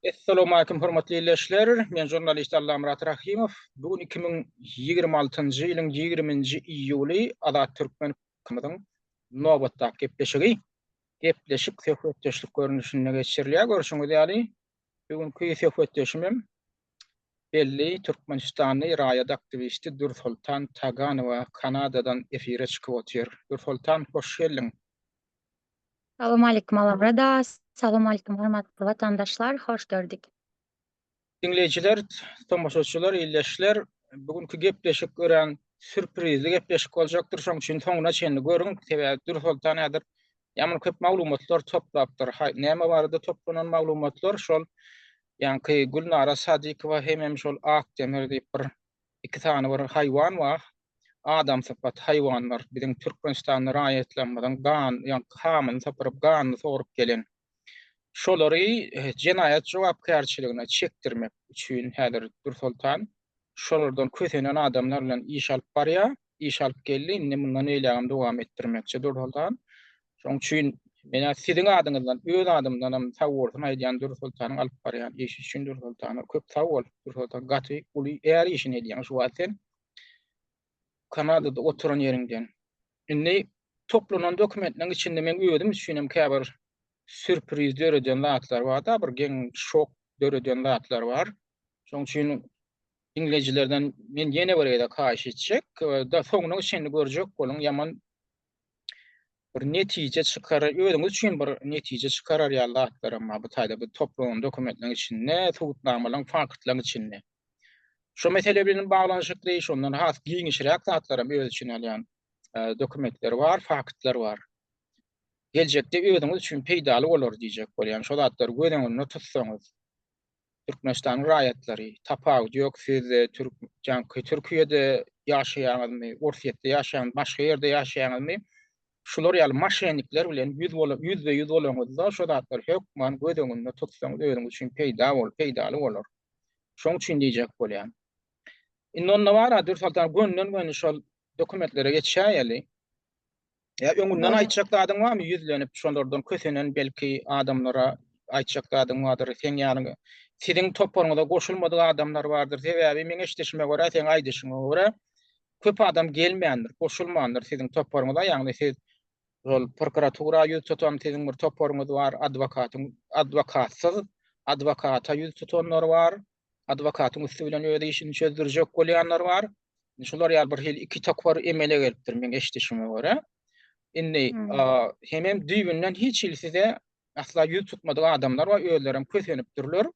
Essalowmalikim hormatly ildeşler! Men žurnalist Allamyrat Rahymow. Bu gün 2026-njy ýylyň 20-nji iýuly Azat Türkmen kanalymyzyň nobatdaky gepleşigi. Gepleşik söhbetdeşlik görnüşinde geçirilýär. Görşüňiz ýaly, bu günki söhbetdeşim hem belli türkmenistanly raýat aktiwisti Dürsoltan Taganowa Kanadadan efire çykyp otyr. Dürsoltan, hoş geldiň! Salowmalikim Allamyrat Salowmalikim hormatly watandaşlar, hoş gördük. Diňleýjiler, tomaşaçylar, ildeşler, bu günki gepleşik örän sürprizli gepleşik boljakdyr. Şonuň üçin soňuna çenli görüň. Sebäbi Dürsoltan häzir ýaman köp maglumatlar toplapdyr. Näme barada toplanan maglumatlar? Şol ýaňky Gülnara Sadykowa hemem şol Akdemir diýip bir iki sany bir haýwan bar. Adamsypat haýwanlar biziň Türkmenistanly raýatlarymyzyň gan, ýaňky hamyny sypyryp, ganyny sorup gelen. Şolary jenaýat jogapkärçiligine çekdirmek üçin häzir Dürsoltan şolardan kösenen adamlar bilen iş alyp barýar, iş alyp geldi, indi mundan beýlägem dowam etdirmekçi Dürsoltan. Şonuň üçin men-ä siziň adyňyzdan, öz adymdanam sag bolsun aýdýan Dürsoltanyň alyp barýan işi üçin Dürsoltana köp sag bol. Dürsoltan gaty uly är işini edýäň şu wagt sen. Kanadada oturan ýeriňden. Indi toplanan dokumentleriň içinde meň özüm üçin hem käbir sürpriz döreden zatlar bar-da, bir geň şok döreden zatlar bar. Şonuň üçin diňleýjilerden men ýene bir gezek haýyş etjek, da soňuna çenli görjek boluň, ýaman bir netije çykar, özüňiz üçin bir netije çykarar ýaly zatlar hem bar bu taýda bu toplanan dokumentleriň içinde, subutnamalaryň, faktlaryň içinde. Şu mesele bilen baglanyşykly, şondan has giňişräk zatlaram öz içine alýan dokumentler bar, faktlar bar. Geljekde özüňiz üçin peýdaly bolar diýjek bolýan. Şo zatlary göz öňünde tutsaňyz, Türkmenistanyň raýatlary, tapawudy ýok, siz türk, ýaňky Türkiýede ýaşaýaňyzmy, Orsýetde ýaşaýaňyzmy, başga ýerde ýaşaýaňyzmy, şular ýaly moşennikler bilen ýüz bola, ýüzbe-ýüz bolaňyzda şo zatlary hökman göz öňünde tutsaňyz özüňiz üçin peýda bol, peýdaly bolar. Şoň üçin diýjek bolýan. Indi onda bar-a Dürsoltan gönden-göni şol dokumentlere geçäýeli. Ýa öňünden aýtjak zadyň barmy ýüzlenip şolardan kösenen belki adamlara aýtjak zadyň bardyr seň ýalyň siziň toparyňyza goşulmadyk adamlar bardyr sebäbi meň eşidişime görä seň aýdyşyňa görä köp adam gelmändir goşulmandyr siziň toparyňyza ýagny siz şol prokuratura ýüz tutan siziň bir toparyňyz bar adwokatyň adwokatsyz adwokata ýüz tutanlar bar adwokatyň üsti bilen öz işini çözdürjek bolýanlar bar. Şular ýaly bir hili iki topar emele gelipdir meň eşidişime görä. Indi hemem düýbünden hiç hili size asla ýüz tutmadyk adamlar bar, özlerem kösenipdirler.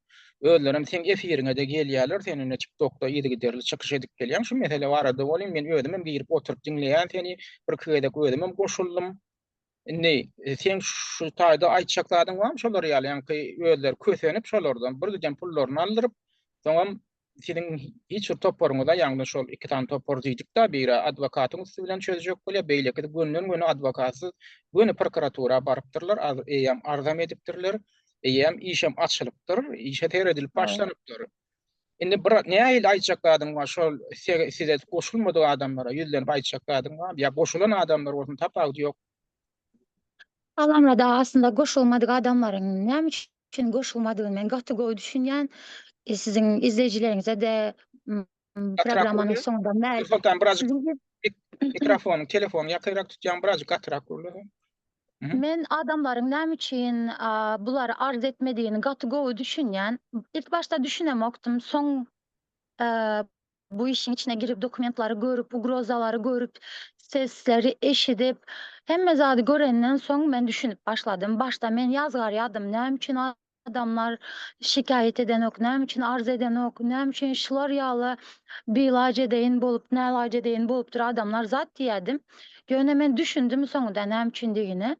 Özlerem seň efiriňe-de gelýärler, sen indi TikTokda yzygiderli çykyş edip gelýäň şu mesele barada welin men özümem girip oturyp diňleýän seni, birki gezek özümem goşuldym. Indi seň şu taýda aýtjak zadyň barmy şolar ýaly ýaňky özleri kösenip şolardan bir giden pullaryny aldyryp soňam siziň hiç bir toparyňyza ýagny şol iki sany topar diýdik-da biri adwokatyň üsti bilen çözjek bolýar beýlekisi gönden göni adwokatsyz göni prokuratura barypdyrlar eýýäm arzam edipdirler eýýäm işem açylypdyr işe seredilip başlanypdyr. Indi bir nähili aýtjak zadyň bar şol size goşulmadyk adamlara ýüzlenip aýtjak zadyň barmy ýa goşulan adamlar bolsun tapawudy ýok. Salamrada aslynda goşulmadyk adamlaryň näme üçin goşulmadygyny men gaty gowy düşünýän. Siziň izleýjileriňize-de programmanyň soňunda mälim. Soltan birazjyk mikrofonyň telefonyň ýakynrak tutýaň birazjyk gatyrak gürle. Men adamlaryň näme üçin bulary arz etmedigini gaty gowy düşünýän. Ilk başda düşünemokdym. Soň bu işiň içine girip dokumentlary görüp, ugrozalary görüp, sesleri eşidip, hemme zady görenden soň men düşünip başladym. Başda men ýazgarýardym, näme üçin Adamlar şikaýat edenok, näme üçin arz edenok, näme üçin şular ýaly bilaç edeýin bolup, nälaç edeýin bolupdyr adamlar zat diýýärdim. Ýöne men düşündim soňunda näme üçindigine.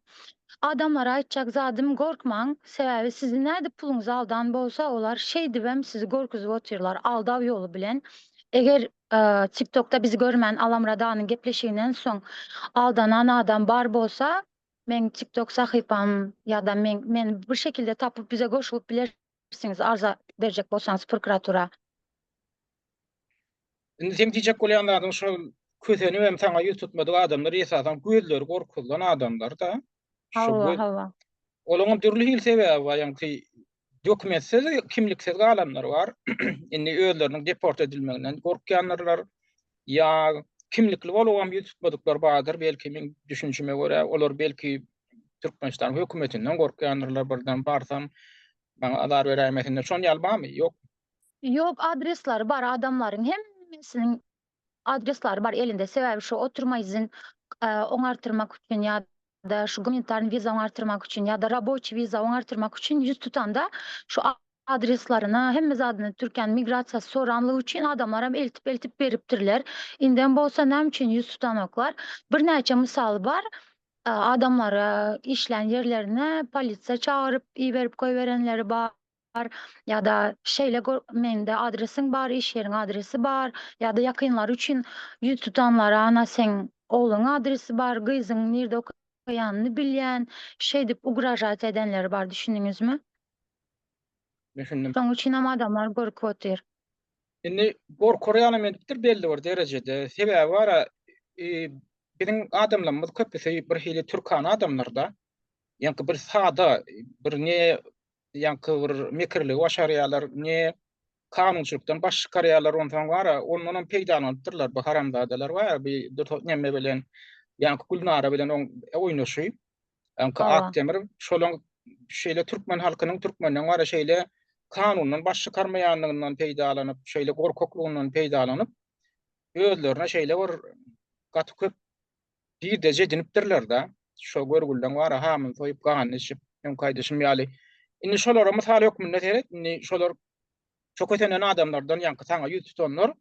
Adamlara aýtjak zadym gorkmaň, sebäbi sizi nädip puluňyzy aldan bolsa olar şeýdibem sizi gorkuzip otyrlar aldaw ýoly bilen. Eger TikTokda bizi görmän Alamradanyň gepleşiginden soň aldanan adam bar bolsa Meň TikTok sahypam ýa-da meň meni bir şekilde tapyp bize goşulyp bilersiňiz arza berjek bolsaňyz prokuratura. Indi seň diýjek bolýan zadyň şol kösenibem saňa ýüz tutmadyk adamlar esasan gözleri gorkuzylan adamlar-da. Hawa, hawa. Olaňam dürli hili sebäbi bar, ýaňky. Dokumentsiz, kimliksiz galanlar bar. Indi özleriniň deport edilmeginden gorkýandyrlar. Ýa kimlikli bolubam ýüz tutmadyklar bardyr, belki meň düşünişime görä, olar belki Türkmenistanyň hökümetinden gorkýandyrlar, birden barsam maňa azar beräýmesinler. Şon ýaly barmy? Ýok. Ýok, adresleri bar adamlaryň hemmesiniň adresleri bar elinde. Sebäbi şu oturma izin oňartyrmak üçin ýa-da şu gumanitarny wiza oňartyrmak üçin ýa-da raboçi wiza oňartyrmak üçin ýüz tutanda şu adreslaryny hemme zadyny Türkiýäniň migrasiýasy soranlygy üçin adamlaram eltip-eltip beripdirler. Indem bolsa näme üçin ýüz tutanoklar? Birnäçe mysaly bar. Adamlara işlän ýerlerine polisiýa çagyryp iberip goýberenleri bar. Ýa-da şeýle mende adresiň bar, iş ýeriň adresi bar, ýa-da ýakynlary üçin ýüz tutanlara ana seň ogluň adresi bar, gyzyň nirde okaýanyny bilýän, şeýdip ugražat edenleri bar, düşündiňizmi? Düşündim. Şoň üçinem adamlar gorkup otyr. Indi gorkar ýalam edipdir belli bir derejede. Sebäbi bar-a, biziň adamlarymyz köpüsi bir hili türkana adamlar-da. Ýaňky bir sada, bir ne ýaňky bir mekirligi başarýarlar, ne kanunçylykdan baş çykarýarlar, onsoň bar-a, ondanam peýdalanypdyrlar bu haramzadalar bar-a, bi neme bilen, ýaňky Gülnara bilen oň oýnaşy, ýaňky Akdemir, şolaň şeýle türkmen halkynyň türkmenden bar-a şeýle kanundan baş çykarmaýanlygyndan peýdalanyp, şeýle gorkaklygyndan peýdalanyp, özlerine şeýle bir gaty köp Girdeji edinipdirler-dä. Şo görgülileň bar-a, hamyny soýup, ganyny içip, öňki aýdyşym ýaly. Indi şolara mysal hökmünde seret, indi şolar şo kösenen adamlardan ýaňky saňa ýüz tutanlar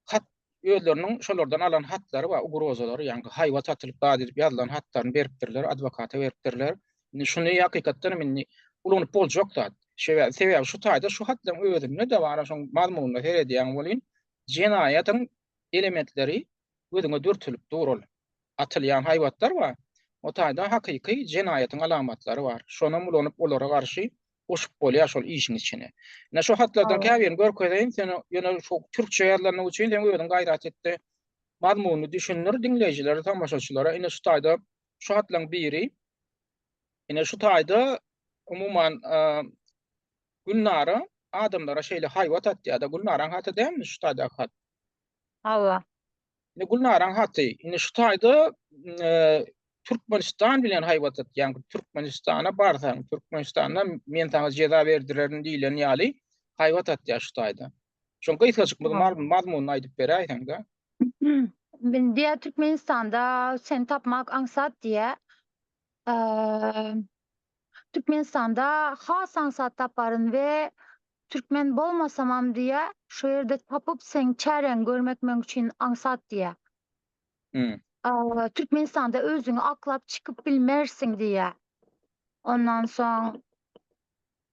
hat özleriniň şolardan alan hatlary bar, ugrozalary, ýaňky haýbat atylyp zat edip ýazylan hatlaryny beripdirler, adwokata beripdirler. Indi şuny hakykatdan hem indi ulanyp boljak zat. Sebäbi, sebäbi şu taýda şu hatlaryň özünde-de bar-a, şoň mazmunyna seredýäň welin, jenaýatyň elementleri gözüňe dürtülip dur ol. Atylýan haýbatlar bar. O taýda hakyky jenaýatyň alamatlary bar. Şonam ulanyp olara garşy goşup bolýar şol işiň içine. Ine şu hatlardan käbirini görkezeýin, sen ýöne şu türkçe ýazylandygy üçin sen özüň gaýrat et-de mazmunyny düşündir diňleýjilere, tomaşaçylara. Ine şu taýda şu hatlaryň biri. Ine şu taýda umuman Gülnara adamlara şeýle haýbat atýar-da. Gülnaraň haty dälmi şu taýdaky hat? Hawa. Indi Gülnaraň haty. Indi şu taýda Türkmenistan bilen haýbat atýan, Türkmenistana barsaň, Türkmenistanda men saňa jeza berdirerin diýlen ýaly haýbat atýar şu taýda. Şoň gysgajyk bir mazmunyny aýdyp beräýseň-de. Men diýä Türkmenistanda seni tapmak aňsat diýä. Türkmenistanda has aňsat taparyn we Türkmen bolmasamam diýä, şo ýerde tapyp seň çäreňi görmek meň üçin aňsat diýä. Türkmenistanda özüňi aklap çykyp bilmersiň diýä. Ondan soň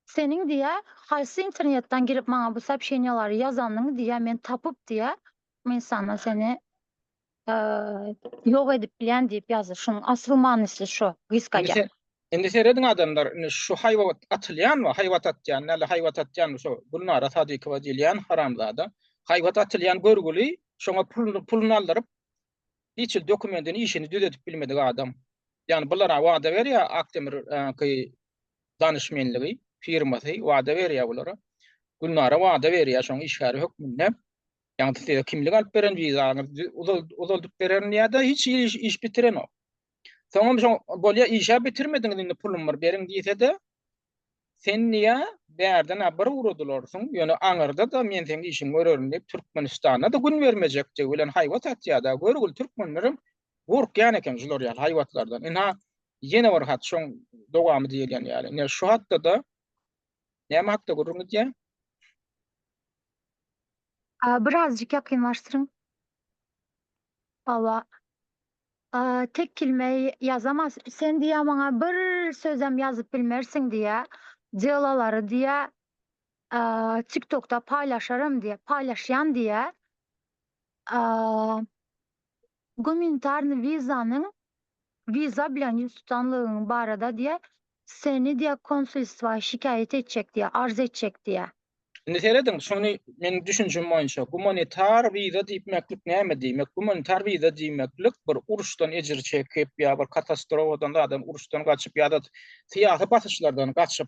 seniň diýä haýsy internetden girip maňa bu soobşeniýalary ýazanyňy diýä men tapyp diýä Türkmenistanda seni ýok edip bilýän diýip ýazdy. Şunuň asyl manysy şo, gysgaça. Indi serediň adamlar, indi şu haýbat atylýan we haýbat atýan, näle haýbat atýan şu Gülnara Sadykowa diýilýän haramzada, haýbat atylýan görgüli şoňa puluny puluny aldyryp, hiç hili dokumendini, işini düzedip bilmedik adam. Ýagny bulara wada berýär Akdemir danyşmenligi firmasy wada berýär bulara. Gülnara wada berýär şoň işgäri hökmünde. Ýagny size kimlik alyp beren, wizaňyzy uzaldyp bererin diýýär-de, hiç iş, iş bitirenok. Soňam şo bolýa işä bitirmediňiz indi pulum bir beriň diýse-de, sen diýýär, bärden-ä bir ugradylarsyň, ýöne aňyrda-da men seň işiňi görerin diýip, Türkmenistanda-da gün bermejekdigi bilen haýbat atýar-da. Görgüli türkmenlerem gorkýan eken şular ýaly haýbatlardan. Ynha, ýene bir hat şoň dowamy diýilýän ýaly. Ine, şu hatda-da näme hakda gürrüň gidýär? Birazjyk ýakynlaşdyryň. Hawa. Tek kilme ýazamaz. Sen diýýä maňa bir sözem ýazyp bilmersiň diýýä. Delalary diýýä TikTokda paýlaşarym diýýä, paýlaşýan diýýä. Gumanitarny wizanyň wiza bilen ýüz tutanlygyň barada diýýä, seni diýýä konsulstwa şikaýat etjek diýýä, arz etjek diýýä. Indi serediň, şuny meniň düşünjim boýunça gumanitar wiza diýmeklik näme diýmek? Gumanitar wiza diýmeklik bir uruşdan ejir çekip ýa bir katastrofadan zadan uruşdan gaçyp ýa-da syýasy basyşlardan gaçyp.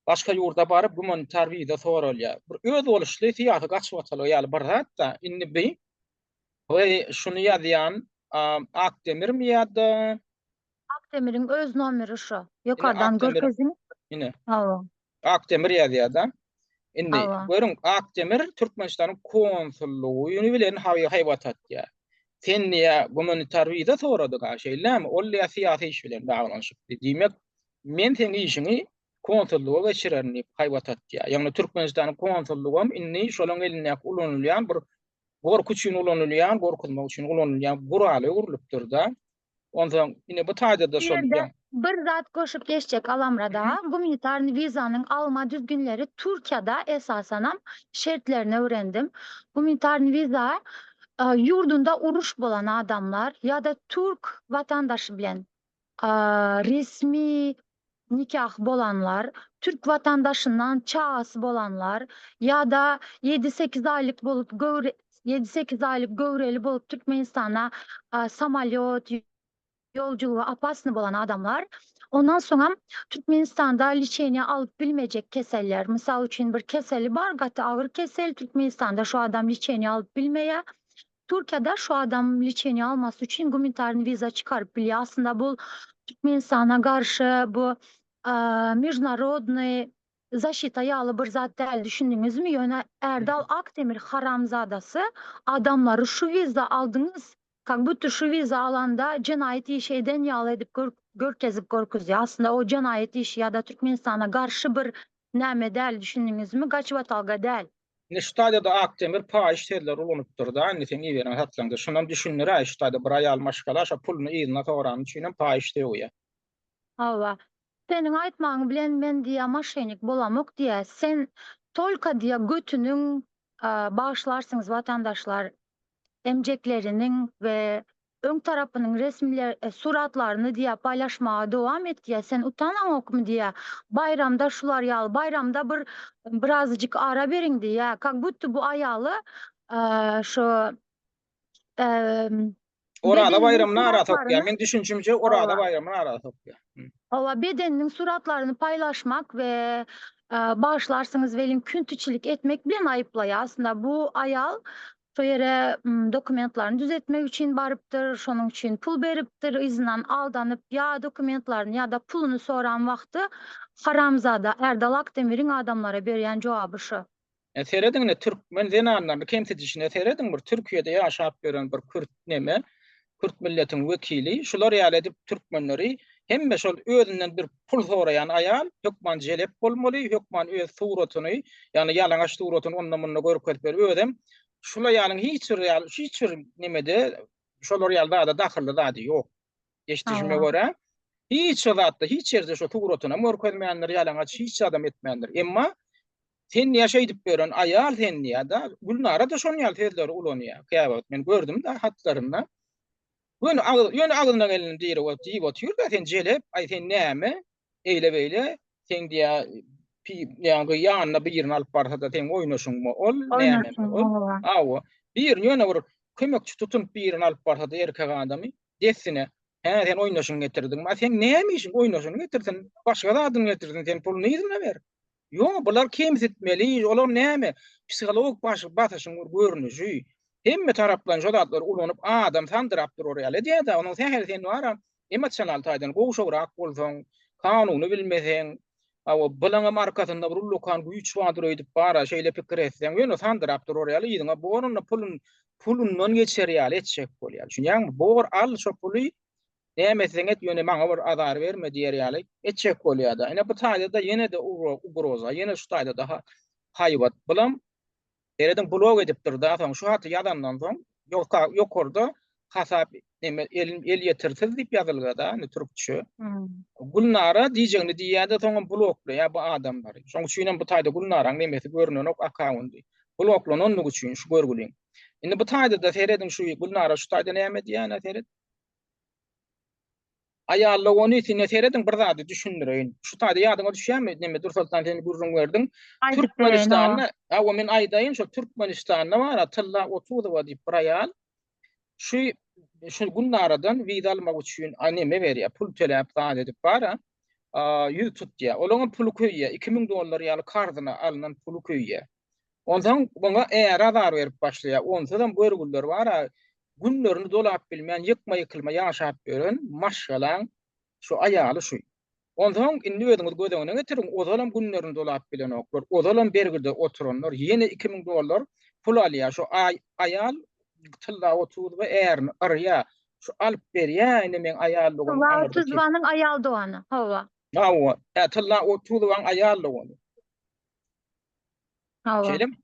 Başga ýurda baryp gumanitar wiza soralýar. Bir özboluşly syýasy gaçybatalga ýaly bir zat-da. Indi bi we şuny ýazýan Akdemirmi ýa-da Akdemiriň öz nomeri şu. Ýokardan görkeziň. Ine. Hawa. Akdemir ýazýar-da. Indi görüň, Akdemir Türkmenistanyň konsullygy bilen haýbat atýar. Sen diýýär, gumanitar wiza soradyk-a, şeýlemi? Ol diýýär, syýasy iş bilen baglanyşykly. Diýmek, men seň işiňi konsullyga geçirerin diýip haýbat atýar. Ýagny Türkmenistanyň konsullygam indi şolaň elindäki ulanylýan bir gorky üçin ulanylýan, gorkuzmak üçin ulanylýan gurala öwrülipdir-de. Onsoň ine bu taýda-da şol. Bu ýerde bir zat goşup geçjek Alamrad aga, gumanitarny wizanyň alma düzgünleri Türkiýada esasanam şertlerini öwrendim. Gumanitarny wiza ýurdunda uruş bolan adamlar ýa-da türk watandaşy bilen resmi nikah bolanlar, türk watandaşyndan çagasy bolanlar ýa-da ýedi-sekiz aýlyk bolup göwre ýedi-sekiz aýlyk göwreli bolup Türkmenistana samolýot ýolculygy opasny bolan adamlar, ondan soňam Türkmenistanda liçeniýa alyp bilmejek keseller, mysal üçin bir keseli bar gaty agyr kesel Türkmenistanda şu adam liçeniýa alyp bilmeýär, Türkiýede şu adam liçeniýa almasy üçin gumanitarny wiza çykaryp bilýär. Aslynda bu Türkmenistana garşy bu mejnarodnyý zaşita ýaly bir zat däl düşündiňizmi? Ýöne Erdal Akdemir haramzadasy adamlary şu wiza aldyňyz kak budto şu wiza alanda jenaýat işi eden ýaly edip görkezip görkezýär. Aslynda o jenaýat işi ýa-da Türkmenistana garşy bir näme däl düşündiňizmi? Gaçybatalga däl. Indi şu taýda-da Akdemir paýyş sözleri ulanypdyr-da, indi seň iberen hatlaňda. Şonam düşündiräý, şu taýda bir aýal maşgala şo puluny yzyna sorany üçinem paýyş sögýär. Hawa. Seniň aýtmagyň bilen men diýýä moşennik bolamok diýýä. Sen tolko diýýä götüniň, bagyşlarsyňyz watandaşlar, emjekleriniň we öň tarapynyň resmler suratlaryny diýýä paýlaşmaga dowam et diýýä sen utanaňokmy diýýä baýramda şular ýaly baýramda bir birazajyk ara beriň diýýä kak budto bu aýaly şu Oraza baýramyny ara sokýar. Meň düşünjimce Oraza baýramyny ara sokýar. Hawa, bedeniniň suratlaryny paýlaşmak we bagyşlarsyňyz welin küntüçilik etmek bilen aýyplaýar. Aslynda bu aýal şo ýere dokumentlaryny düzetmek üçin barypdyr, şonuň üçin pul beripdir, yzyndan aldanyp ýa dokumentlaryny ýa-da puluny soran wagty haramzada Erdal Akdemiriň adamlara berýän jogaby şu. Serediň ine türkmen zenanlaryny kemsidişine serediň bir Türkiýede ýaşap ýören bir kürt neme kürt milletiň wekili şular ýaly edip türkmenleri hemme şol özünden bir pul soraýan aýal hökman jelep bolmaly hökman öz suratyny ýagny ýalaňaç suratyny onda munda görkezip ber özem şul aýalyň hiç bir ýaly hiç bir nemede şolar ýaly zada dahylly zady ýok eşidişime görä hiç bir zatda hiç ýerde şo suratynam görkezmändir ýalaňaç hiç zadam etmändir emma Sen niýe şeýdip ýören aýal sen diýýär-de. Gülnara-da şonuň ýaly sözleri ulanýar. Käwagt men gördüm-de hatlarynda. Göni agyz, ýöne agzyna gelenini diýre bolup diýip otyr-da, sen jelep, aý sen näme, eýle-beýle, sen diýýär, pi, ýaňky ýanyna birini alyp barsa-da seň oýnaşyňmy ol, nämemi ol? Hawa, birini ýöne bir kömekçi tutunyp birini alyp barsa-da erkek adamy, dessine, hä sen oýnaşyňy getirdiňmi? A seň näme işiň, oýnaşyny getirsin, başga zadyny getirsin, sen puluny yzyna ber. Ýok, bular kemsitmeli, olar näme? Psihologik basyşyň bir görnüşi. Hemme taraplaýyn şo zatlary ulanyp, adam sandyrap durar ýaly edýär-de, onuň sähel sen bar-a, emosional taýdan gowşagrak bolsaň, kanuny bilmeseň, hawa, bulaňam arkasynda bir ullakan güýç bardyr öýdüp bar-a, şeýle pikir etseň, ýöne sandyrap durar ýaly yzyňa bor onda pulun, pulundan geçer ýaly etjek bolýar. Düşünýäňmi? Bor, al şo puly, Näme etseň et, ýöne maňa bir azar berme diýer ýaly etjek bolýar-da. Ine bu taýda-da ýene-de ugroza, ýene şu taýda-da haýbat. Bulam serediň blok edipdir-da, soň şu haty ýazandan soň ýokarda hasap neme el elýetersiz diýip ýazylgy-da, indi türkçe. Gülnara diýjegini diýýär-de, soňam bloklaýar bu adamlary. Şoň üçinem bu taýda Gülnaraň nemesi görnenok akkaundy. Bloklanandygy üçin şu görgüliň. Indi bu taýda-da serediň şu Gülnara şu taýda näme diýýär, seret. Aýalla ony sine serediň bir zady düşündireýin. Şu taýda ýadyňa düşýärmi? Neme Dursoltan sen gürrüň berdiň. Türkmenistanda, hawa men aýdaýyn şo Türkmenistanda bar, Tylla Otuzowa diýip bir aýal şu şu Gülnaradan wiza almak üçin neme berýär, pul töläp zat edip bar. ýüz tutýar. Olaňam puly köýýär. 2000 dollar ýaly karzyna alnan puly köýýär. Onsoň muňa äri azar berip başlaýar. Onsuzam görgüliler bar-a, günlerini dolap bilmän, ýykma-ýykylma ýaşap ýören maşgalaň şu aýaly şu. Onsoň indi özüňiz göz öňüne getiriň, ozalam günlerini dolap bilenoklar, ozalam bergide oturanlar ýene 2000 dollar pul alýar. Şu aýal Tylla Otuzowa ärini yrýar. Şu alyp berýär indi meň aýal doganym Tylla Otuzowanyň aýal dogany, hawa. Hawa, hä Tylla Otuzowaň aýal dogany. Hawa. Şeýlemi?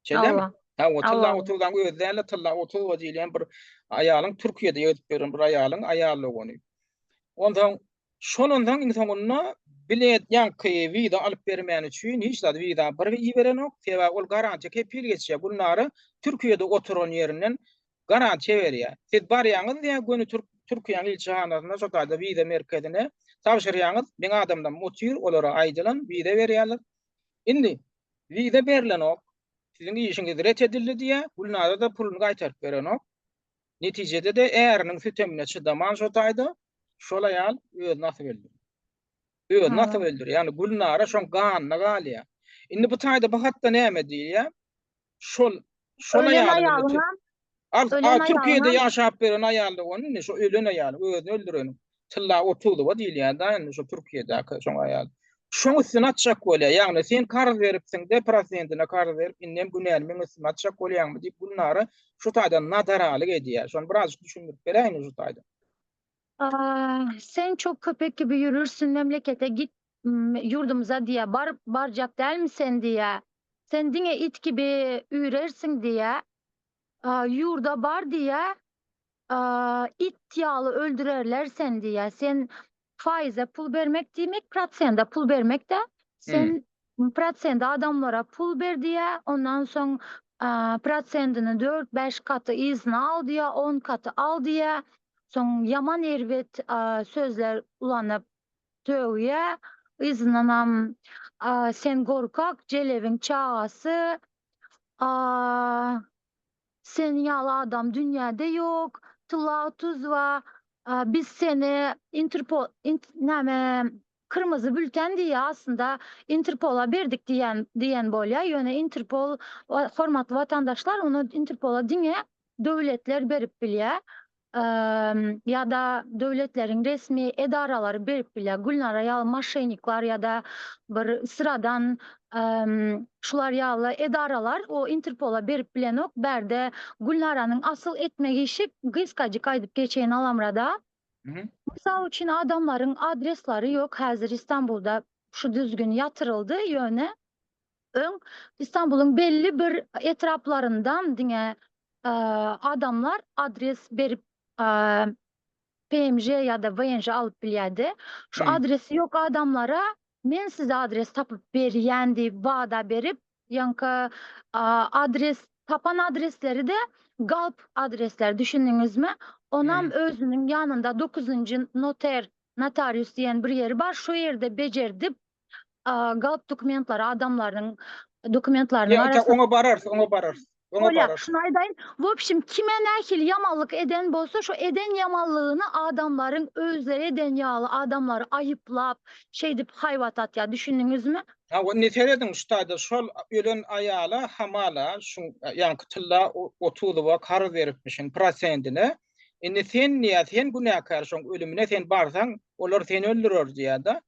Şeýlemi? Hawa, Tylla Otuzowaň özi däl-de, Tylla Otuzowa diýilýän bir aýalyň Türkiýede gezip ýören bir aýalyň aýal dogany. Onsoň şol onsoň iň soňunda bilet ýaňky wiza alyp bermäni üçin hiç zat wiza bir iberenok. Sebäbi ol garantiýa kepil geçýär. Gülnara Türkiýede oturan ýerinden garantiýa berýär. Siz barýaňyz diýýär, göni türk Türkiýäniň ilçihanasyna şo taýda wiza merkezine tabşyrýaňyz. Meň adamlarym otyr, olara aýdylan wiza berýärler. Indi wiza berlenok. Siziň işiňiz ret edildi diýýär. Gülnara-da puluny gaýtaryp berenok. Netijede-de äriniň sütemine çydaman şo taýda şol aýal özüni asyp öldürýär. Özüni asyp öldürýär. Ýagny Gülnara şoň ganyna galýar. Indi bu taýda bu hatda näme diýilýär? Şol şol Ölen aýalyň indi aýalyňam Al, ölen a, Türkiýede aýalyňam ýaşap beren aýal-da ony indi şo ölen aýaly, özüni öldüreniň. Tylla Otuzowa diýilýär-dä indi şo Türkiýedäki şoň aýaly. Şoň üstüne atjak bolýar. Ýagny sen karz beripsiň-de, prosentine karz berip, indem günäni meň üstüme atjak bolýaňmy diýip Gülnara şu taýdan nadaralyk edýär. Şony birazjyk düşündirip beräýiň şu taýdan. Sen çok köpek gibi ýürürsün memlekete git ýurdumyza diýýär. Baryp barjak dälmi sen diýýär. Sen diňe it gibi üýrersiň diýýär. Ýurda bar diýýär. It ýaly öldürerler seni diýýär. Sen faize pul bermek diýmek prosende pul bermek-dä. Sen prosende adamlara pul ber diýýär. Ondan soň prosendini dört-bäş gaty yzyna al diýýär, on gaty al diýýär. Soň ýaman erbet sözler ulanyp sögýär. Yzyndanam sen gorkak, jelebiň çagasy, Seniň ýaly adam dünýäde ýok. Tylla Tuzowa, biz seni Interpol, näme, kyrmyzy bülten diýýär, aslynda Interpola berdik diýen, diýen bolýar. Ýöne Interpol, hormatly watandaşlar, ony Interpola diňe döwletler berip bilýär. Ýa-da döwletleriň resmi edaralary berip bilýär. Gülnara ýaly moşennikler ýa-da bir syradan şular ýaly edaralar o Interpola berip bilenok. Bärde Gülnaranyň asyl etmek işi gysgajyk aýdyp geçeýin Alamrada. Mysal üçin adamlaryň adreslary ýok häzir Istanbulda şu düzgün ýatyryldy ýöne Öň Istanbulyň belli bir etraplaryndan diňe adamlar adres berip PMJ ýa-da VNJ alyp bilýärdi. Şu adresi ýok adamlara men size adres tapyp berýän diýip wada berip, ýaňky adres tapan adresleri-de galp adresler düşündiňizmi? Onam özüniň ýanynda dokuzynjy noter, notarius diýen bir ýeri bar, şo ýerde bejerdip galp dokumentlary adamlaryň dokumentlarynyň arasynda Oňa bararys, oňa bararys. Oňa Bolýar, bararys. şuny aýdaýyn. W obşim, kime nähili ýamanlyk eden bolsa, şo eden ýamanlygyny adamlaryň özleri eden ýaly adamlary aýyplap, şeýdip haýbat atýar. Düşündiňizmi? Hawa, indi serediň şu taýda şol ölen aýala hamala şu ýaňky tylla Otuzowa karz beripmişin prosentine. Indi sen diýýär, sen günäkär şoň ölümine sen barsaň, olar seni öldürer diýýär-de.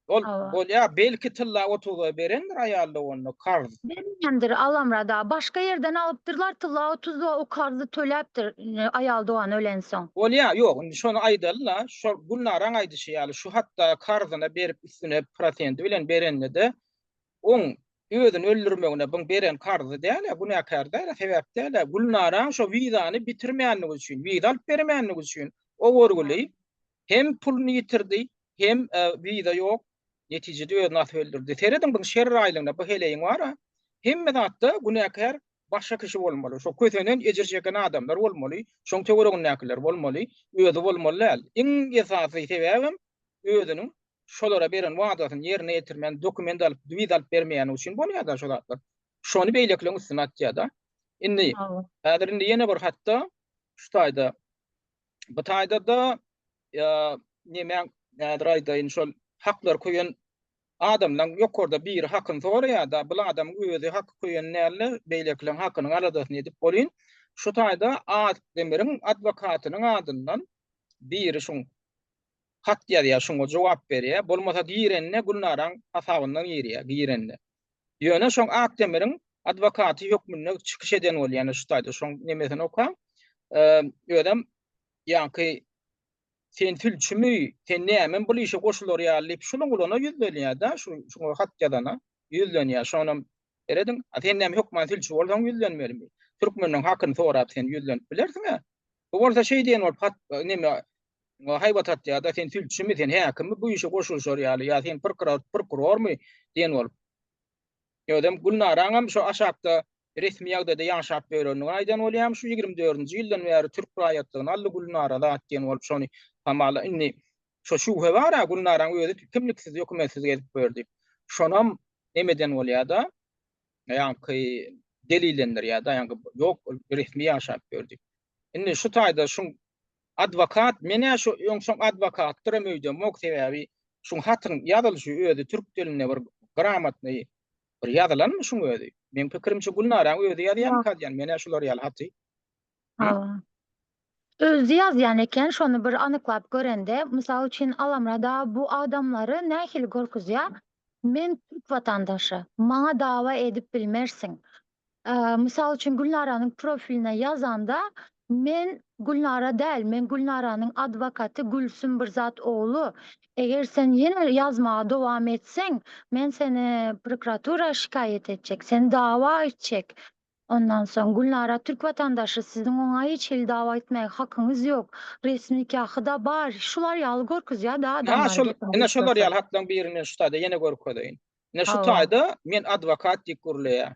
Ol bolýa, belki tylla otuza berendir aýal doganyna karz. Bermändir Alamrada. Başga ýerden alypdyrlar tylla otuza o karzy töläpdir aýal dogany ölensoň. Bolýa, ýok, indi şony aýdaly-la, şol Gülnaraň aýdyşy ýaly şu hatda karzyna berip üstüne prosenti bilen berende-de oň özüni öldürmegine buň beren karzy däl-ä, günäkär däl-ä, sebäp däl-ä. Gülnaraň şo wizany bitirmänligi üçin, wiza alyp bermänligi üçin o görgüli hem puluny ýitirdi, hem wiza ýok, netijede özüni asyp öldürdi. Serediň bu şerraýlygyna, bu heleýiň bar-a, hemme zatda günäkär başga kişi bolmaly. Şo kösenen, ejir çeken adamlar bolmaly, şoň töweregindäkiler bolmaly, özi bolmaly däl. Iň esasy sebäbem özüniň şolara beren wadasyny ýerine ýetirmän, dokument alyp, wiza alyp bermeýäni üçin bolýar-da şo zatlar. Şony beýlekileriň üstüne atýar-da. Indi, häzir indi ýene bir hatda şu taýda, bu taýda-da Nemäň, häzir aýdaýyn, şol. Haklary köýen adamlaň ýokarda biri hakyny soraýar-da, bul adamyň özi haky köýen däl-de, beýlekileň hakynyň aladasyny edip bolýn. Şu taýda Akdemiriň adwokatynyň adyndan biri şuň hat ýazýar, şuňa jogap berýär. Bolmasa girende Gülnaraň hasabyndan girýär, girende. Ýöne şoň Akdemiriň adwokaty hökmünde çykyş eden bolýar, ýöne şu taýda şoň nemesini okaň. Özem ýaňky Sen sülçümi, sen nämem bul işe goşular ýaly diýip, şunuň ulana ýüzlenýär-dä, şu şuňa hat ýazana ýüzlenýär. Şonam serediň, a sen näme hökman sülçi bolsaň ýüzlenmelimi? Türkmeniň hakyny sorap sen ýüzlenip bilersiň-ä. Bu bolsa şeý diýen bolup hat neme haýbat atýar-da, sen sülçümi, sen häkimmi bu işe goşulyşar ýaly ýa sen prokurormy diýen bolup. Özem Gülnaraňam şo aşakda resmi ýagdaýda ýaşap ýörendigini aýdan bolýam, şu ýigrimi dördünji ýyldan bäri türk raýatlygyny aldy Gülnara zat diýen bolup şony hamala indi şo şübhe bar-a Gülnaraň özi kimliksiz dökümentsiz gezip ýör diýip. Şonam nemeden bolýa-da, ýaňky delillendirýär-de, ýaňky ýok ol resmi ýaşap ýör diýip. Indi şu taýda şuň adwokat, men-ä şu öň şoň adwokatdyram öýdemok, sebäbi şuň hatyň ýazylyşy özi türk dilinde bir gramotnyý bir ýazylanmy şuň özi? Meň pikirimçe Gülnaraň özi ýazýarmyka diýýän, men-ä şular ýaly haty. Hawa. Özi ýazýan eken, şony bir anyklap görende, mysal üçin Alamrada bu adamlary nähili görkezýär, men türk watandaşy, maňa dawa edip bilmersiň. Mysal üçin Gülnaranyň profiline ýazanda men Gülnara däl, men Gülnaranyň adwokaty Gülsüm bir zat ogly. Eger sen ýene ýazmaga dowam etseň, men seni prokuratura şikaýat etjek, seni dawa etjek. Ondan soň Gülnara türk watandaşy, siziň oňa hiç hili dawa etmäge hakyňyz ýok. Resmi nikahy-da bar. Şular ýaly görkezýär-de Ha adamlar şol, gepiň ine şolar gysgasy. ýaly hatlaryň birini men şu taýda ýene görkezeýin. Ine şu Hawa. taýda men adwokat diýip gürleýär.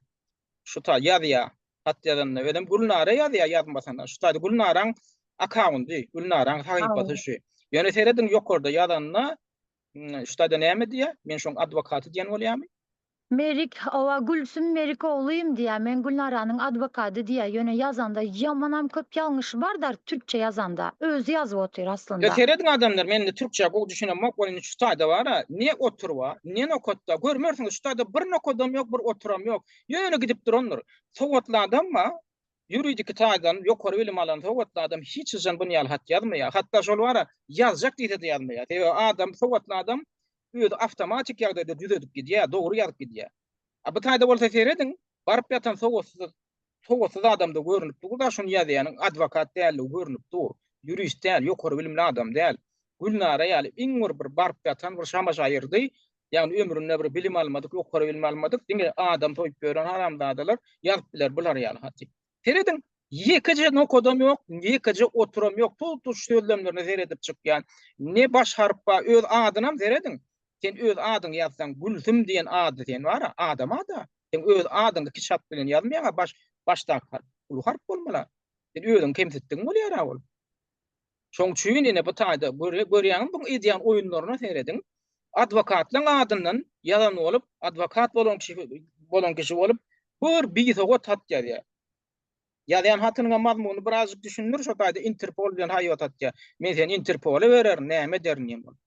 Şu taý ýazýar. Hat ýazanda özem Gülnara ýazýar ýazmasana. Şu taýda Gülnaraň akkaundy, Gülnaraň sahypasy Hawa. şu. Ýöne serediň ýokarda ýazanda şu taýda näme diýýär? Men şoň adwokaty diýen bolýarmy? Merik, hawa Gülsüm Merik oglym diýýär, men Gülnaranyň adwokady diýýär, ýöne ýazanda ýamanam köp ýalňyşy bar-da türkçe ýazanda, özi ýazyp otyr Ýa aslynda. serediň adamlar men indi türkçä gowy düşünemok ol indi şu taýda bara ne otur bar ne nokat bar görmersiňiz şu taýda bir nokadam ýok bir oturam ýok ýöne gidip durandyr sowatly adam bar ýuridiki taýdan ýokary bilim alan sowatly adam hiç haçan buny ýaly hat ýazmaýar hatda şol bara ýazjak diýsede ýazmaýar sebäbi adam sowatly adam özi awtomatik ýagdaýda düzedip gidýär, dogry ýazyp gidýär. A bu taýda bolsa serediň, baryp ýatan sowatsyz, sowatsyz adamda görnüp dur-da, şuny ýazýanyň adwokat dälligi görnüp dur. Ýurist däl, ýokary bilimli adam däl. Gülnara ýaly iň bir bir baryp ýatan bir şamaşaýyrdy, ýagny ömründe bir bilim almadyk, ýokary bilim almadyk, diňe adam soýup ýören haramzadalar ýazyp biler bular ýaly haty. Serediň, ýekeje nokadam ýok, ýekeje oturam ýok, tutuş sözlemlerine seredip çykýan. Ne baş harp bar, öz adynam serediň. Sen öz adyňy ýazsaň, Gülsüm diýen ady sen bar-a, adam ady-a. Sen öz adyňy kiçi harp bilen ýazmaýaň-a, baş, başdaky harp uly harp bolmaly-a. Sen özüňi kemsitdigiň bolýar-a ol. Şoň üçin ine bu taýda görýäňmi bu edýän oýunlaryna serediň. Adwokatlaň adyndan ýazan bolup, adwokat bolan kişi bolan kişi bolup, bir bisowat hat ýazýar. Ýazýan hatynyňam mazmunyny birazjyk düşündir, şo taýda Interpol bilen haýbat atýar. Men seni Interpola bererin, näme ederin diýen bolup.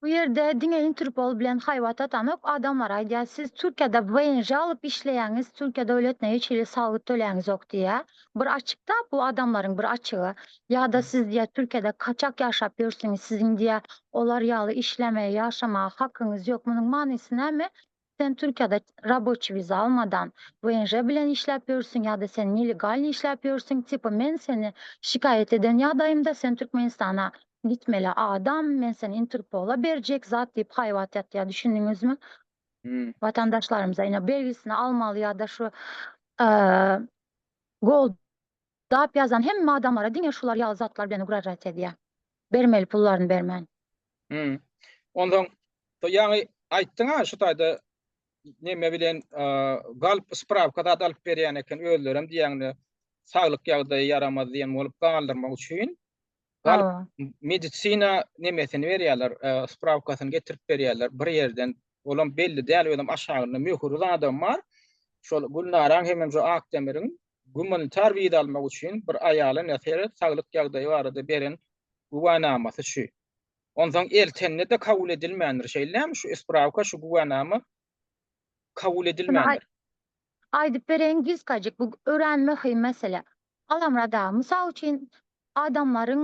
Bu ýerde diňe Interpol bilen haýbat atanok, adamlar aýdýar, siz Türkiýede VNJ alyp işleýäňiz, Türkiýe döwletine hiç hili salgyt töläňizok diýýär. Bir açykda bu adamlaryň bir açygy. Ýa-da siz diýýär Türkiýede kaçak ýaşap ýörsüňiz, siziň diýýär olar ýaly işlemäge, ýaşamaga hakyňyz ýok. Munuň manysy näme? Sen Türkiýede raboçi wiza almadan VNJ bilen işläp ýörsüň ýa-da sen nelegalny işläp ýörsüň, tipa men seni şikaýat eden ýagdaýymda sen Türkmenistana gitmeli adam, men seni Interpola berjek zat diýip haýbat ýatýar düşündiňizmi? Watandaşlarymyza ine belgisini almaly ýa-da şu goldap ýazan hemme adamlara diňe şular ýaly zatlar bilen ugražat edýär. Bermeli pullaryny bermän. Hmm. Onsoň ýaňy aýtdyň-a şu taýda neme bilen galp sprawka zat alyp berýän eken özlerem diýýäňde saglyk ýagdaýy ýaramaz diýen bolup galdyrmak üçin galp medisina nemesini berýärler, sprawkasyny getirip berýärler bir ýerden. Olam belli däl, özem aşagynda möhüri zadam bar. Şol Gülnaraň hemem şu Akdemiriň gumanitar wiza almak üçin bir aýala näseret saglyk ýagdaýy barada beren güwänamasy şu. Onsoň eltende-de kabul edilmändir. Şeýle dälmi? Şu sprawka, şu güwänama kabul edilmändir. Aýdyp bereýin gysgajyk, bu örän möhüm mesele. Alamyrat aga, mysal üçin, adamlaryň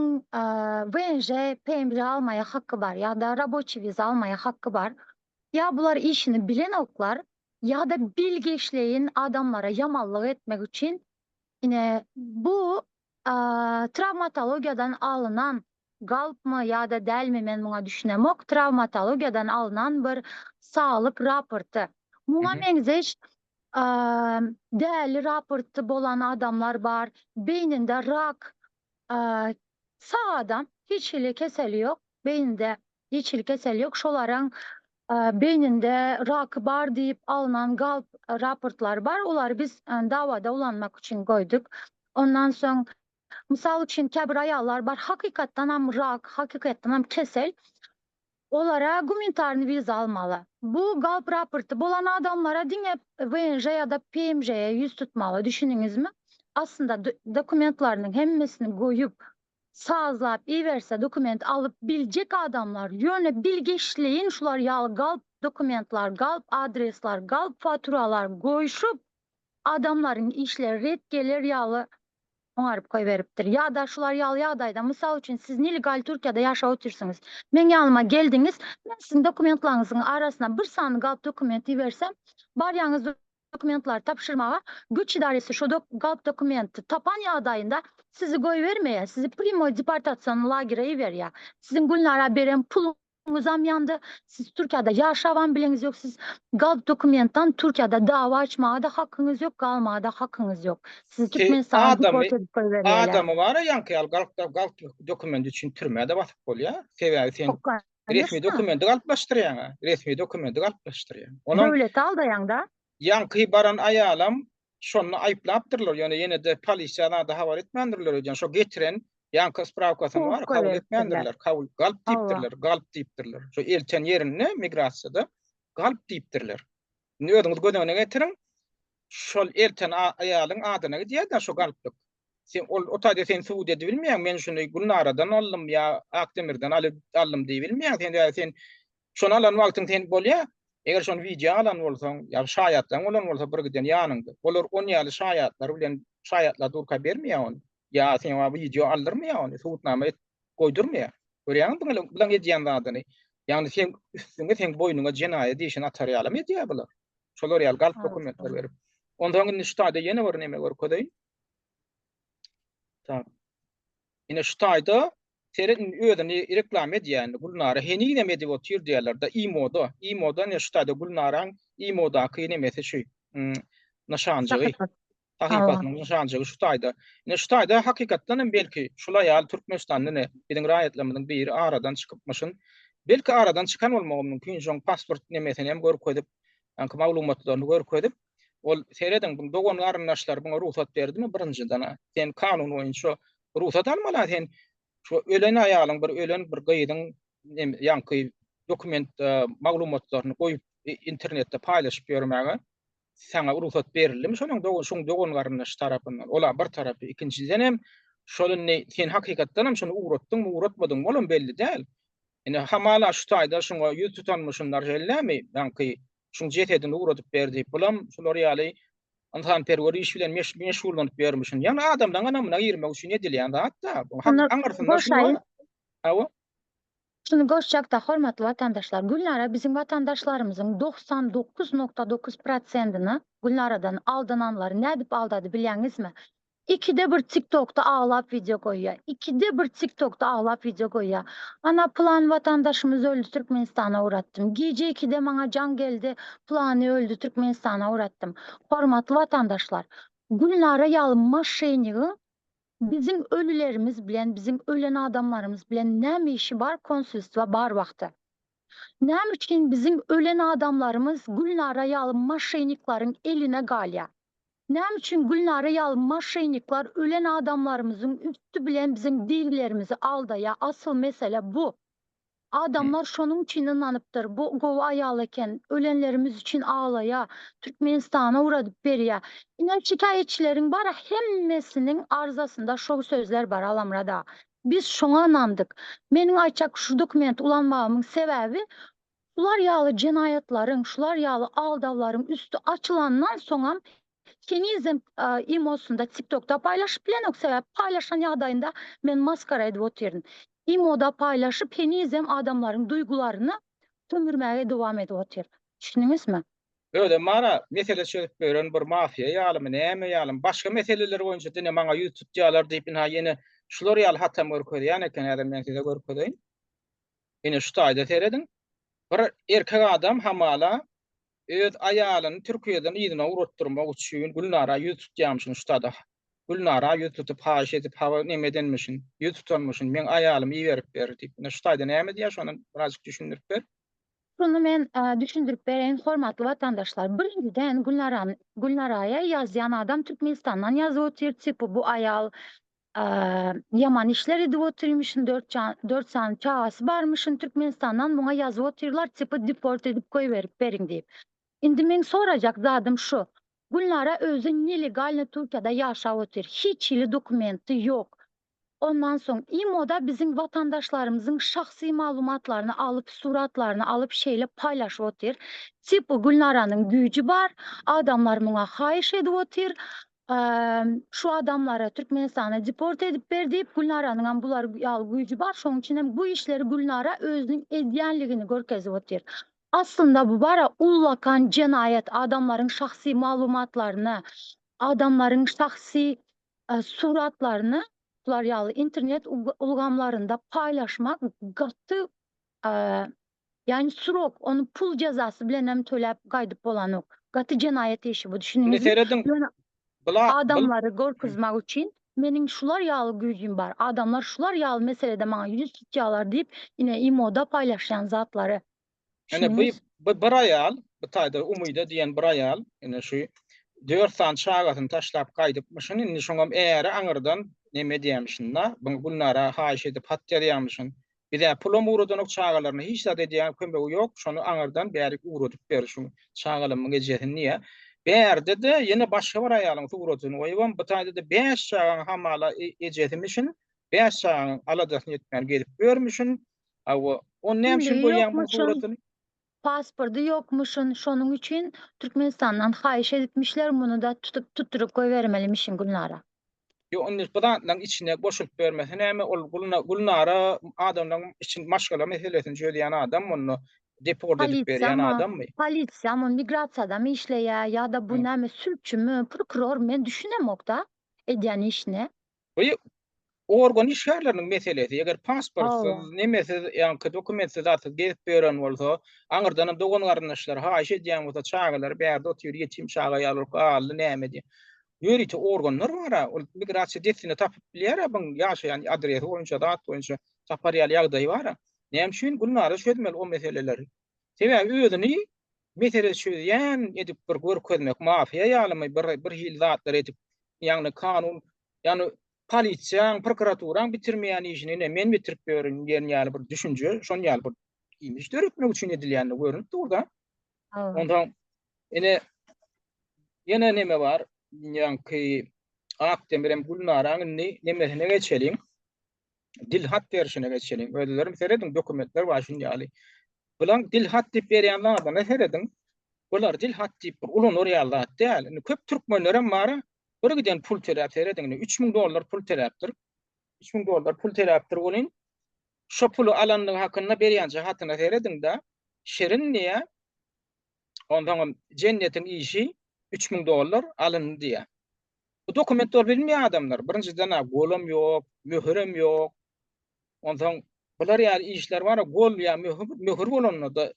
WNJ, PMJ almaýa haky bar ýa-da raboçiý wiza almaýa haky bar. Ýa bular işini bilenoklar, ýa-da bilgeşleýin adamlara ýamanlyk etmek üçin ine bu trawmatologiýadan alynan galpmy ýa-da dälmi men muňa düşünemok, trawmatologiýadan alnan bir saglyk raporty. Muňa meňzeş däli raporty bolan adamlar bar, beýninde rak, sag adam, hiç hili keseli ýok, beýninde hiç hili keseli ýok, şolaryň beýninde raky bar diýip alnan galp raportlar bar, olary biz dawada ulanmak üçin goýduk. Ondan soň Mysal üçin, käbir aýallar bar, hakykatdanam rak, hakykatdanam kesel. Olara gumanitarny wiza almaly. Bu galp raporty bolan adamlara diňe WNJ ýa-da PMJ-e ýüz tutmaly, düşündiňizmi? Aslynda dokumentlarynyň hemmesini goýup, sazlap iberse dokument alyp biljek adamlar, ýöne bilgeşleýin şular ýaly galp dokumentlar, galp adresler, galp faturalar goýşup, adamlaryň işleri ret geler ýaly oňaryp goýberipdir. Ýa-da şular ýaly ýagdaýda, mysal üçin, siz nelegal Türkiýede ýaşap otyrsyňyz. Meň ýanyma geldiňiz, men siziň dokumentlaryňyzyň arasyna bir sany galp dokument ibersem, barýaňyz dokumentlary tabşyrmaga, göç idaresi şo galp dokumenti tapan ýagdaýynda sizi goýbermeýär, sizi primoý deportasion lagere iberýär. Siziň Gülnara beren puluňyz Nyzam ýandy. Siz Türkiýede ýaşabam bileňiz ýok. Siz galp dokumentdan Türkiýede dawa açmaga-da hakyňyz ýok, galmaga-da hakyňyz ýok. Sizi Türkmenistana Adamy deport edip goýberýärler. adamy bara ýaňky ýaly galp galp dokument üçin türmä-de basyp bolýar. Sebäbi sen resmi Конечно. dokumenti galplaşdyrýaň-a. Resmi dokumenti galplaşdyrýaň. Onuň Döwleti aldaýaň-da. ýaňky baran aýalam Şonda aýyplapdyrlar, ýöne ýene-de polisiýa zada habar etmändirler öýdýän. Şo getiren ýaňky sprawkasyny bar, kabul etmändirler. Kabul galp diýipdirler, galp diýipdirler. Şo elten ýerinde migrasiýada galp diýipdirler. Indi özüňiz göz öňüne getiriň. Şol elten aýalyň adyna gidýär-de şo galplyk. Sen ol o taýda sen subut edibilmeýäň, men şuny Gülnaradan aldym ýa Akdemirden alyp aldym diýibilmeýäň. Sen sen Şony alan wagtyň sen bolýa, eger şony wideo alan bolsaň, ýa şaýatlaryň bolan bolsa bir giden ýanyňda, olar on ýaly şaýatlar bilen şaýatlar durka bermeýär ony. Ýa sen wideo aldyrmaýar ony, subutnama et goýdurmaýar. Görýäňmi buň bulaň edýän zadyny? Ýagny seň üstüňe, seň boýnuňa jenaýat işini atar ýalam edýär bular. Şolar ýaly galp dokumentler berip. Onsoň indi şu taýda ýene bir neme görkezeýin. Tak. Ine şu taýda seret indi özüni reklama edýär indi Gülnara henizem edip otyr diýýärler-de imoda. Imoda ine şu taýda Gülnaraň imodaky nemesi şu nyşanjygy. Sahypasynyň nyşanjygy şu taýda. Ine şu taýda hakykatdan hem belki şul aýal Türkmenistanda ine biziň raýatlarymyzyň biri aradan çykypmyşyn. Belki aradan çykan bolmagy mümkin şoň pasport nemesini hem görkezip, ýaňky maglumatlaryny görkezip Ol serediň bu dogan garyndaşlar buňa rugsat berdimi birinjiden sen kanun boýunça rugsat almaly sen şu ölen aýalyň bir ölen bir gyzyň ýaňky dokument e, maglumatlaryny goýup e, internetde paýlaşyp ýörmäge saňa rugsat berildimi şonuň dogan şoň dogan garyndaş tarapyndan ola bir tarapy ikinjiden hem şol indi sen hakykatdan hem şony ugratdyňmy ugratmadyňmy olam belli däl indi hamala şu taýda şoňa ýüz tutanmyşynlar şeýlemi ýaňky şuň jesedini ugradyp ber diýip, bulam şular ýaly ynsanperwer iş bilen meşgullanyp ýörmüşin. Ýagny adamlaryň ynamyna girmek üçin edilýän zat-da. Bu hak aňyrsynda şu bar. Hawa. Şuny goşjakda, hormatly watandaşlar, Gülnara biziň watandaşlarymyzyň 99 nokta 9 prosentini Gülnaradan aldananlary nädip aldady bilýäňizmi? Ikide bir tiktokda aglap wideo goýýa. Ikide bir tiktokda aglap wideo goýýa. Ana pylan watandaşymyz öldi Türkmenistana ugratdym. Gije ikide maňa jaň geldi pylany öldi Türkmenistana ugratdym. Hormatly watandaşlar Gülnara ýaly moşenigiň biziň ölülerimiz bilen biziň ölen adamlarymyz bilen näme işi bar konsulstwa bar wagty. Näme üçin biziň ölen adamlarymyz Gülnara ýaly moşeniklaryň eline galýa. Näme üçin Gülnara ýaly moşenniklar ölen adamlarymyzyň üsti bilen biziň dirilerimizi aldaýa asyl mesele bu. Adamlar şonuň üçin ynanypdyr bu gowy aýal eken ölenlerimiz üçin aglaýa Türkmenistana ugradyp berýä. Ine şikaýatçileriň bara hemmesiniň arzasynda şol sözler bar Alamyrat aga. Biz şoňa ynandyk. Meniň aýtjak şu dokumenti ulanmagymyň sebäbi şular ýaly jenaýatlaryň, şular ýaly aldawlaryň üsti açylandan soňam henizem imosynda, TikTokda paýlaşyp bilenok, sebäbi paýlaşan ýagdaýynda men maskara edip otyryn. Imoda paýlaşyp henizem adamlaryň duýgularyny sömürmäge dowam edip otyr. Düşündiňizmi? Özem bar-a, mesele çözüp beren bir mafiýa ýalymy, näme ýalymy, başga meseleler boýunça diňe maňa ýüz tutýarlar diýip, ynha ýene şular ýaly hatam görkezýän eken, häzir men size görkezeýin. Ine şu taýda serediň. Bir erkek adam hamala öz aýalyny Türkiýeden yzyna ugratdyrmak üçin Gülnara ýüz tutýarmyşyn şu taýda. Gülnara ýüz tutup haýyş edip hawa neme edenmişin, ýüz tutanmyşyn, meň aýalymy iberip ber diýip. Ine şu taýda näme diýýär, şony birazjyk düşündirip ber. Şuny men düşündirip bereýin hormatly watandaşlar. Birinjiden Gülnaran Gülnaraýa ýazýan adam Türkmenistandan ýazyp otyr tipi bu aýal ýaman işler edip otyrmyşyn dört sany çagasy barmyşyn Türkmenistandan muňa ýazyp otyrlar tipi deport edip goýberip beriň diýip. Indi meň sorajak zadym şu Gülnara özi nelegalny Türkiýede ýaşap otyr hiç hili dokumenti ýok Ondan soň imoda biziň watandaşlarymyzyň şahsy maglumatlaryny alyp, suratlaryny alyp şeýle paýlaşyp otyr. Tipa Gülnaranyň güýji bar, adamlar muňa haýyş edip otyr. Şu adamlary Türkmenistana deport edip ber diýip, Gülnaranyňam bular ýaly güýji bar, şonuň üçin hem bu işleri Gülnara özüniň edýänligini görkezip otyr. Aslynda bu bara ullakan jenaýat, adamlaryň şahsy maglumatlaryny, adamlaryň şahsy suratlaryny şular ýaly internet ulgamlarynda paýlaşmak gaty ýagny srok ony pul jezasy bilen hem töläp gaýdyp bolanok. Gaty jenaýat işi bu Indi düşündiňizmi? serediň Ýöne bula bul adamlary gorkuzmak üçin meniň şular ýaly güýjüm bar, adamlar şular ýaly meselede maňa ýüz tutýarlar diýip ine imoda paýlaşýan zatlary. Ine bu Düşündiňiz? bu bir aýal, bu taýda Umyda diýen bir aýal, ine şu dört sany çagasyny taşlap gaýdypmyşyn, indi şoňam äri aňyrdan neme edýämişin-da, bu Gülnara haýyş edip hat ýazýamyşyn. Biz-ä pulam ugradanok çagalaryna hiç zat edýän kömegi ýok, şony aňyrdan bärik ugradyp ber şu çagalamyň ejesini diýýär. Bärde-de ýene başga bir aýalyň suratyny goýubam, bu taýda-da bäş çagaň hamala ejesimişin, bäş çagaň aladasyny etmän gezip ýörmüşin, Hawa, ony näme üçin Kimligi goýýaň bu ýokmuşyn, suratyny? pasporty ýokmuşyn, şonuň üçin Türkmenistandan haýyş edipmişler, muny-da tutup tutduryp goýbermelimişin Gülnara. Ýok, indi bu zatlaryň içine goşulyp bermese näme, ol Gülnara adamlaryň için maşgala meselesini çözýän adam onda deport edip berýän Polisiýamy, adammy? polisiýamy, migrasiýadamy işleýär ýa-da bu näme sülçümi, prokuror men düşünemok-da edýän işine. Bu organ işgärleriniň meselesi. Eger pasportsyz, Hawa. nemesiz, ýaňky dokumentsiz zatsyz gezip ýören bolsa, aňyrdanam dogan-garyndaşlary haýyş edýän bolsa, çagalary bärde otyr, ýetim çaga ýaly bolup galdy, näme diýip. Ýörite organlar bar-a, ol migrasiýa dessine tapyp bilýär-ä buň ýaşaýan adresi boýunça, zat boýunça tapar ýaly ýagdaýy bar-a. Näme üçin Gülnara çözmeli o meseleleri? Sebäbi özüni mesele çözýän edip bir görkezmek, mafiýa ýalymy bir bir hili zatlar edip, ýagny kanun, ýagny polisiýaň, prokuraturaň bitirmeýän işini ine men bitirip ýörün diýen ýaly bir düşünje, şon ýaly bir imij döretmek üçin edilýändigi görnüp dur-da. Onsoň ine ýene neme bar, ýaňky Akdemir hem Gülnaraň indi nemesine geçeliň. Dil hat berşine geçeliň. Özlerim serediň dokumentler bar şun ýaly. Bulan dil hat diýip berýän zadyna serediň. Bular dil hat diýip bir ulanar ýaly zat däl. Indi köp türkmenlerem bar. Bir giden pul töläp serediň indi 3000 dollar pul töläpdir. 3000 dollar pul töläpdir welin şo puly alandygy hakynda berýänje hatyna serediň-de. Şirin diýä. Onsoňam jennetiň işi 3000 dollar alyndy diýä. Bu dokument bolup bilmeýär adamlar. Birinjiden-ä golam ýok, möhürem ýok. Onsoň bular ýaly işler bar, gol ýa möhür, möhür bolanda-da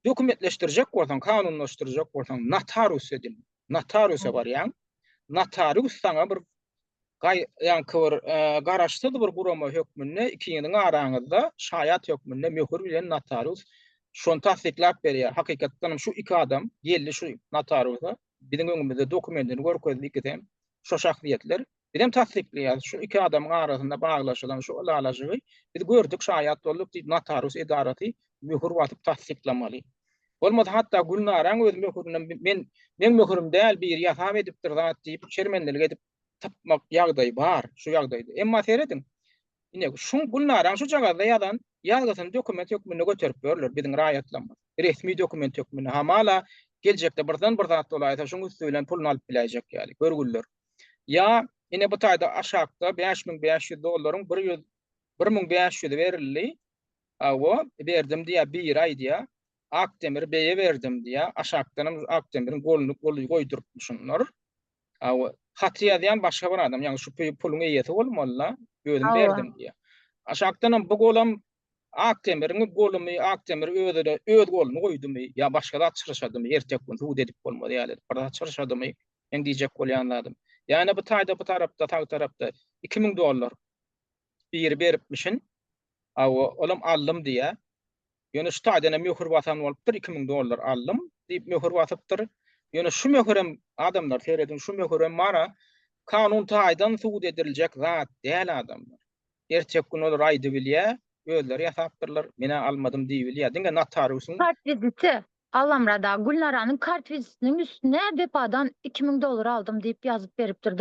dokumentleşdirjek bolsaň, kanunlaşdyrjak bolsaň notarius edil. Notariusa barýaň. Notarius saňa bir gaý ýaňky bir e, garaşsyz bir gurama hökmünde ikiňiziň araňyzda şaýat hökmünde möhür bilen notarius şony tassyklap berýär. Hakykatdan hem şu iki adam geldi şu notariusa. Biziň öňümizde dokumentini görkezdi ikisem, şo şahsyýetler. Bizem tassyklaýarys, şu iki adamyň arasynda baglaşylan şu ylalaşygy biz gördük, şaýat bolduk diýip notarius edarasy möhür basyp tassyklamaly. Bolmasa hatda Gülnaraň öz möhürinem men meň möhürim däl biri ýasap edipdir zat diýip şermendelik edip tapmak ýagdaýy bar şu ýagdaýda. Emma serediň. Ine, şuň Gülnaraň şujagazda ýazan ýazgysyny dokument hökmünde göterip ýörler biziň raýatlarymyz. Resmi dokument hökmünde. Hamala, geljekde birden bir zat bolaýsa, şuň üsti bilen puluny alyp biläýjek ýaly. Görgüliler. Ýa, ine bu taýda aşakda 5500 dollaryň bir ýüz, 1500-i berildi. Hawa, berdim diýýär, biri aýdýar. Akdemir beýe berdim diýýär. Aşakdanam Akdemiriň goluny goly goýdurypmyşynlar. Hawa, haty ýazýan başga bir adam, ýagny şu puluň eýesi bolmaly-da, özüm berdim diýýär. Aşakdanam bu golam Akdemiriň golumy, Akdemir özi-de öz goluny goýdumy ýa başga zat çyrşadymy, erteki gün subut edip bolmaz ýaly edip bir zat çyrşadymy, meň diýjek bolýan zadym. Ýa-da bu taýda bu tarapda, sag tarapda 2000 dollar biri beripmişin. Hawa, olam aldym diýýär. Ýöne şu taýdan hem möhür basan bolupdyr, 2000 dollar aldym diýip möhür basypdyr. Ýöne şu möhürem, adamlar serediň, şu möhürem bar-a, kanun taýdan subut ediljek zat däl adamlar. Erteki gün olar aýdybilýär, özleri ýasapdyrlar, men-ä almadym diýibilýär. Diňe notariusyň. Kart wiziti, Allamyrat aga, Gülnaranyň kart wizitiniň üstüne Wepadan 2000 dollar aldym diýip ýazyp beripdir.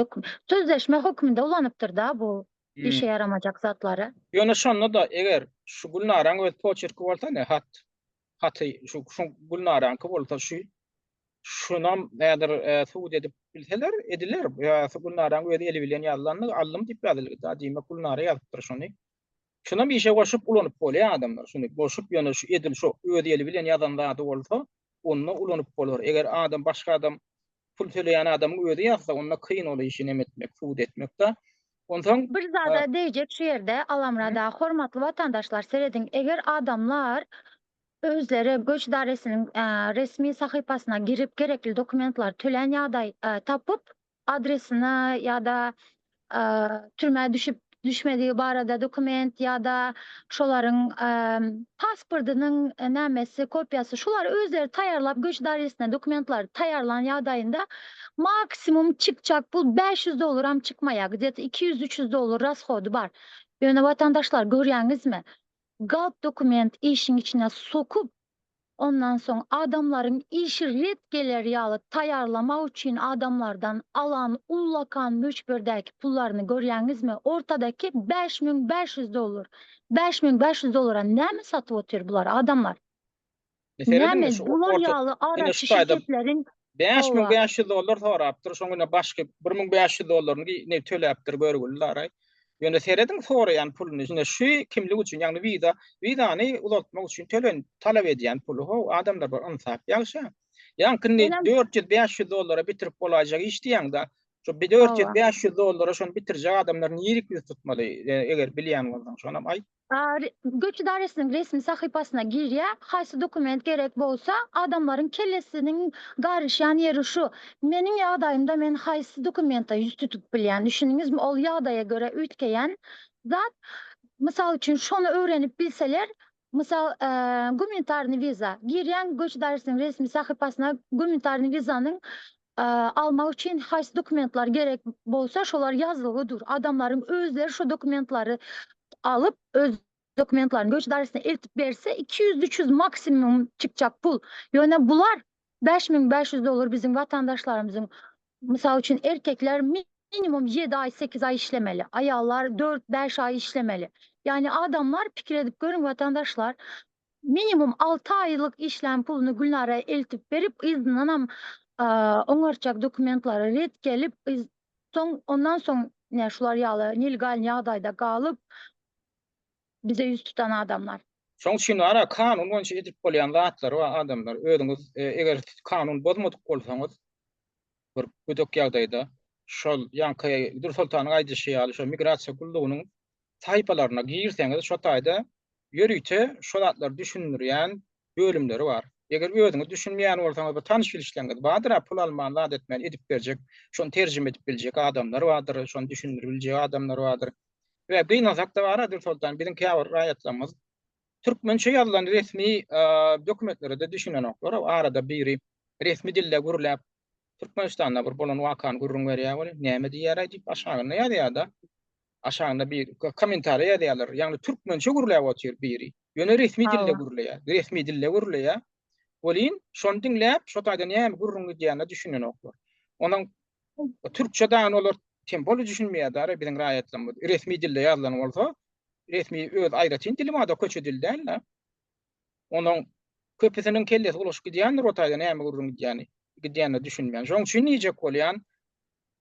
Sözleşme hökmünde ulanypdyr-da bu işe ýaramajak zatlary. Ýöne şonda-da eger şu Gülnaraň öz poçerki bolsa ne hat haty şu şu Gülnaraňky bolsa şu şunam häzir subut edip bilseler ediler. Ýa Gülnaraň öz eli bilen ýazylandygy aldym diýip ýazylgy da diýmek Gülnara ýazypdyr şony. Şunam işe goşup ulanyp bolýar adamlar şuny goşup ýöne şu edil şu öz eli bilen ýazan zady bolsa onda ulanyp bolar. Eger adam başga adam pul töleýän adamyň özi ýazsa onda kyn ol işi neme etmek subut etmek-da. Onsoň Bir zada degjek şu ýerde Alamyrat aga hormatly watandaşlar serediň eger adamlar özleri göç ydaresynyň resmi sahypasyna girip gerekli dokumentlary tölän ýagdaý tapyp adresini ýa-da türmä düşüp düşmedigi barada dokument ýa-da şolaryň pasportynyň nämesi kopiýasy şulary özleri taýýarlap göç ydaresine dokumentlary taýýarlan ýagdaýynda maksimum çykjak pul 500 dollaram çykmaýar gde-to 200-300 dollar rashody bar ýöne watandaşlar görýäňizmi galp dokument işiň içine sokup Ondan soň adamlaryň işi ret geler ýaly taýýarlamak üçin adamlardan alan ullakan möçberdäki pullaryny görýäňizmi? Ortadaky 5500 dollar. 5500 dollara näme satyp otyr bular adamlar? Serediň Näme şu bular orta ýaly ine araçy şu taýda şirketleriň hawa. 5500 dollar sorapdyr, şoň ine başky 1500 dollaryny ne töläpdir görgüli daraý. Ýöne serediň soraýan puluny, ine şu kimlik üçin, ýagny wiza, wizany uzaltmak üçin tölen, talap edýän puly how, adamlar bir ynsap ýagşa. Ýaňky indi Menem 400-500 dollara bitirip bolaýjak iş diýýäň-de, şu bir hawa. 400-500 dollara şony bitirjek adamlar nirik ýüz tutmaly, eger bilýän bolsaň, şonam aýt. Göç ydaresynyň resmi sahypasyna girýär, haýsy dokument gerek bolsa, adamlaryň kellesiniň garyşýan ýeri şu. Meniň ýagdaýymda men haýsy dokumenta ýüz tutup bilýän, düşündiňizmi, ol ýagdaýa görä üýtgeýän zat. Mysal üçin, şony öwrenip bilseler, mysal, gumanitarnyý wiza, girýäň göç ydaresynyň resmi sahypasyna gumanitarnyý wizanyň almak üçin haýsy dokumentler gerek bolsa şolar ýazylgy dur. Adamlaryň özleri şo dokumentlary alyp öz dokumentlaryny göç ydaresyna eltip berse 200-300 maksimum çykjak pul. Ýöne bular 5500 dollar biziň watandaşlarymyzyň mysal üçin erkekler minimum 7 aý 8 aý işlemeli. Aýallar 4-5 aý işlemeli. Ýagny adamlar pikir edip görüň watandaşlar Minimum 6 aýlyk işlän puluny Gülnara eltip berip yzyndanam oňartjak dokumentlary ret gelip soň ondan soň ne şular ýaly nelegalny ýagdaýda galyp bize ýüz tutan adamlar. Şoň üçin ara kanun boýunça edip bolýan zatlary bar adamlar özüňiz eger kanun bozmadyk bolsaňyz bir gödek ýagdaýda şol ýaňky Dürsoltanyň aýdyşy ýaly şol migrasiýa gullugynyň sahypalaryna girseňiz şo taýda ýörite şo zatlary düşündirýän bölümleri bar. Eger özüňiz düşünmeýän bolsaňyz bir tanyş-bilişleriňiz bardyr-a, pul alman, zat etmän edip berjek, şony terjime edip biljek adamlar bardyr, şony düşündirip biljek adamlar bardyr. We gynansak-da bar-a Dürsoltan, biziň käbir raýatlarymyz türkmençe ýazylan resmi dokumentlere-de düşünenoklar. Arada biri resmi dilde gürläp, Türkmenistanda bir bolan wakany gürrüň berýär welin, näme diýýär-aý diýip aşagynda ýazýar-da. Aşagynda bir kommentariýa ýazýarlar. Ýagny türkmençe gürläp otyr biri. Ýöne resmi dilde gürleýär. Resmi dilde gürleýär. Welin şony diňläp, şo taýda näme gürrüň gidýänine düşünenoklar. Onuň türkçe dagy olar tem bolup düşünmeýär dara biziň raýatlarymyz. Resmi dilde ýazylan bolsa. resmi öz aýratyn dili bar-da, köçe dili däl-de. Onuň köpüsiniň kellesi bulaşyp gidýändir o taýda näme gürrüň gidýäni, gidýänine düşünmän. Şonuň üçin diýjek bolýan,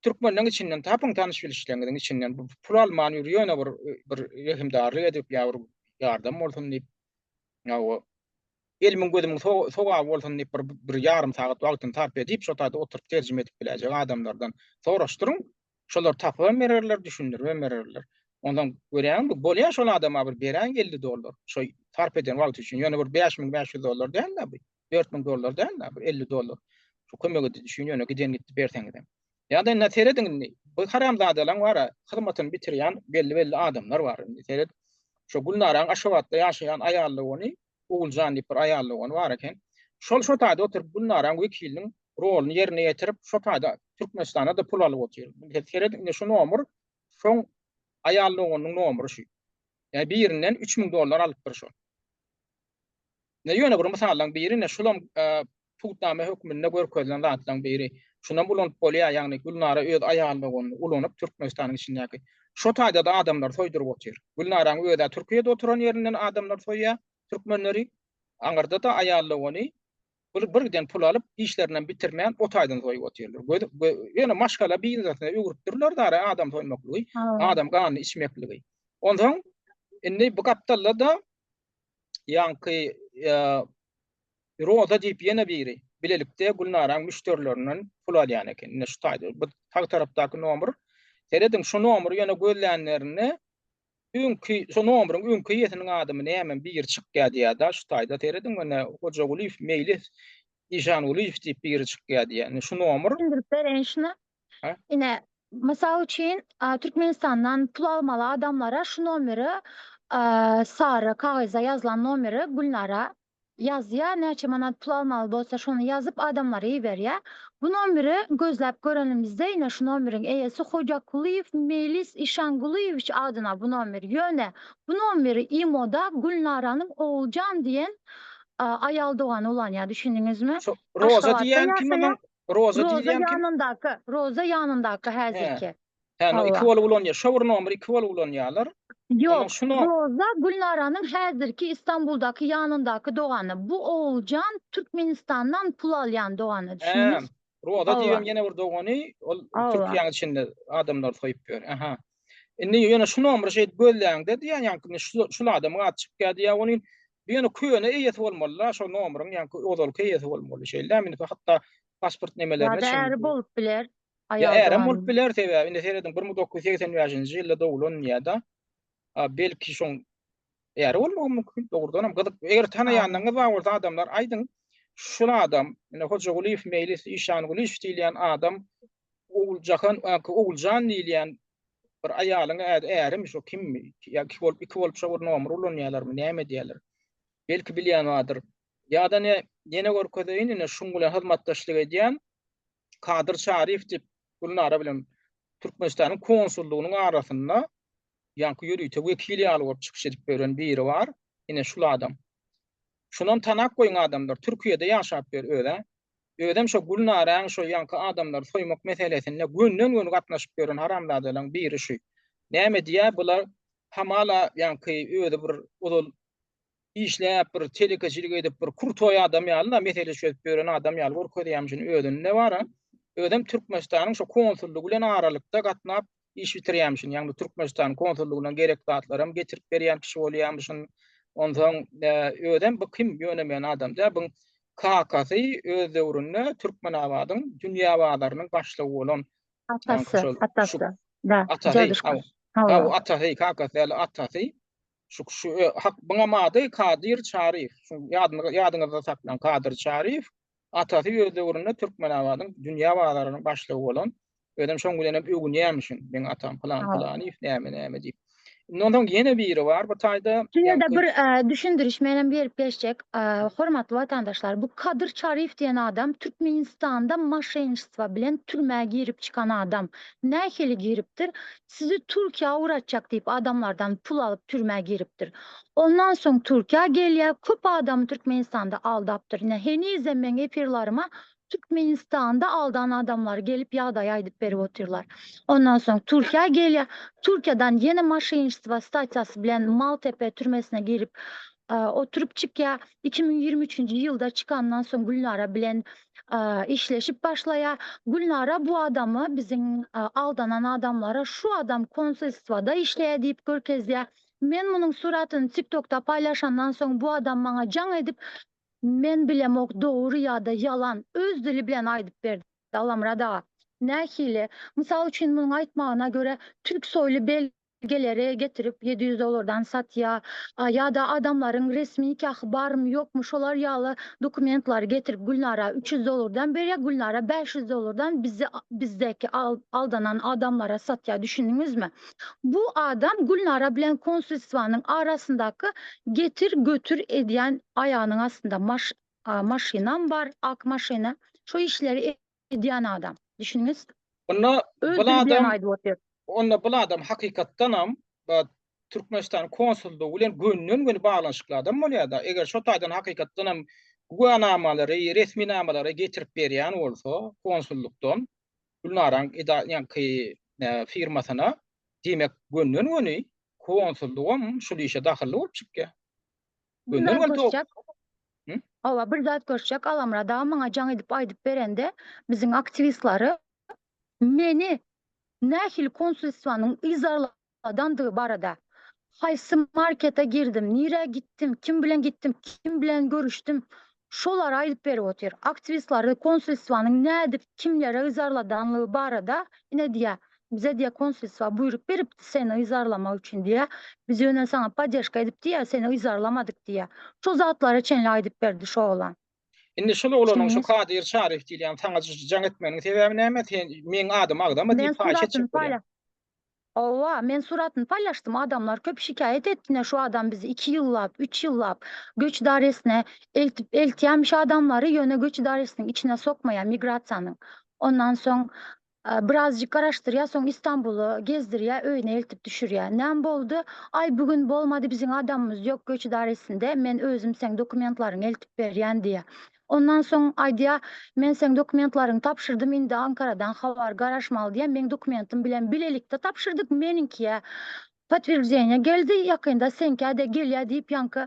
türkmenleň içinden tapyň tanyş-bilişleriňiziň içinden bu pul alman ýör ýöne bir bir rehimdarlyk edip ýa bir ýardam bolsun diýip, ýa elimiň gözümiň sogaby bolsun diýip bir bir ýarym sagat wagtyny sarp edip şo taýda oturyp terjime edip biläýjek adamlardan soraşdyryň. Şolar tapybam bererler, düşündiribem bererler. Onsoň görýäňmi, bolýar şol adama bir beräýiň 50 dollar, şo sarp eden wagty üçin. Ýöne bir 5500 dollar däl-de bu, 4000 dollar däl-de, bir 50 dollar. Şu kömek ediji üçin ýöne giden gitdi berseňizem. Ýa-da indi serediň indi, bu haramzadalaň bar-a, hyzmatyny bitirýän belli-belli adamlar bar indi seret. Şo Gülnaraň Aşgabatda ýaşaýan aýal dogany Oguljan diýip bir aýal dogany bar eken. Şol şo taýda oturyp Gülnaraň wekiliniň roluny ýerine ýetirip, şo taýda Türkmenistana-da pul alyp otyr. Indi serediň, indi şu nomer şoň aýal doganynyň nomery şu. Ýa birinden 3000 dollar alypdyr şol. Ine ýöne bir mysallaň biri, ine şulam subutnama hökmünde görkezilen zatlaryň biri. Şunam ulanyp bolýar, ýagny Gülnara öz aýal doganyny ulanyp Türkmenistanyň içindäki. Şo taýda-da adamlary soýduryp otyr. Gülnaraň öz-ä Türkiýede oturan ýerinden adamlary soýýar, türkmenleri. Aňyrda-da aýal dogany bir bir giden pul alyp, işlerinem bitirmän o taýdan soýup otyrlar. Göz, ýöne maşgala biznesine öwrüpdirler dara adam soýmaklygy, adam ganyny içmekligi. Onsoň indi bu gapdalda-da ýaňky Roza diýip ýene biri bilelikde Gülnaraň müşderilerinden pul alýan eken. Ine şu taýda bu sag tarapdaky nomer. Serediň şu nomeri ýöne gözlänlerinde öňki şu nomeriň öňki eýesiniň adymy näme biri çykýar diýýär-de şu taýda serediň ine Hojagulyýew Meýlis Işangulyýew diýip biri çykýar diýýär. Ine şu nomer. Düşündirip bereýin şuny. Ine, mysal üçin, Türkmenistandan pul almaly adamlara şu nomeri sary kagyzda ýazylan nomeri Gülnara ýazýar, näçe manat pul almaly bolsa şony ýazyp adamlara iberýär. Bu nomeri gözläp görenimizde ine şu nomeriň eýesi Hojakulyýew Meýlis Işangulyýewiç adyna bu nomer. Ýöne bu nomeri imoda Gülnaranyň Oguljan diýen aýal dogany ulanýar düşündiňizmi? Şu Roza diýen kim onuň? Roza Roza diýilýän kim? ýanyndaky, Roza ýanyndaky häzirki. Hä, no iki bolup ulanýar. Şo bir nomeri iki bolup ulanýarlar. Onuň Ýok, şuny Roza Gülnaranyň häzirki Istanbuldaky ýanyndaky dogany. Bu Oguljan Türkmenistandan pul alýan dogany, Hä, düşündiňiz? Roza Hawa. diýibem ýene bir dogany, ol Hawa. Türkiýäň içinde adamlary soýup ýör. Aha. Indi ýöne şu nomeri şeýdip gözläňde diýýän, ýaňky indi şu şul adamyň ady çykýar diýýär, ony bu ýöne köne eýesi bolmaly-da, şo nomeriň ýaňky ozalky eýesi bolmaly. Şeýle-dämi indi hatda pasport nemelerine Ýa-da çenli. äri bolup biler, Ýa aýal ärem bolup dogany. biler, sebäbi indi serediň 1985-nji ýylda doglan diýýär-de. A belki şoň äri bolmagy mümkin, dogrudanam gyzyk. Eger tanaýanyňyz bar bolsa adamlar aýdyň, şul adam, ine Hojagulyýew Meýlis Işangulyýew diýilýän adam Oguljahan, Oguljan diýilýän bir aýalyň ärimi şo kimmi? Ýa iki bolup, iki bolup şo bir nomer ulanýarlarmy, näme edýärler? Belki bilýän bardyr. Ýa-da ne ýene görkezeýin, ine şuň bilen hyzmatdaşlyk edýän Kadyr Çaryýew diýip Gülnara bilen Türkmenistanyň konsullygynyň arasynda ýaňky ýörite wekil ýaly bolup çykyş edip ýören biri bar. Ine şul adam. Şunam tanap goýuň adamlar. Türkiýede ýaşap ýör öz-ä. Özem şo Gülnaraň şo ýaňky adamlary soýmak meselesinde gönden-göni gatnaşyp ýören haramzadalaň biri şu. Näme diýýär bular hamala ýaňky özi bir ozal işläp bir telekeçilik edip bir krutoý adam ýaly-da mesele çözüp ýören adam ýaly görkezýärmişin özüni-de bar-a. Özem Türkmenistanyň şo konsullygy bilen aralykda gatnap iş bitirýärmişin. Ýagny Türkmenistan konsullygyndan gerek zatlaram getirip berýän kişi bolýarmyşyn. Onsoň özem bu kim ýönemeýän adam däl. Buň kakasy öz döwründe Türkmenabadyň dünýä bazarynyň başlygy bolan. Atasy, atasy. Da, atasy. Hawa, atasy, kakasy däl, atasy. Şu şu hak buňam ady Kadyr Çaryýew. Şu ýadyňyzda saklaň Kadyr Çaryýew. Atasy öz döwründe Türkmenabadyň dünýä bazarynyň başlygy bolan, özem şoň bilenem öwünýärmişin, meň atam pylan pylanyýew näme näme diýip. Indi onsoň ýene biri bar bu taýda. Şu ýerde bir düşündiriş menem berip geçjek. Hormatly watandaşlar, bu Kadyr Çaryýew diýen adam Türkmenistanda maşenşstwa bilen türmä girip çykan adam. Nähili giripdir? Sizi Türkiýä ugratjak diýip adamlardan pul alyp türmä giripdir. Ondan soň Türkiýä gelýär, köp adamy Türkmenistanda aldapdyr. Ine henizem meň efirlaryma. Türkmenistanda aldan adamlary gelip ýagdaýy aýdyp berip otyrlar. Ondan soň Türkiýä gelýär. Türkiýeden ýene maşenniçestvo statýasy bilen Maltepe türmesine girip oturyp çykýar. 2023-nji ýylda çykandan soň Gülnara bilen işleşip başlaýar. Gülnara bu adamy biziň aldanan adamlara şu adam konsulstwada işleýär diýip görkezýär. Men munuň suratyny TikTokda paýlaşandan soň bu adam maňa jaň edip, men bilemok dogry ýa-da ýalan, öz dili bilen aýdyp berdi Allamyrat aga. Nähili? Mysal üçin munuň aýtmagyna görä türk soýly belgeleri getirip 700 dollardan satýa ýa-da adamlaryň resmi nikahy barmy ýokmy şolar ýaly dokumentlary getirip Gülnara 300 dollardan berýä Gülnara 500 dollardan bizi bizdäki aldanan adamlara satýa düşündiňizmi? Bu adam Gülnara bilen konsulstwanyň arasyndaky getir-götür edýän aýagynyň astynda maş maşynam bar, ak maşyna. Şo işleri edýän adam. Düşündiňiz? Onda Öz bul dili bilen adam aýdyp otyr. onda bul adam hakykatdanam Türkmenistan konsullygy bilen gönden-göni baglanyşykly adam bolýar-da. Eger şo taýdan hakykatdanam güwänamalary, resminamalary getirip berýän bolsa konsullykdan, Gülnaraň eda ýaňky firmasyna diýmek gönden-göni konsullygam şul işe dahylly bolup çykýar. Bir zat Gönden-göni to goşjak. Hı? Hawa, bir zat goşjak, Alamyrat aga maňa jaň edip aýdyp berende, biziň aktiwistlary meni nähili konsulstwanyň yzarladandygy barada, haýsy markete girdim, nirä gitdim, kim bilen gitdim, kim bilen görüşdim, şolary aýdyp berip otyr. Aktiwistlary konsulstwanyň nädip kimlere yzarladanlygy barada, ine diýýär, bize diýýär konsulstwa buýruk beripdi seni yzarlamak üçin diýýär. Biz ýöne saňa poddežka edip diýýär, seni yzarlamadyk diýýär. Şo zatlara çenli aýdyp berdi şo oglan. Indi şol oglanyň şu Düşündiňiz? Kadyr Çaryýew diýilýän saňa jaň etmeginiň sebäbi näme? Sen meň adymy agzama Men diýip haýyş suratyny etjek bolýar. paýla Hawa, men suratyny paýlaşdym, adamlar köp şikaýat etdi, ine şu adam bizi iki ýyllap, üç ýyllap göç idaresine eltip eltýämiş adamlary, ýöne göç idaresiniň içine sokmaýar migrasiýanyň. Ondan soň birazjyk garaşdyrýar, soň Istanbula gezdirýär, öýüne eltip düşürýär. Näme boldy? Aý bu gün bolmady, biziň adamymyz ýok göç idaresinde, men özüm seň dokumentlaryňy eltip berýän diýýär. Ondan soň aýdýar, men seň dokumentlaryňy tabşyrdym, indi Ankaradan habar garaşmaly diýýär, meň dokumentim bilen bilelikde tabşyrdyk, meniňkiä potwierdzeniýe geldi, ýakynda seňkä-de gelýär diýip ýaňky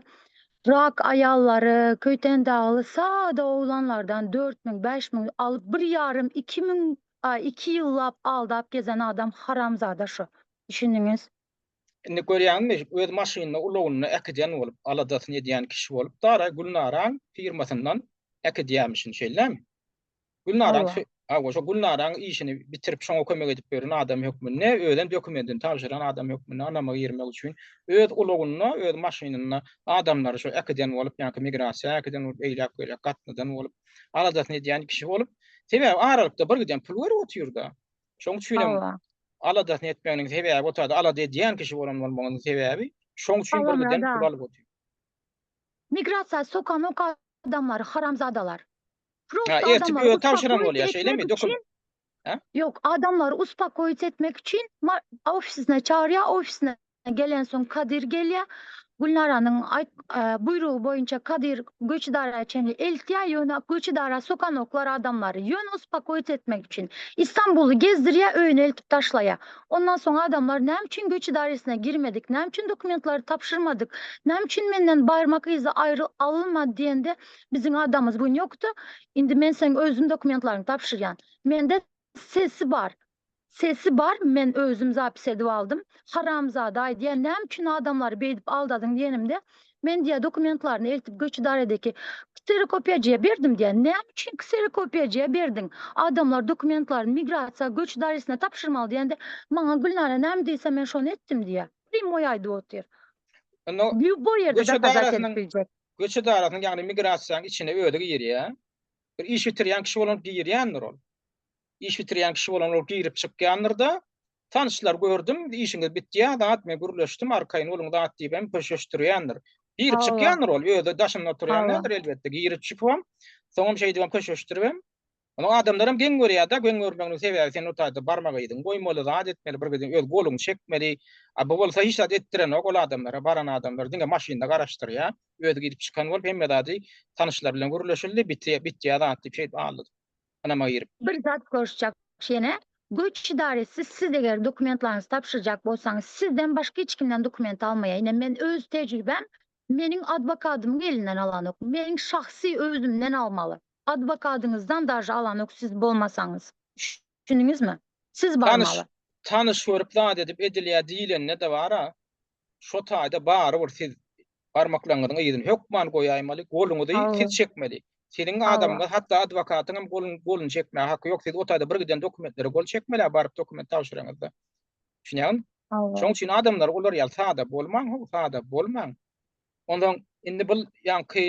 rak aýallary, köýtendagly sada oglanlardan 4000, 5000 alyp bir ýarym, 2000, iki ýyllap aldap gezen adam haramzada şu. Düşündiňiz? Indi görýäňizmi, öz maşynynda, ulagynda äkidýän bolup, aladasyny edýän kişi bolup, dara Gülnaraň firmasyndan äkidýärmişin, şeýlemi? Gülnaraň Hawa. Hawa, şo Gülnaraň işini bitirip, şoňa kömek edip ýören adam hökmünde, özem dokumentini tabşyran adam hökmünde ynama girmek üçin öz ulagynda, öz maşynynda adamlary şo äkiden bolup, ýaňky migrasiýa äkiden bolup, eýläk-beýläk gatnadan bolup, aladasyny edýän kişi bolup, sebäbi aralykda bir giden pul berip otyr-da. Şoň üçinem Hawa. aladasyny etmeginiň sebäbi o taýda alada edýän kişi bolan bolmagynyň sebäbi şoň üçin bir Hawa, giden Myrat pul aga. alyp otyr. Migrasiýa sokanok adamlary haramzadalar. Ha, Prosta ertip adamlary özi tabşyran uspokoit bolýar, etmek şeýlemi? Dokum üçin Ha? Ýok, adamlary uspokoit etmek üçin ofisine çagyrýar, ofisine Gelensoň Kadyr gelýär. Gülnaranyň aýt buýrugy boýunça Kadyr göç idara çenli eltýär, ýöne göç idara sokanoklar adamlary, ýöne uspokoit etmek üçin. Istanbuly gezdirýär, öýüne eltip taşlaýar. Ondan soň adamlar näme üçin göç idaresine girmedik, näme üçin dokumentleri tabşyrmadyk, näme üçin menden barmak yzy aýry alynmady diýende, biziň adamymyz bu gün ýokdy, indi men seň özüm dokumentlaryňy tabşyrýan. Mende Sesi bar. Sesi bar men özüm zapis edip aldym. Haramzada aýdýa näme üçin adamlary beýdip aldadyň diýenimde men diýä dokumentlaryny eltip göç idaredeki kserokopiýaçyýa berdim diýä. Näme üçin kserokopiýaçyýa berdiň? Adamlar dokumentlaryny migrasiýa göç idaresine tabşyrmaly diýende maňa Gülnara näme diýse men şony etdim diýä. Primoý aýdyp otyr. Onda Lýuboý ýerde göç dokazat edip edarasynyň biljek. göç edarasynyň ýagny migrasiýanyň içine özi girýä. Bir iş bitirýän kişi bolan girýändir ol. Iş bitirýän kişi bolan ol girip çykýandyr-da, tanyşlar gördüm, işiňiz bitýär, zat, men gürleşdim, arkaýyn boluň zat diýip hem köşeşdirýändir. Girip çykýandyr ol, özi daşynda oturýan däldir elbetde, girip çykypam, soňam şeýdibem köşeşdiribem, Onuň adamlaram geň görýär-de, geň görmeginiň sebäbi sen o taýda barmak yzyňy goýmaly, zat etmeli, bir giden öz goluňy çekmeli. A bu bolsa hiç zat etdirenok ol adamlara, baran adamlar diňe maşynda garaşdyrýar. Özi girip çykan bolup hemme zady tanyşlar bilen gürleşildi, bitýär, bitýär zat diýip şeýdip aldady. Ynama girip. Bir zat goşjak ýene, göç idaresi siz eger dokumentlaryňyzy tabşyrjak bolsaňyz sizden başga hiç kimden dokument almaýar. Ine men öz tejribäm meniň adwokadymyň elinden alanok. Meniň şahsy özümden almaly. Adwokadyňyzdan daže alanok siz bolmasaňyz. Düşündiňizmi? Siz Tanyş barmaly. tanyş görüp zat edip edilýär diýilende-de bar-a, şo taýda barybir siz barmaklaryňyzyň yzyny hökman goýaýmaly, goluňyzy Hawa. siz çekmeli. Siziň Hawa. adamyňyz, hatda adwokatyň hem golun goluny çekmäge haky ýok. Siz o taýda bir giden dokumentlere gol çekmeli-ä baryp dokument tabşyraňyzda. Düşünýäňizmi? Hawa. Şonuň üçin adamlar olar ýaly sada bolmaň how, sada bolmaň. Onsoň indi bul ýaňky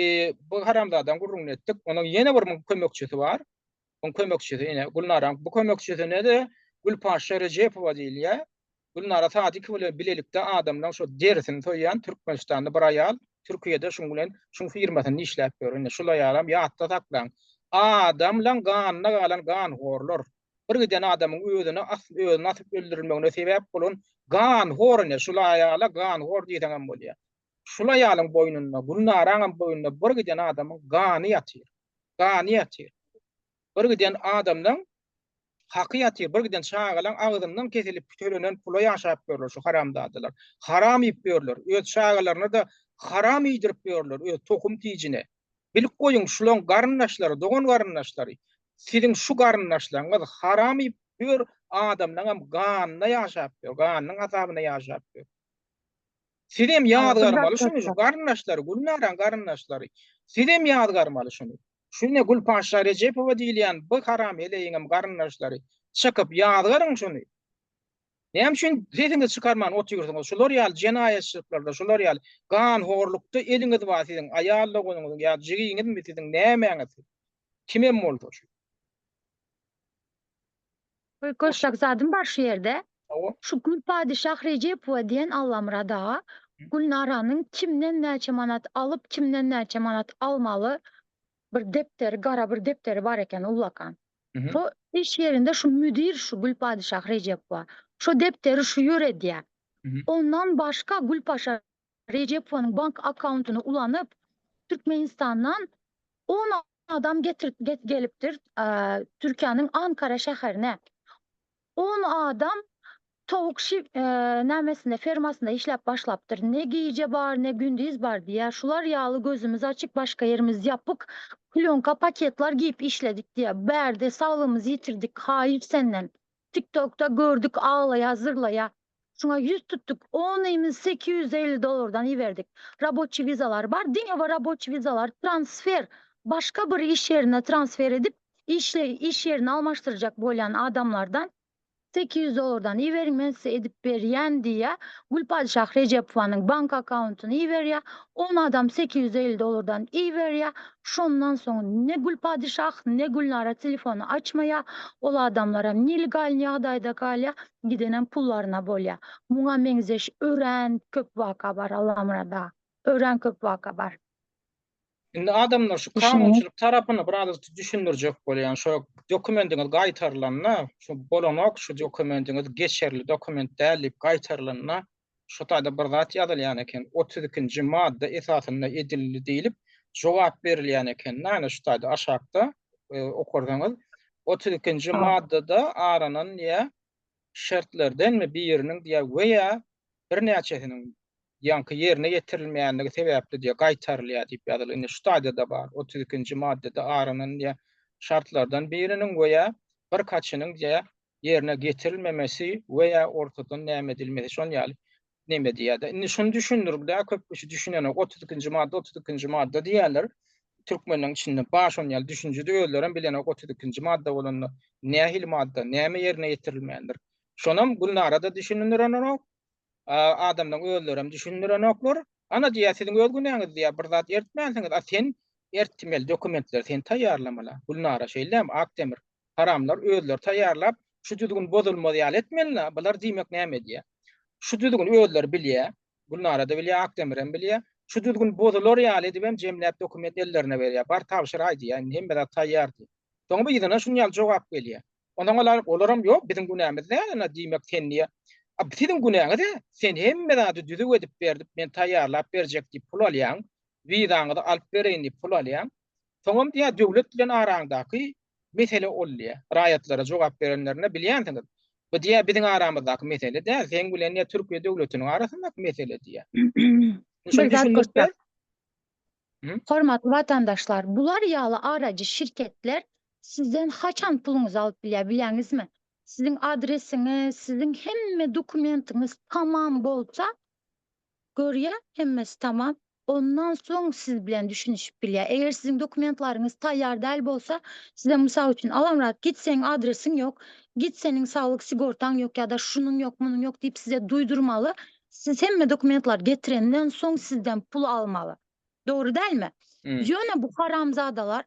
bu haramzadaň gürrüňini etdik. Onuň ýene bir muň kömekçisi bar. Oň kömekçisi ine Gülnaraň bu kömekçisine-de Gülpaşşa Rejepowa diýilýär. Gülnara Sadykowa bilen bilelikde adamlaň şo derisini soýýan Türkmenistanly bir aýal Türkiýede şuň bilen şuň firmasynda işläp ýör. Ine şul aýalam ýatda saklaň. Adamlaň ganyna galan ganhorlar. Bir giden adamyň özüne as özüni asyp öldürilmegine sebäp bolan ganhor ine şul aýala ganhor diýseňem bolýar. Şul aýalyň boýnunda, Gülnaraňam boýnunda bir giden adamyň gany ýatyr. Gany ýatyr. Bir giden adamlaň haky ýatyr, bir giden çagalaň agzyndan kesilip tölenen pula ýaşap ýörler şu haramzadalar. Haram iýip ýörler. Öz çagalaryna-da haram iýdirip ýörler, öz tohum-tijine. Bilip goýuň, şulaň garyndaşlary, dogan-garyndaşlary, siziň şu garyndaşlaryňyz haram iýip ýör, adamlaňam ganyna ýaşap ýör, ganynyň hasabyna ýaşap ýör. Sizem ýazgarmaly şuny, şu garyndaşlary, Gülnaraň garyndaşlary. Sizem ýazgarmaly şuny. Şu ine Gülpaşşa Rejepowa diýilýän bu haram heleýiňem garyndaşlary. Çykyp ýazgaryň şuny. Näme üçin sesiňizi çykarman otyrsyňyz? Şular ýaly jenaýatçylyklarda, şular ýaly ganhorlukda eliňiz bar siziň, aýal doganyňyzyň ýa jigiňizmi siziň nämäňiz? Kimem bolsa şu. Bir goşjak zadym bar şu ýerde. Hawa. Şu Gülpadyşah Rejepowa diýen Allamyrat aga Gülnaranyň kimden näçe manat alyp, kimden näçe manat almaly bir depderi, gara bir depderi bar eken ullakan. Şo iş ýerinde şu müdir şu Gülpadyşah Rejepowa. Şo depderi şu ýöredýär. Ondan başga Gülpaşa Rejepowanyň bank akkauntyny ulanyp, Türkmenistandan on adam getirip gelipdir Türkiýäniň Ankara şäherine. On adam towuk şi nämesinde fermasynda işläp başlapdyr. Ne gije bar, ne gündiz bar diýýär. Şular ýaly gözümiz açyk, başga ýerimiz ýapyk, plýonka paketlar giýip işledik diýýär. Bärde saglygymyzy ýitirdik, haýyş senden. TikTokda gördük aglaýa, zyrlaýa. Şuňa 100 tutduk. Onymyz 850 dollardan iberdik. Raboçi wizalar bar. Diňe bir raboçi wizalar transfer başga bir iş ýerine transfer edip işle iş ýerini almaşdyrjak bolýan adamlardan 800 dollardan iberiň men size edip berýän diýýär. Gülpadyşah Rejepowanyň bank akkauntyny iberýär. 10 adam 850 dollardan iberýär. Şondan soň ne Gülpadyşah ne Gülnara telefony açmaýar. Ol adamlaram nelegalny ýagdaýda galýar. Gidenem pullaryna bolýar. Muňa meňzeş örän köp waka bar Allamyrat aga. Örän köp waka bar. Indi adamlar şu kanunçylyk tarapyny birazajyk düşündirjek bolýan. Şu dokumendiňiz gaýtarylanda, şu bolanok şu dokumendiňiz geçerli dokument däl diýip gaýtarylanda, şu taýda bir zat ýazylýan eken. 32-nji madda esasynda edildi diýlip jogap berilýän eken. Näme şu taýda aşakda e, okarsaňyz 32-nji maddada aranan diýä şertlerdenmi biriniň diýä we ýa birnäçesiniň ýaňky ýerine ýetirilmeýänligi sebäpli diýä gaýtarylýar diýip ýazylgy. Indi şu taýda-da bar. 32-nji maddada aranan diýä şartlardan biriniň we ýa birkaçynyň diýä ýerine getirilmemesi we ýa ortadan näme edilmesi şon ýaly neme diýýär-de. Indi şuny düşündirip-de köp kişi düşünenok. 32-nji madda, 32-nji madda diýýärler. Türkmenleň içinde bar şon ýaly düşünje-de özlerem bilenok 32-nji madda bolanda nähili madda, näme ýerine ýetirilmändir. Şonam Gülnara-da düşündirenok, adamlaň özlerem düşündirenoklar. Ana diýýär, siziň öz günäňiz diýýär, bir zat ertmänsiňiz. A sen ertmeli dokumentleri sen taýýarlamaly. Gülnara şeýle-dämi, Akdemir? Haramlar özleri taýýarlap, şu düzgün bozulmaz ýaly etmeli-la. Bular diýmek näme edýär? Şu düzgüni özleri bilýär. Gülnara-da bilýär, Akdemirem bilýär. Şu düzgün bozular ýaly edibem jemläp dokument ellerine berýär. Bar tabşyraý diýýär, indi hemme zat taýýar diýip. Soňra yzyna şuny ýaly jogap gelýär. Onsoň olar, olaram ýok, biziň günämiz däl, ine diýmek sen diýýär. A siziň günäňiz-ä, sen hemme zady düzüw edip berdip, men taýýarlap berjek diýip pul alýaň, wizaňyzy alyp bereýin diýip pul alýaň. Soňam diýýär, döwlet bilen araňdaky. Mesele ol diýýär. Raýatlara jogap berenlerinde bilýänsiňiz. Bu diýýär biziň aramyzdaky mesele däl, seň bilen diýýär Türkiýe döwletiniň arasyndaky mesele diýýär. Bir zat goşjak. Hormatly watandaşlar, bular ýaly arajy şirketler sizden haçan puluňyzy alyp bilýär bilýäňizmi? Siziň adresiňiz, siziň hemme dokumentiňiz tamam bolsa, Görýär, hemmesi tamam. Ondan soň siz bilen düşünişip bilýär. Eger siziň dokumentlaryňyz taýýar däl bolsa, size mysal üçin, Alamyrat, git seň adresiň ýok, git seniň saglyk sigortaň ýok ýa-da şunuň ýok, munuň ýok diýip size duýdurmaly. Siz hemme dokumentlary getirenden soň sizden pul almaly. Dogry dälmi? Ýöne bu haramzadalar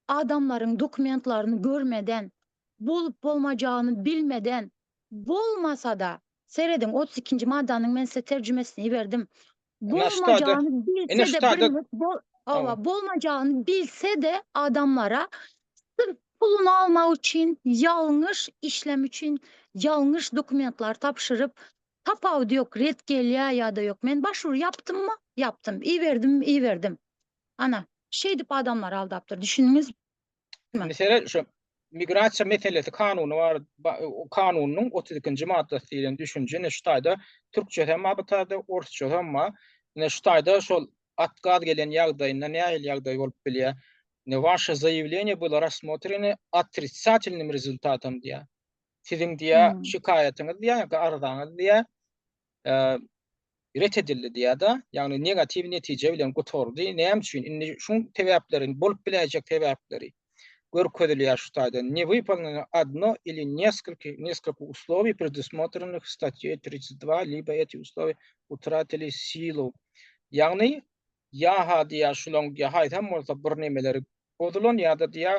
adamlaryň dokumentlaryny görmeden, bolup-bolmajagyny bilmeden, bolmasa-da, Serediň, 32-nji maddanyň men size terjimesini iberdim. Bolmajagyny bilse-de bir minut, bol, hawa, bolmajagyny bilse-de adamlara syrf puluny almak üçin, ýalňyş işlem üçin ýalňyş dokumentler tabşyryp, tapawudy ýok, ret gelýär ýa-da ýok. Men başwuru ýapdymmy? Ýapdym. Iberdimmi? Iberdim. Ana, şeýdip adamlary aldapdyr. Düşündiňizmi? Mesele şu migrasiýa meselesi kanuny bar, kanunynyň 32-nji maddasy diýlen düşünje ine şu taýda türkçesi hem bar bu taýda, orsçasy hem bar. Ine şu taýda şol otkaz gelen ýagdaýynda nähili ýagdaý bolup bilýär? Ine waşe zaýawleniýe bylo rassmotreno otricatelnym rezultatom diýýär. Siziň diýýär şikaýatyňyz diýýär, ýa-da arzaňyz diýýär, ret edildi diýýär-de, ýagny negatiw netije bilen gutardy. Näme üçin? Indi şuň sebäpleri, bolup biläýjek sebäpleri görkezilýär şu taýda. Ne wypolneno odno ili neskolko neskolko uslowiý, predusmotrennych statýoý 32, libo eti uslowiýa utratili silu. Ýagny, ýa-ha diýýär, şulaň diýýär, haýsam bolsa bir nemeleri bozulan ýa-da diýýär,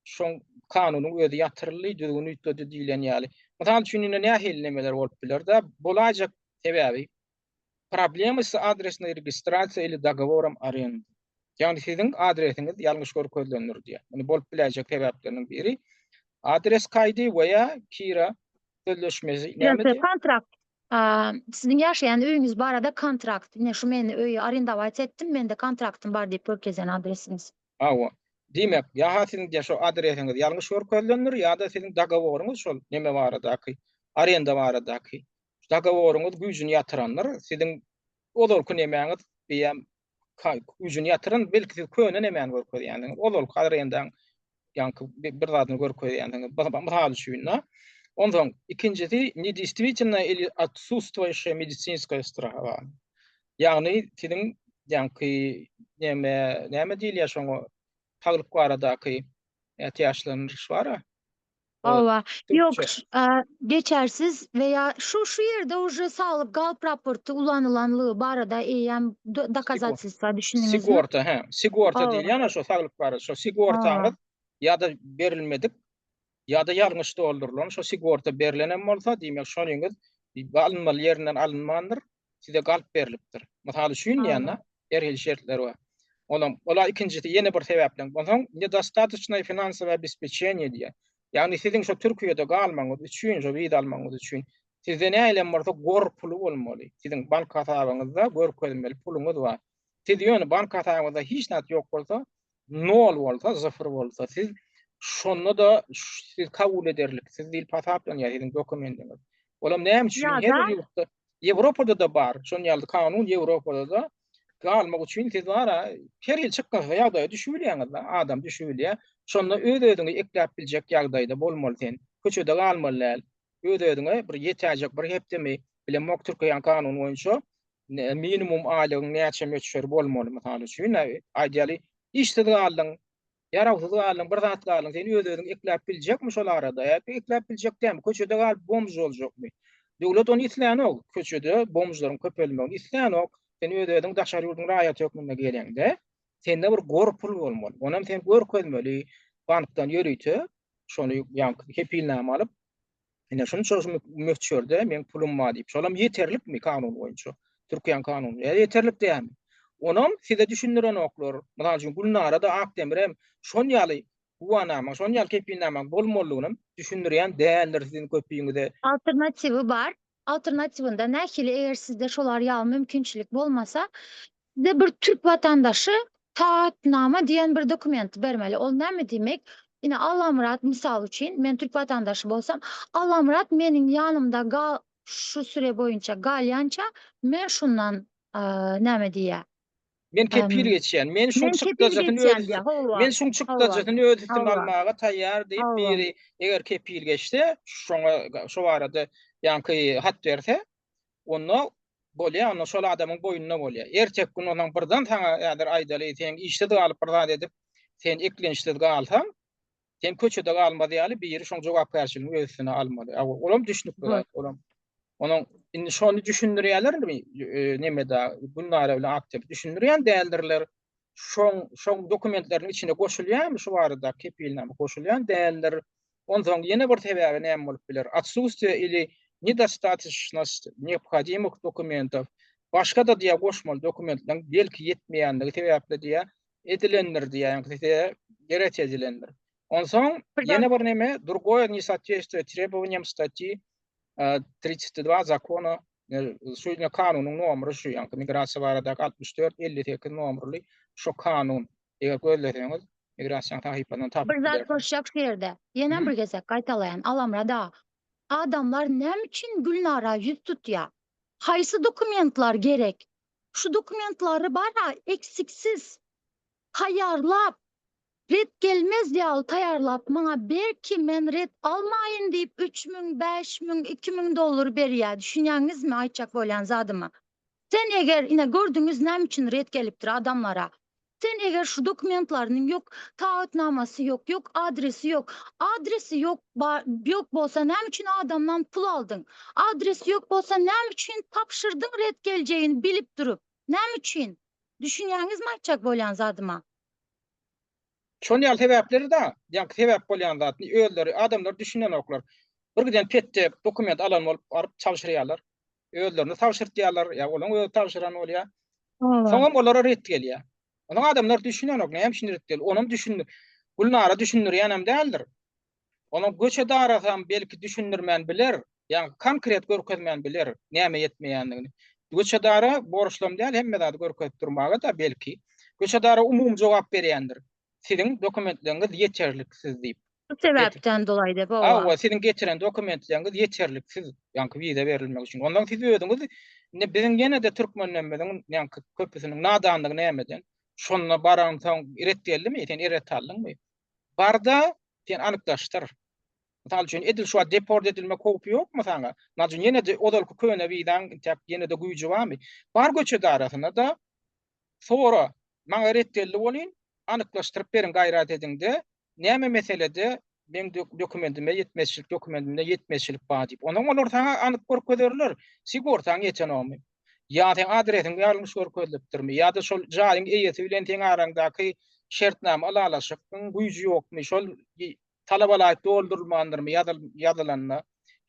şoň kanunyň özi ýatyryldy, düzgün üýtgedi diýlen ýaly. Mysal üçin, indi nähili nemeler bolup biler-de, bolaýjak sebäbi problemy s adresnoý registrasiýa ili dogoworom arendy. Ýagny siziň adresiňiz ýalňyş görkezilendir diýýär. Muny bolup biläýjek sebäpleriniň biri adres kaýdy we ýa kira sözleşmesi näme diýýär? Kontrakt. Siziň ýaşaýan öýüňiz barada kontrakt. Ine şu men öýi arendowat etdim, mende kontraktym bar diýip görkezen adresiňiz. Hawa. Diýmek, ýa-ha siziň diýen şo adresiňiz ýalňyş görkezilendir, ýa-da siziň dogoworyňyz şol neme baradaky, arenda baradaky dogoworyňyz güýjüni ýatyrandyr. Siziň ozalky nemäňiz eýýäm güýjüni ýatyran, belki siz köne nemäni görkezýänsiňiz, ozalky arendaň ýaňky bir zadyny görkezýänsiňiz, mysal üçin-de. Onsoň ikinjisi, nedействительное ili отсутствующее medisinskoe strahovanie. Ýagny siziň ýaňky näme, näme diýilýär şoňa saglyk baradaky ätiýaçlandyryş bar-a. Hawa. Ýok, geçersiz we ýa şu şu ýerde uje saglyk galp raporty ulanylanlygy barada eýýäm dokazatelstwa düşündiňizmi? Sigorta, hä. Sigorta diýilýän-ä şo saglyk barada. Şo sigortaňyz ýa-da berilmedik ýa-da ýalňyş doldurylan şo sigorta berlenem bolsa, diýmek şonyňyz alynmaly ýerinden alynmandyr. size galp berlipdir. Mysal üçin diýende, her hili şertler bar. Olam, ola ikinjisi ýene bir sebäpden. Onsoň nedostatoçnoý finansowy obespeçeniýe diýýär. Ýagny siziň şo Türkiýede galmagyňyz üçin, şo wiza almagyňyz üçin sizde nähilem bolsa gor puly bolmaly. Siziň bank hasabyňyzda görkezmeli puluňyz bar. Siz ýöne bank hasabyňyzda hiç zat ýok bolsa, nol bolsa, zyfr bolsa, siz şonda-da siz kabul ederliksiz diýlip hasaplanýar siziň dokumendiňiz. Olam näme üçin? Her bir ýurtda Ýewropada-da bar, şon ýaly kanun Ýewropada-da galmak üçin siz bar-a, her hili çykgynsyz ýagdaýa düşübilýäňiz-de, adam düşübilýär. Şonda öz-özüňi ekläp biljek ýagdaýda bolmaly sen. Köçede galmaly däl. Öz-özüňe bir ýetäjek bir hepdemi, bilemok Türkiýäň kanuny boýunça minimum aýlygyň näçe möçberi bolmaly, mysal üçin, aýdaly, işsiz galdyň, Ýarawsyz galdyň, bir zat galdyň, sen öz-özüňi ekläp biljekmi şol arada? Ýa ekläp biljek dälmi? Köçede galyp bomž boljakmy? Döwlet ony islänok. Köçede bomžlaryň köpelmegini islänok. Sen öz-özüň daşary ýurduň raýaty hökmünde geleňde, sende bir gor pul bolmaly. Onam sen görkezmeli bankdan ýörite şony ýaňky kepilnama alyp, Ine şunça şu möçberde meň pulum bar diýip. Şolam ýeterlikmi kanun boýunça? Türkiýäň kanuny ýa ýeterlik dälmi? Onam size düşündirenoklar. Mysal üçin Gülnara-da Akdemirem şon ýaly güwanamaň, şon ýaly kepilnamaň bolmalydygynam düşündirýän däldir siziň köpüňize. Alternatiwi bar. Alternatiwinde nähili eger sizde şolar ýaly mümkinçilik bolmasa, size bir türk watandaşy taatnama diýen bir dokumenti bermeli. Ol näme diýmek? Ine Allamyrat mysal üçin, men türk watandaşy bolsam, Allamyrat meniň ýanymda gal şu süre boýunça galýança men şundan näme diýýär? Men kepil geçýän. Men şuň çykdajysyny öz Men şuň çykdajysyny öz üstüme almaga taýýar diýip biri eger kepil geçse, şoňa şo barada ýaňky hat berse, onda bolýar, onda şol adamyň boýnuna bolýar. Erteki gün ondan birden saňa häzir aýdaly, sen işsiz galyp bir zat edip, sen eklençsiz galsaň, sen köçede galmaz ýaly biri şoň jogapkärçiligini öz üstüne almaly. Olam düşnükli zat, olam. Onuň indi şony düşündirýärlermi nemede Gülnara bilen Aktepe düşündirýän däldirler. Şoň şoň dokumentleriniň içine goşulýarmy şu barada kepilnama goşulýan däldir. Onsoň ýene bir sebäbi näme bolup biler? Otsuствие ili nedostatoçnost neobhodimyh dokumentow. Başga-da diýýär goşmaly dokumentleriň belki ýetmeýänligi sebäpli diýýär edilendir diýýär, ýagny size ret edilendir. Onsoň ýene bir neme, drugoe nesootvetstwie trebowaniýam statýi 32 zakona şu ýene kanunyň nomeri şu, ýagny migrasiýa baradaky 64 58 nomerli şu kanun. Eger gözleseňiz migrasiýanyň sahypasyndan tapyp Bir zat goşjak şu ýerde. Ýene bir gezek gaýtalaýan, Alamyrat aga. Adamlar näme üçin Gülnara ýüz tutýar? Haýsy dokumentlar gerek? Şu dokumentlary bara eksiksiz taýýarlap, ret gelmez ýaly taýýarlap maňa ber ki men ret almaýyn diýip 3000, 5000, 2000 dollar berýär. Düşünýäňizmi aýtjak bolýan zadymy? Sen eger ine gördüňiz näme üçin ret gelipdir adamlara. Sen eger şu dokumentlarynyň ýok, taahhütnamasy ýok, ýok adresi ýok. Adresi ýok ýok bolsa näme üçin adamdan pul aldyň? Adresi ýok bolsa näme üçin tabşyrdyň ret geljegini bilip durup? Näme üçin? Düşünýäňizmi aýtjak bolýan zadyma? Şon ýaly sebäpleri da, ýaňky sebäp bolýan zat, özleri adamlar düşünenoklar. Bir giden petde dokument alan bolup baryp tabşyrýarlar. Özlerini tabşyrtýarlar, ýa olaň özi tabşyran bolýar. Soňam olara ret gelýär. Onuň adamlar düşünenok, näme üçin ret geldi? Onam düşündi. Gülnara düşündirýänem däldir. Onuň göçe darasam belki düşündirmän biler, ýa konkret görkezmän biler, näme ýetmeýändigini. Göçe dara borçlam däl hemme zady görkezip durmaga-da belki. Göçe dara umumy jogap berýändir. Siziň dokumentleriňiz ýeterliksiz diýip. Şu sebäpden dolaý dep owa. Hawa, siziň getiren dokumentleriňiz ýeterliksiz, ýaňky wiza berilmek üçin. Ondan siz özüňiz indi biziň ýene-de türkmenlerimiziň ýaňky köpüsiniň nadanlygy nämeden? Şonda baransoň ret geldimi? Sen ret aldyňmy? Barda sen anyklaşdyr. Mysal üçin, edil şu wagt deport edilmek howpy ýokmy saňa? Mysal üçin, ýene-de ozalky köne wizaň intäk ýene-de güýji barmy? Bar göç edarasyna-da sora, maňa ret geldi welin, anyklaşdyryp beriň gaýrat ediňde, näme meselede meň dokumentime ýetmezçilik dokumentimde ýetmezçilik bar diýip. Onsoň olar saňa anyk görkezerler, sigortaň ýetenokmy? Ýa seň adresiň ýalňyş görkezilipdirmi? Ýa-da şol jaýyň eýesi bilen seň araňdaky şertnama ylalaşygyň güýji ýokmy? Şol talaba laýyk doldurylmandyrmy ýazylanda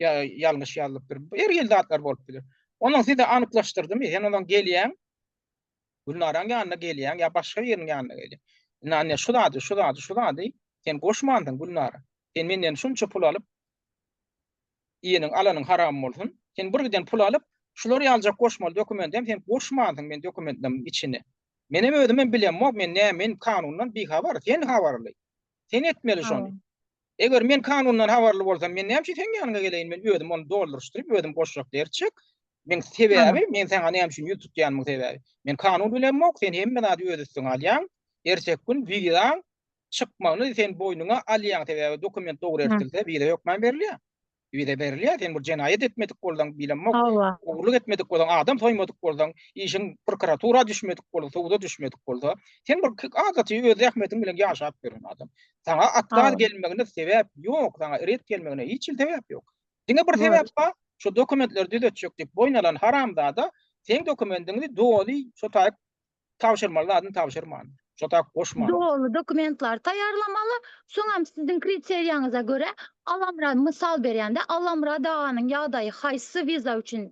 ýa ýalňyş ýazylypdyr. Her hili zatlar bolup biler. Onsoň size anyklaşdyrdymy? Sen onsoň gelýäň, Gülnaraň ýanyna gelýäň ýa başga biriniň ýanyna gelýäň. Indi ine şu zady, şu zady, şu zady sen goşmansyň Gülnara. Sen menden şunça pul alyp, iýeniň, alanyň haram bolsun. Sen bir giden pul alyp, şular ýalyjak goşmaly dokumentem sen goşmansyň men dokumentlerimiň içine. Menem özümem bilemok, men näme, men kanundan bihabar, sen habarly. Sen etmeli şony. Eger men kanundan habarly bolsam, men näme üçin seň ýanyňa geleýin, men özüm ony dolduryşdyryp, özüm goşjak dertjek. Meň sebäbi, men saňa näme üçin ýüz tutýanymyň sebäbi. Men kanun bilemok, sen hemme zady öz üstüňe alýaň. Erteki gün wizaň çykmagyny sen boýnuňa alýaň, sebäbi dokument dogry eltilse, wiza hökman berilýär. Wiza berilýär, sen bir jenaýat etmedik bolsaň, bilemok, ogurlyk etmedik bolsaň, adam soýmadyk bolsaň, işiň prokuratura düşmedik bolsa, suda düşmedik bolsa, sen bir adaty öz zähmetiň bilen ýaşap ýören adam. Saňa otkaz gelmegine sebäp ýok, saňa ret gelmegine hiç hili sebäp ýok. Diňe bir sebäp bar, şu dokumentleri düzetjek diýip boýun alan haramzada seň dokumendiňi doly şo taýyp tabşyrmaly zadyny tabşyrman, şo tak goşman. Doly dokumentleri taýýarlamaly, soňam siziň kriteriýaňyza görä Allamyrat mysal berýände Allamyrat aganyň ýagdaýy haýsy wiza üçin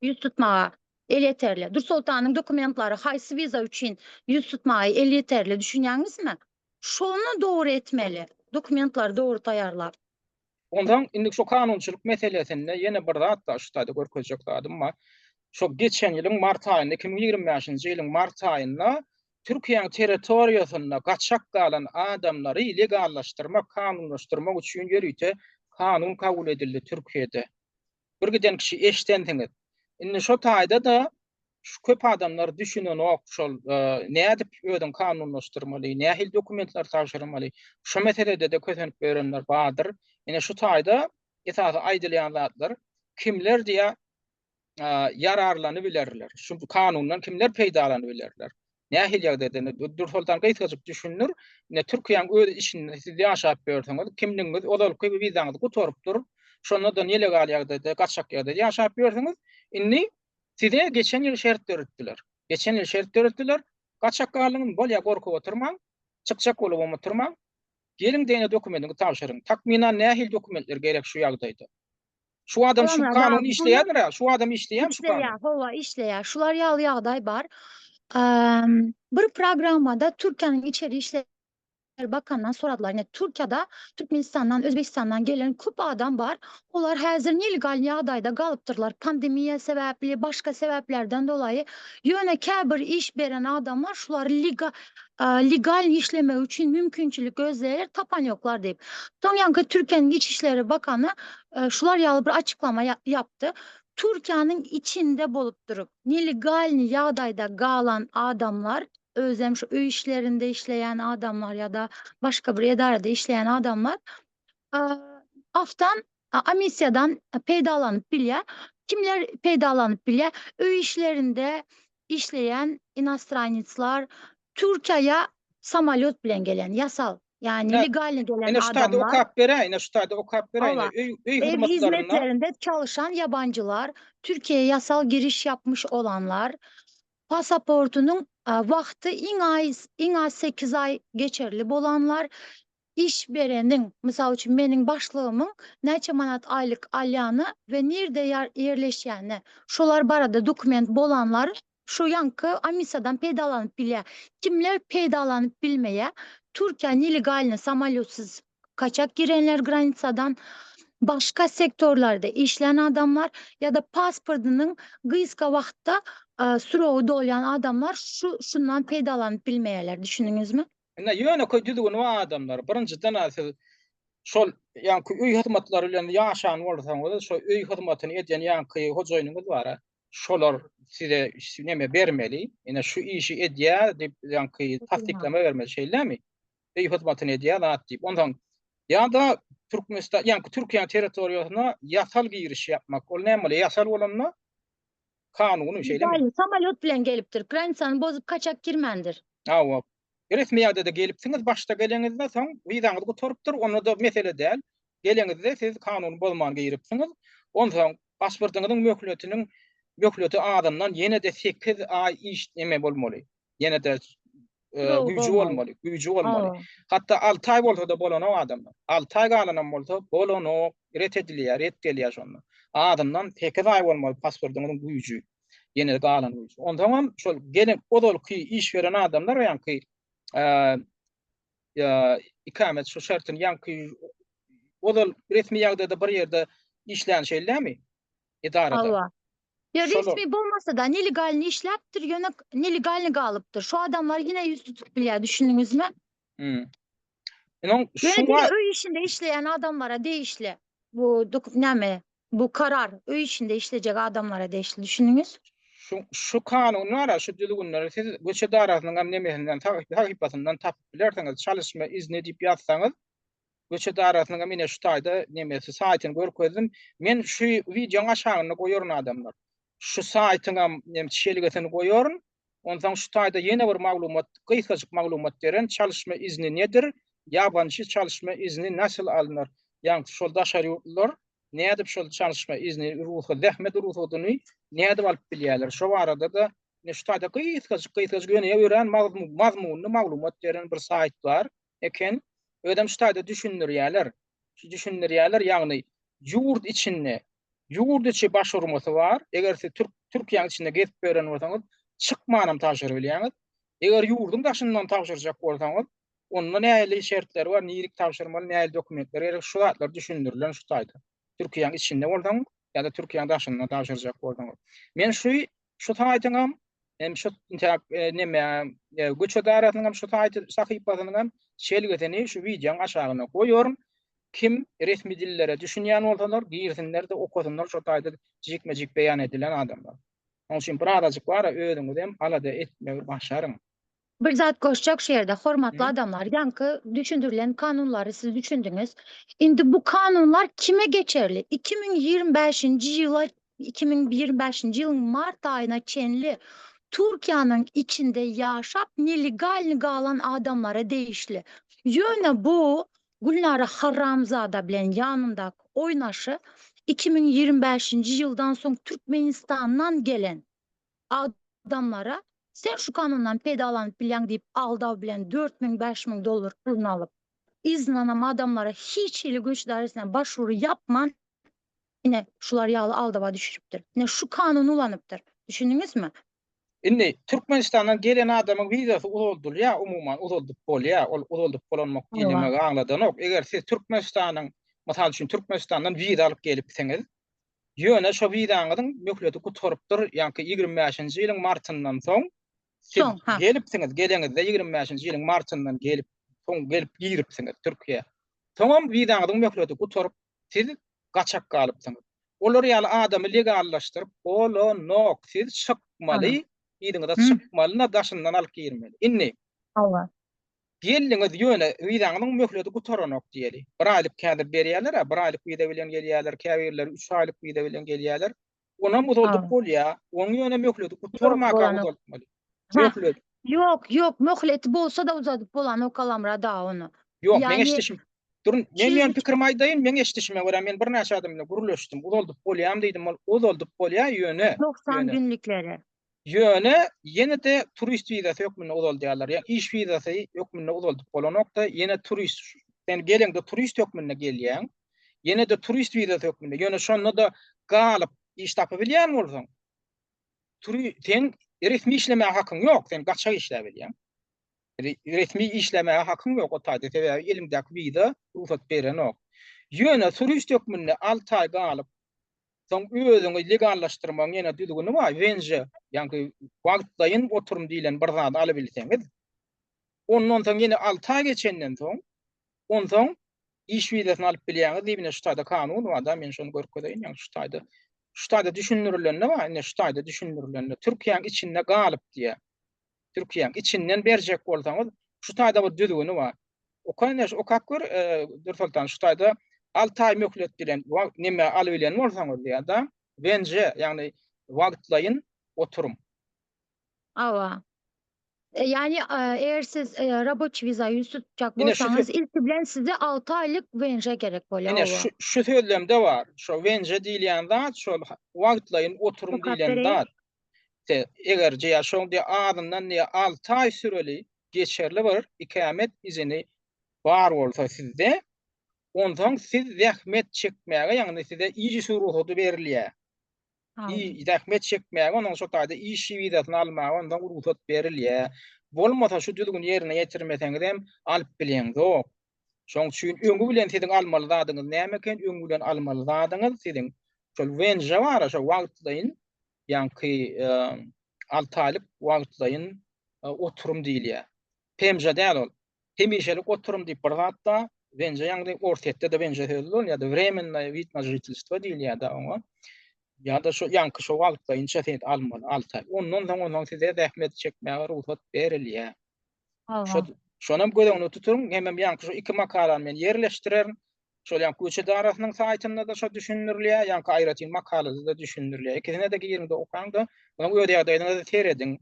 ýüz tutmaga elýeterli, Dursoltanyň dokumentleri haýsy wiza üçin ýüz tutmaga elýeterli düşünýäňizmi? Şony dogry etmeli, dokumentleri dogry taýýarlap. Onsoň indi şu kanunçylyk meselesinde ýene bir zat bar, şu taýda görkezjek zadym bar. Şo geçen ýylyň mart aýynda, 2025-nji ýylyň mart aýynda Türkiýäň territoriýasynda gaçak galan adamlary legallaşdyrmak, kanunlaşdyrmak üçin ýörite kanun kabul edildi Türkiýede. Bir giden kişi eşdensiňiz. Indi şo taýda-da şu köp adamlar düşünenok şol nädip özüň kanunlaşdyrmaly, nähili dokumentler tabşyrmaly, şo meselede-de kösenip ýörenler bardyr. Ine şu taýda esasy aýdylýan zatlar kimler diýä ýararlanybilerler, şu kanundan kimler peýdalanybilerler? Nähili ýagdaýda? Dürsoltan gysgajyk düşündir. Ine Türkiýäň öz içinde siz ýaşap ýörsüňiz, kimligiňiz ozalky wizaňyz gutarypdyr. Şonda-da nelegal ýagdaýda, gaçak ýagdaýda ýaşap ýörsüňiz. Indi size geçen ýyl şert döretdiler. Geçen ýyl şert döretdiler. Gaçak galdyňyzmy? Bolýar, gorkup oturmaň. Çykjak bolubam oturmaň. Geliň-de ine dokumentiňizi tabşyryň. Takmynan nähili dokumentler gerek şu ýagdaýda? Şu adam şu kanun işleýärmi? Şu adam işleýärmi şu kanun? Işleýär, hawa, işleýär. Şular ýaly ýagdaý bar. Bir programmada Türkiýäniň içeri işler bakanyndan soradylar. Ine Türkiýede Türkmenistandan, Özbegistandan gelen köp adam bar. Olar häzir nelegal ýagdaýda galypdyrlar. Pandemiýa sebäpli, başga sebäplerden dolaýy. Ýöne käbir iş beren adamlar şulary liga legal işlemek üçin mümkinçilik gözleýär, tapan ýoklar diýip. Soň ýaňky Türkiýäniň Iç işleri bakany şular ýaly bir açyklama ýapdy. Türkiýäniň içinde bolup durup, nelegalnyý ýagdaýda galan adamlar, özem şu öý işlerinde işleýän adamlar ýa-da başga bir edarada işleýän adamlar aftan, amnistiýadan peýdalanyp bilýär. Kimler peýdalanyp bilýär? Öý işlerinde işleýän inostranicler, Türkiýä samolýot bilen gelen, ýasal, ýagny legalny gelen Ine şu taýda adamlar. okap beräý, ine şu taýda okap beräý, ine Hawa. öý öý Ev hyzmatlarynda hizmetlerinde çalışan ýabanjylar, Türkiýä ýasal giriş ýapmyş olanlar, pasaportynyň wagty iň az iň az sekiz aý geçerli bolanlar, Iş bereniň, mysal üçin, meniň başlygymyň näçe manat aýlyk alýany we nirde ýerleşýäni, şolar barada dokument bolanlar şu ýaňky amnistiýadan peýdalanyp bilýär. Kimler peýdalanyp bilmeýär? Türkiýä nelegalny samolýotsyz kaçak girenler granisadan, başga sektorlarda işlän adamlar ýa-da pasportynyň gysga wagtda srogy dolýan adamlar şu şundan peýdalanyp bilmeýärler, düşündiňizmi? Indi ýönekeý düzgüni bar adamlar. Birinjiden-ä siz şol ýaňky öý hyzmatlary bilen ýaşan bolsaňyz, şo öý hyzmatyny edýän ýaňky hojaýynyňyz bar-a, şolar size neme bermeli, ine şu işi edýär diýip ýaňky tassyklama bermeli, şeýlemi? Öý hyzmatyny edýär zat diýip. Onsoň ýa-da Türkmenistan, ýaňky Türkiýäniň territoriýasyna ýasal giriş ýapmak. Ol näme bolýar? Ýasal bolanda Kanuny şeýlemi? Legalny samolýot bilen gelipdir. Granisany bozup kaçak girmändir. Hawa. Resmi ýagdaýda gelipsiňiz başda geleňizde soň wizaňyz gutarypdyr onda-da mesele däl. Geleňizde siz kanuny bozman giripsiňiz. Onsoň pasportyňyzyň möhletiniň möhleti azyndan ýene-de sekiz aý iş neme bolmaly. Ýene-de güýji bolmaly, güýji bolmaly. Hatda 6 aý bolsa-da bolanok adamlar. 6 aý galanam bolsa bolanok, ret edilýär, ret gelýär şonda. Azyndan 8 aý bolmaly pasportyňyzyň güýji. Ýene galan güýji. Onsoňam şol gelen ozalky iş beren adamlar ýaňky ikamet şu şertini ýaňky ozal resmi ýagdaýda bir ýerde işlän şeýlemi? Edarada. Hawa. Ýa Şolar. resmi bolmasa-da nelegalny işläpdir, ýöne nelegalny galypdyr. Şu adamlar ýene ýüz tutup bilýär, düşündiňizmi? Hmm. Ýöne Ýöne şuňa diňe öý işinde işleýän adamlara degişli bu dok näme, bu karar öý işinde işlejek adamlara degişli, düşündiňiz? Şu şu kanun bar-a, şu düzgünleri siz göç edarasynyň hem nemesinden, sahypasyndan tapyp bilersiňiz. Çalışma izni diýip ýazsaňyz, Göç edarasynyň hem ine şu taýda nemesi saýtyny görkezdim. Men şu wideoň aşagynda goýaryn adamlar. Şu saýtyň hem nem çelgisini goýaryn. Onsoň şu taýda ýene bir maglumat, gysgajyk maglumat beren çalyşma izni nedir? Ýabançy çalyşma izni nasyl alnar? Ýagny şol daşary ýurtlular nädip şol çalyşma izni, rugsat, zähmet rugsadyny nädip alyp bilýärler? Şo barada-da ine şu taýda gysgajyk, gysgajyk ýöne örän mazmunly maglumat beren bir saýt bar. eken. Özem şu taýda düşündirýärler. Şu düşündirýärler, ýagny ýurt içinde, ýurt içi baş urmasy bar. Eger siz türk Türkiýäniň içinde gezip ýören bolsaňyz, çykmanam tabşyrybilýäňiz. Eger ýurduň daşyndan tabşyrjak bolsaňyz, onda nähili şertler bar, nirik tabşyrmaly, nähili dokumentler gerek, şu zatlar düşündirilen şu taýda. Türkiýäniň içinde bolsaň ýa-da Türkiýäniň daşynda tabşyrjak bolsaňyz. Men şu şu saýtyňam. Hem şu intäk neme göç edarasynyň hem şu saýty sahypasynyň hem şelgisini şu wideoň aşagyna goýaryn. Kim resmi dillere düşünýän bolsalar, girsinler-de okasynlar şo taýda jikme-jik beýan edilen adamlar. Şonuň üçin birazajyk bar-a özüňiz hem alada etmegi başaryň. Bir zat goşjak şu ýerde hormatly adamlar ýaňky düşündirilen kanunlary siz düşündiňiz. Indi bu kanunlar kime geçerli? 2025-nji ýyla 2025-nji ýylyň mart aýyna çenli Türkiýäniň içinde ýaşap nelegalny galan adamlara degişli. Ýöne bu Gülnara Haramzada bilen ýanyndaky oýnaşy 2025-nji ýyldan soň Türkmenistandan gelen adamlara sen şu kanundan peýdalanyp bilýäň diýip aldaw bilen 4000, 5000 dollar puluny alyp, yzyndanam adamlara hiç hili göç dairesinden başwuru ýapman ine şular ýaly aldawa düşüripdir. Ine şu kanuny ulanypdyr. Düşündiňizmi? Indi Türkmenistandan gelen adamyň wizasy uzaldylýar, umuman uzaldyp bolýar. Ol uzaldyp bolanok diýmegi aňladanok. Eger siz Türkmenistanyň, mysal üçin Türkmenistandan wiza alyp gelipsiňiz, Ýöne şo wizaňyzyň möhleti gutarypdyr, ýaňky 25-nji ýylyň martyndan soň siz Soň, ha. gelipsiňiz, geleňizde 25-nji ýylyň martyndan gelip, soň gelip giripsiňiz Türkiýä. Soňam wizaňyzyň möhleti gutaryp, siz gaçak galypsyňyz. Olar ýaly adamy legallaşdyryp bolanok. Siz çykmaly, yzyňyza çykmaly-da daşyndan alyp girmeli. Indi Hawa. Geldiňiz ýöne wizaňyzyň möhleti gutaranok diýeli. Bir aýlyk häzir berýärler-ä, bir aýlyk wiza bilen gelýärler, käbirleri üç aýlyk wiza bilen gelýärler. Onam uzaldyp bolýar. Onuň ýöne möhleti gutarmaka uzaltmaly. Möhlet. Ýok, ýok, möhleti bolsa-da uzadyp bolanok Alamrada ony. Ýok, meň eşidişim. Durun, men ýöne pikirimi aýdaýyn, meň eşidişime görä men birnäçe adam bilen gürleşdim. Uzaldyp bolýarmy diýdim, ol uzaldyp bolýar ýöne. 90 günlükleri. Ýöne ýene-de turist wizasy hökmünde uzaldýarlar. Ýa iş wizasy hökmünde uzaldyp bolanok-da, ýene turist, sen geleňde turist hökmünde gelýäň, ýene-de turist wizasy hökmünde, ýöne şonda-da galyp iş tapybilýän bolsaň, turi, sen resmi işlemäge hakyň ýok, sen gaçak işläbilýäň. Resmi işlemäge hakyň ýok o taýda, sebäbi eliňdäki wiza rugsat berenok. Ýöne turist hökmünde alty aý galyp, Soň özüňi legallaşdyrmagyň ýene düzgüni bar, wenže, ýaňky wagtlaýyn oturym diýlen bir zady alybilseňiz, ondan soň ýene alty aý geçenden soň, onsoň iş wizasyny alyp bilýäňiz diýip ine şu taýda kanun bar-da, men şony görkezeýin, ýaňky şu taýda, şu taýda düşündirilende bar, ine şu taýda düşündirilende, Türkiýäň içinde galyp diýýär. Türkiýäň içinden berjek bolsaňyz, şu taýda bir düzgüni bar. Oka ine okap gör, Dürsoltan, şu taýda 6 aý möhlet bilen wagt neme alybilen bolsaňyz diýýär-de, wenje, ýagny wagtlaýyn oturum. Hawa. Ýagny eger siz raboçi wiza ýüz tutjak bolsaňyz, ilki bilen size 6 aýlyk wenje gerek bolýar. Ine şu şu sözlemde bar. Şo wenje diýilýän zat şol wagtlaýyn oturum diýlen zat. Se, eger diýýär, şoň diýýär, azyndan diýýär, alty aý süreli geçerli bir ikamet izini bar bolsa sizde, onsoň siz zähmet çekmäge, ýagny size iş rugsady berilýär. I, zähmet çekmäge, onsoň şo taýda iş wizasyny almaga onsoň rugsat berilýär. Bolmasa şu düzgüni ýerine ýetirmeseňiz hem alyp bileňzok. Şoň üçin öňi bilen siziň almaly zadyňyz näme eken? Öňi bilen almaly zadyňyz siziň şol wenže bar-a, şo wagtlaýyn ýaňky alty aýlyk wagtlaýyn oturum diýilýär. PMJ däl ol. Hemişelik oturum diýip bir zat bar. Wenže ýagny Orsýetde-de wenže sözi ulanylýar-da, wremennoýe wid na žitelstwo diýilýär-de oňa. Ýa-da şo ýaňky şo wagtlaýynça sen almaly alty aý. Ondan soň onsoň size zähmet çekmäge rugsat berilýär. Şo şonam göz öňünde tutuň, hemem ýaňky şu iki makalany men ýerleşdirerin. Şol ýaňky göç edarasynyň saýtynda-da şo düşündirilýär, ýaňky aýratyn makalada-da düşündirilýär. Ikisine-de giriň-de okaň-da, onuň öz ýagdaýyňyza serediň.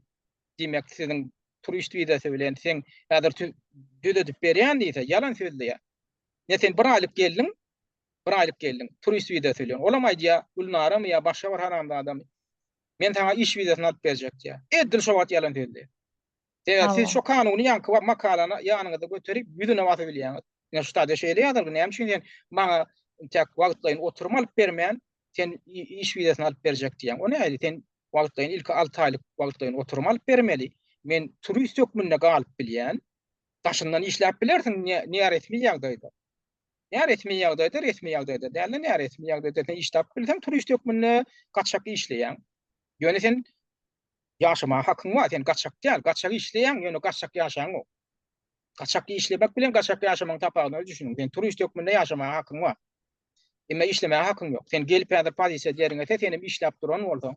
Diýmek, siziň turist wizasy bilen seň häzir düzedip berýän diýse, ýalan sözleýär. Ne sen bir aýlyk geldiň, bir aýlyk geldiň turist wizasy bilen. Olam aýdýar, Gülnaramy ýa başga bir haramzadamy, men saňa iş wizasyny alyp berjek diýýär. Edil şo wagt ýalan sözleýär. Sebäbi siz şo kanuny ýaňky makalany ýanyňyzda göterip, ýüzüne basyp bilýäňiz. Ine şu taýda şeýle ýazylgy, näme üçin sen maňa intäk wagtlaýyn oturum alyp bermän, sen iş wizasyny alyp berjek diýýäň. O nähili? Sen wagtlaýyn ilki 6 aýlyk wagtlaýyn oturum alyp bermeli. Men turist hökmünde galyp bilýän. Daşyndan işläp bilersiň näresmi ýagdaýda. Näresmi ýagdaýda, resmi ýagdaýda däl-de, näresmi ýagdaýda sen iş tapyp bilseň, turist hökmünde gaçak işleýäň. Ýöne sen. Ýaşamaga hakyň bar, sen gaçak däl, gaçak işleýäň, ýöne gaçak ýaşaňok. Gaçak işlemek bilen gaçak ýaşamagyň tapawudyna düşüniň. Sen turist hökmünde ýaşamaga hakyň bar. Emma işlemäge hakyň ýok. Sen gelip häzir pozisiýa derňese, senem işläp duran bolsaň,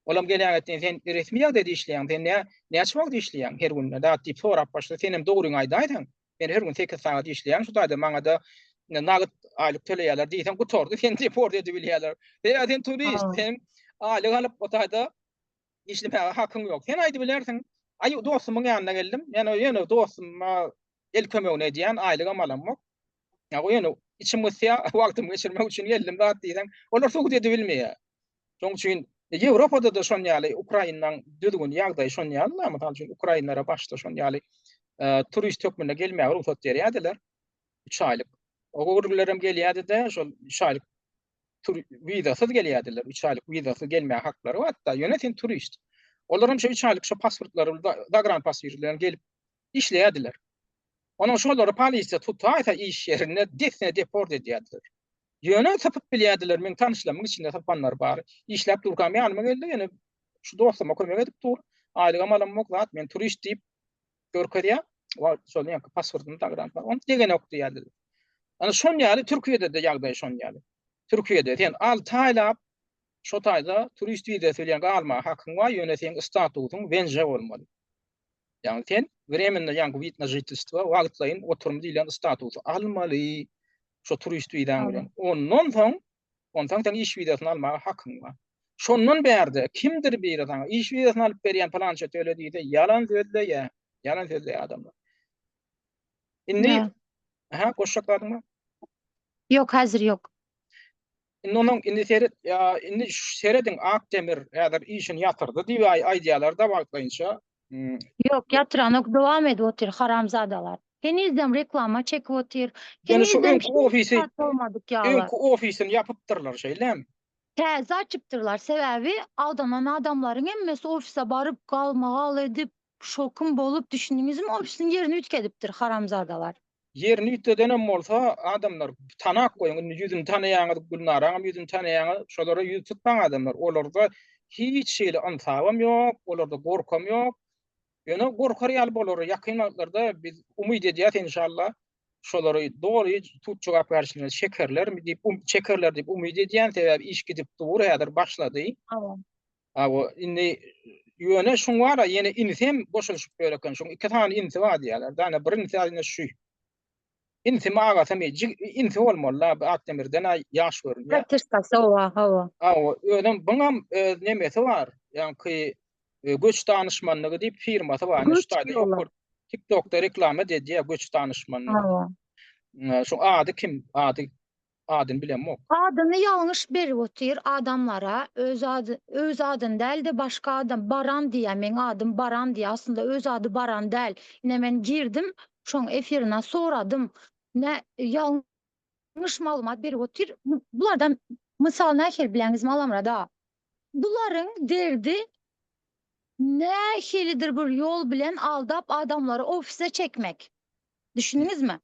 olam gelägetdin sen resmi ýagdaýda işleýäň, sen nä, näçe wagt işleýäň her günde zat diýip sorap başlasa, senem dogryňy aýdaýsaň, men her gün sekiz sagat işleýän şu taýda maňa-da nagt aýlyk töleýärler diýseň, gutardy, seni deport edibilýärler. Sebäbi sen turist, sen aýlyk alyp o taýda işlemäge hakyň ýok. Sen aýdybilersiň, aý dostumyň ýanyna geldim, men ýöne dostuma el kömegini edýän, aýlygam alamok. Ýa ýöne içim gysýar, wagtymy geçirmek üçin geldim zat diýseň, olar subut edibilmeýär. Şonuň üçin Ýewropada-da şon ýaly Ukrainaň düzgüni, ýagdaýy şon ýaly-da, mysal üçin ukrainlere başda şon ýaly turist hökmünde gelmäge rugsat berýärdiler. 3 aýlyk. O gürrüňlerem gelýärdi-de, şol 3 aýlyk wizasyz gelýärdiler. 3 aýlyk wizasyz gelmäge haklary bardy-da, ýöne sen turist. Olaram şo 3 aýlyk şo pasportlary, zagran pasportlary bilen gelip işleýärdiler. Onuň şolary polisiýa tutaýsa iş ýerinde dessine deport edýärdiler. Ýöne sypyp bilýärdiler, meň tanyşlarymyň içinde sypanlar bar. Işläp durkam ýanyma geldi, ýöne şu dostuma kömek edip dur, aýlygam alamok zat, men turist diýip görkezýär. Wagt şol ýaňky pasportyny zagran ony degenok diýýärdiler. Ana şon ýaly Türkiýede-de ýagdaý şon ýaly. Türkiýede sen 6 aýlap şo taýda turist wizasy bilen galmaga hakyň bar, ýöne seň statusyň wenje bolmaly. Ýagny sen wremenno ýaňky wid na žitelstwo wagtlaýyn oturum diýlen statusy almaly şo turist wizaň bilen. Ondan soň onsoň sen iş wizasyny almaga hakyň bar. Şondan bärde kimdir biri saňa iş wizasyny alyp berýän pylança töle diýse ýalan sözleýär. Ýalan sözleýär adamlar. Indi Aha, goşjak zadyň bar? Ýok, häzir ýok. Indi onuň indi seret ýa indi serediň Akdemir häzir işini ýatyrdy diýip aýdýarlar-da wagtlaýynça. Hmm. Ýok, ýatyranok, dowam edip otyr haramzadalar. Henizem reklama çekip otyr. Ýöne şu öňki ofisi bolmadyk ýaly. Öňki ofisini ýapypdyrlar, şeýlemi? Täze açypdyrlar, sebäbi aldanan adamlaryň hemmesi ofise baryp galmagal edip, şokum bolup, düşündiňizmi, ofisiň ýerini üýtgedipdir haramzadalar. Ýerini üýtgedenem bolsa, adamlar tanap goýuň, indi ýüzüni tanaýaňyz, Gülnaraňam ýüzüni tanaýaňyz, şolara ýüz tutmaň adamlar. Olarda hiç hili ynsabam ýok, olarda gorkam ýok. Ýöne gorkar ýaly bolar, ýakyn wagtlarda biz umyt edýäs enşalla, şolary doly sud jogapkärçiligine çekerlermi diýip, çekerler diýip umyt edýän, sebäbi iş gidip dur, häzir başlady. Hawa, indi ýöne şuň bar-a, ýene inisi hem goşulyşyp ýör eken. Şuň iki sany inisi bar diýýärler. Dana bir inisi ine şu. Inisimi agasymy, inisi bolmaly-da, bu Akdemirden-ä ýaş görünýär. Bratişkasy, hawa, hawa. Hawa, özem buňam öz nemesi bar. Ýaňky e, göç danyşmanlygy diýip firmasy bar. Ine şu taýda ýokary TikTokda reklama edýär göç danyşmanlygy. Hawa. Şu ady kim? Ady adyny bilemok. Adyny ýalňyş berip otyr adamlara öz ady öz adyny dälde başga adam Baran diýýär meň adym Baran diýýär aslynda öz ady Baran däl ine men girdim şoň efirine soradym nä ýalňyş maglumat berip otyr bulardan mysal nähili bileňizmi Alamyrat aga bularyň derdi nähilidir bir ýol bilen aldap adamlary ofise çekmek Düşündiňizmi?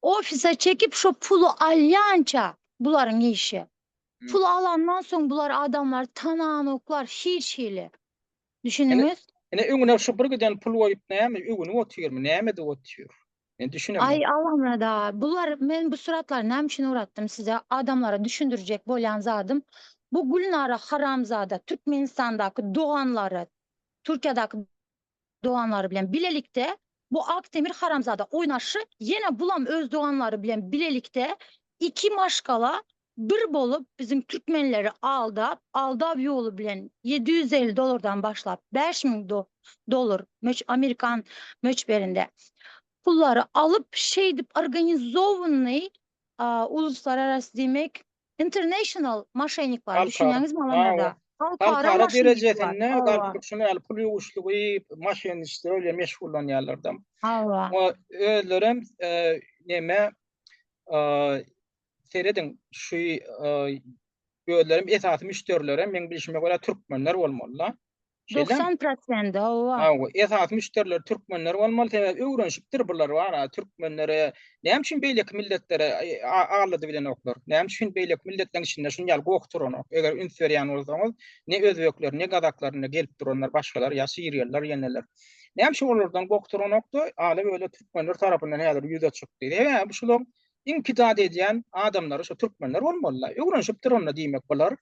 Ofise çekip şo puly alýança bularyň işi. Pul alandan soň bular adamlary tananoklar hiç hili. Düşündiňiz? Ine öňüne şu bir giden pul goýup näme öwünip otyrmy, näme edip otyr? Men düşünemok. Aý Allamyrat aga, bular men bu suratlary näme üçin ugratdym size? Adamlara düşündirjek bolýan zadym bu Gülnara haramzada Türkmenistandaky doganlary, Türkiýedaki doganlary bilen bilelikde bu Akdemir haramzada oýnaşy ýene bulam öz doganlary bilen bilelikde iki maşgala bir bolup biziň türkmenleri aldap aldaw ýoly bilen 750 dollardan başlap 5000 dollar möç amerikan möçberinde pullary alyp şeýdip organizowanyý uluslararasy diýmek International moşenniklar, Halkara. düşünýäňizmi alanlarda? Halkara Halkara moşenniklar. derejesinde galplyk şuny ýaly pul ýuwuşlygy, moşenniçlik bilen meşgullanýarlar-da. Hawa. Oňa özlerem e, neme e, serediň şu e, özlerem esasy müşderilerem meň bilşime görä türkmenler bolmaly-da. Şeýlemi? 90 prosendi, hawa. Hawa, esasy müşderiler türkmenler bolmaly, sebäbi öwrenişipdir bular bar-a, türkmenlere näme üçin beýleki milletlere aldady bilenoklar? Näme üçin beýleki milletleriň içinde şuny ýaly goh turanok? Eger üns berýän bolsaňyz, ne özbekler, ne gazaklar indi gelip duranlar başgalar ýa siriýalylar ýeneler. Näme üçin olardan goh turanokda, ala-böle türkmenler tarapyndan häzir ýüze çykdy. Sebäbi şularyň iň kidat edýän adamlary şu türkmenler bolmaly-da. Öwrenişipdir onda diýmek bular.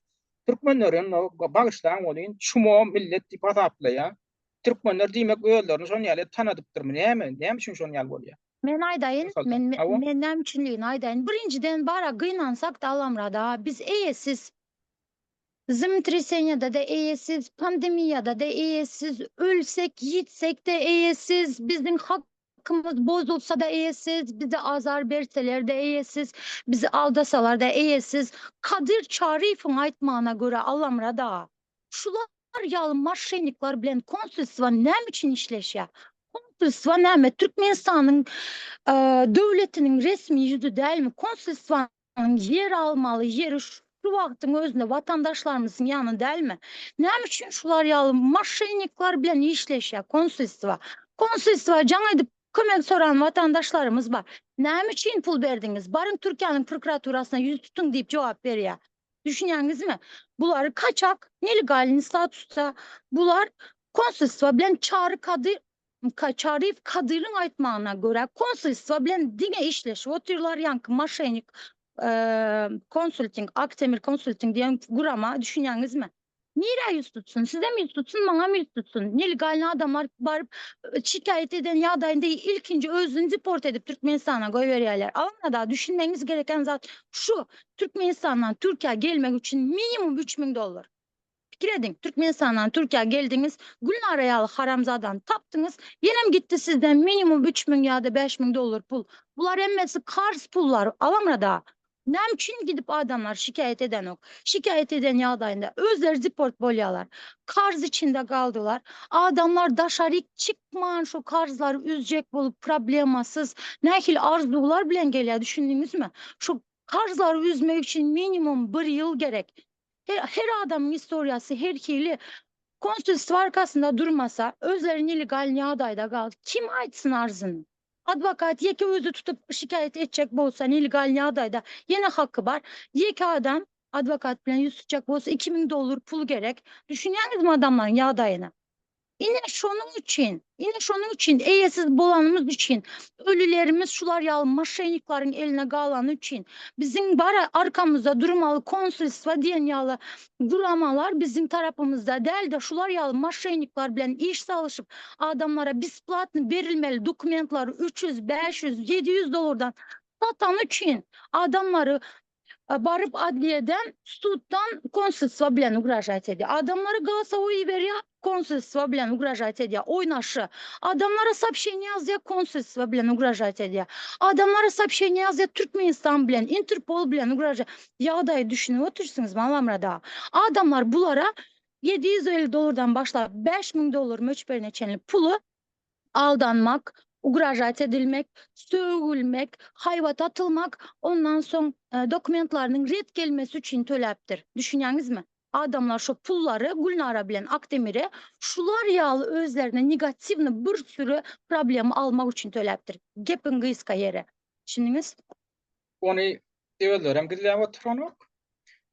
Türkmenleri indi bagyşlaň welin çumo millet diýip hasaplaýar. Türkmenler diýmek özlerini şon ýaly edip tanadypdyrmy näme? Näme üçin şon ýaly bolýar? Men aýdaýyn, men men näme üçinligini aýdaýyn. Birinjiden bara gynansakda Allamyrat aga biz eýesiz. Zemtreseniýada-da eýesiz, pandemiýada-da eýesiz, ölsek, ýitsek-de eýesiz, biziň hak Hakymyz bozulsa-da eýesiz, bize azar berseler-de eýesiz, bizi aldasalar-da eýesiz. Kadyr Çaryýewiň aýtmagyna görä, Allamyrat aga, şular ýaly moşennikler bilen konsulstwo näme üçin işleşýär? Konsulstwo näme, Türkmenistanyň döwletiniň resmi ýüzi dälmi? Konsulstwanyň Ýer almaly ýeri şu wagtyň özünde watandaşlarymyzyň ýany dälmi? Näme üçin şular ýaly moşennikler bilen işleşýär konsulstwa? Konsulstwa jaň edip kömek soran watandaşlarymyz bar. Näme üçin pul berdiňiz? Baryň Türkiýäniň prokuraturasyna ýüz tutuň diýip jogap berýär. Düşünýäňizmi? Bular kaçak, nelegalnyý statusda. Bular konsulstwa bilen Çary Kadyr Çaryýew Kadyryň aýtmagyna görä, konsulstwo bilen diňe işleşip otyrlar, ýaňky moşennik konsulting, Aktemir konsulting diýen gurama, düşünýäňizmi? Nirä ýüz tutsun? Sizem ýüz tutsun, maňam ýüz tutsun. Nelegalny adamlar baryp şikaýat eden ýagdaýynda ilkinji özüni deport edip Türkmenistana goýberýärler. Alnada düşünmegiňiz gereken zat şu, Türkmenistandan Türkiýä gelmek üçin minimum 3000 dollar. Pikir ediň, Türkmenistandan Türkiýä geldiňiz, Gülnara ýaly haramzadany tapdyňyz, ýenem gitdi sizden minimum 3000 ýa-da 5000 dollar pul. Bular hemmesi karz pullar, alamrada. Näme üçin gidip adamlar şikaýat edenok? Şikaýat eden ýagdaýynda özleri deport bolýarlar. Karz içinde galdylar. Adamlar daşaryk çykman şu karzlary üzjek bolup problemasyz nähili arzuwlar bilen gelýär düşündiňizmi? Şu karzlary üzmek üçin minimum bir ýyl gerek. Her, her adamyň istoriýasy her hili. Konsulstwo arkasynda durmasa, özleri nelegal ýagdaýda gal. Kim aýtsyn arzyny? Adwokat ýeke özi tutup şikaýat etjek bolsa nelegal ýagdaýda ýene haky bar. Ýeke adam adwokat bilen ýüz tutjak bolsa 2000 dollar pul gerek. Düşünýäňizmi adamlaryň ýagdaýyna? Ine şonuň üçin, ine şonuň üçin eýesiz bolanymyz üçin, ölülerimiz şular ýaly moşennikleriň eline galany üçin, biziň bara arkamyzda durmaly konsulstwo diýen ýaly guramalar biziň tarapymyzda däl-de şular ýaly moşennikler bilen iş salyşyp adamlara besplatny berilmeli dokumentlary 300, 500, 700 dollardan satany üçin adamlary Baryp adliýeden, suddan konsulstwo bilen ugražat edýär. Adamlara golosowoý iberýär, konsulstwo bilen ugražat edýär. Oýnaşy. Adamlara soobşeniýe ýazýar, konsulstwo bilen ugražat edýär. Adamlara soobşeniýe ýazýar, Türkmenistan bilen, Interpol bilen ugražat. Ýagdaýy düşünip otyrsyňyzmy Allamyrat aga? Adamlar bulara 750 dollardan başlap 5000 dollar möçberine çenli puly aldanmak, ugražat edilmek, sögülmek, haýbat atylmak, ondan soň dokumentlarynyň ret gelmesi üçin töläpdir. Düşünýäňizmi? Adamlar şo pullary Gülnara bilen Akdemire şular ýaly özlerine negatiwny bir süri problema almak üçin töläpdir. Gepiň gysga ýeri. Düşündiňiz? Ony özlerem gizläp oturanok.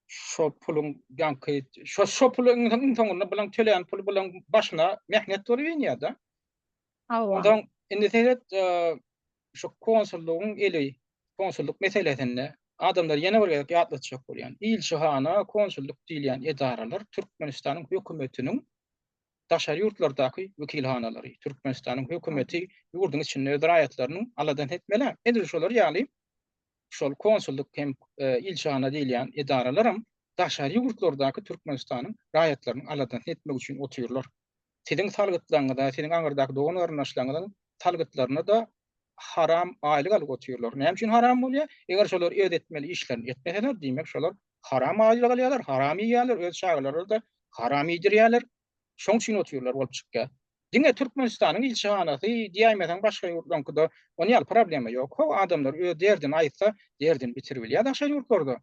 Şo puluň ýaňky şo şo puluň iň soňunda bulaň tölän puly bulaň başyna mähnet bolup inýär-de. Hawa. Onsoň indi seret şu konsullygyň eli konsullyk meselesinde adamlar ýene bir gezek ýatlatjak bolýan. Ilçihana, konsullyk diýilýän edaralar Türkmenistanyň hökümetiniň daşary ýurtlardaky wekilhanalary, Türkmenistanyň hökümeti ýurduň içinde öz raýatlarynyň aladasyny etmeli. Edil şolar ýaly şol konsullyk hem ilçihana diýilýän edaralaram daşary ýurtlardaky Türkmenistanyň raýatlarynyň aladasyny etmek üçin otyrlar. Siziň salgytlaryňyza, siziň aňyrdaky dogan-garyndaşlaryňyzyň salgytlaryna-da haram aýlyk alyp otyrlar. Näme üçin haram bolýar? Eger şolar öz etmeli işlerini etmeseler, diýmek şolar haram aýlyk alýarlar, haram iýýärler, öz çagalaryna-da haram iýdirýärler. Şoň üçin otyrlar bolup çykýar. Diňe Türkmenistanyň ilçihanasy diýäýmeseň başga ýurtlaryňkyda ony ýaly problema ýok. How adamlar öz derdini aýtsa derdini bitiribilýär daşary ýurtlarda.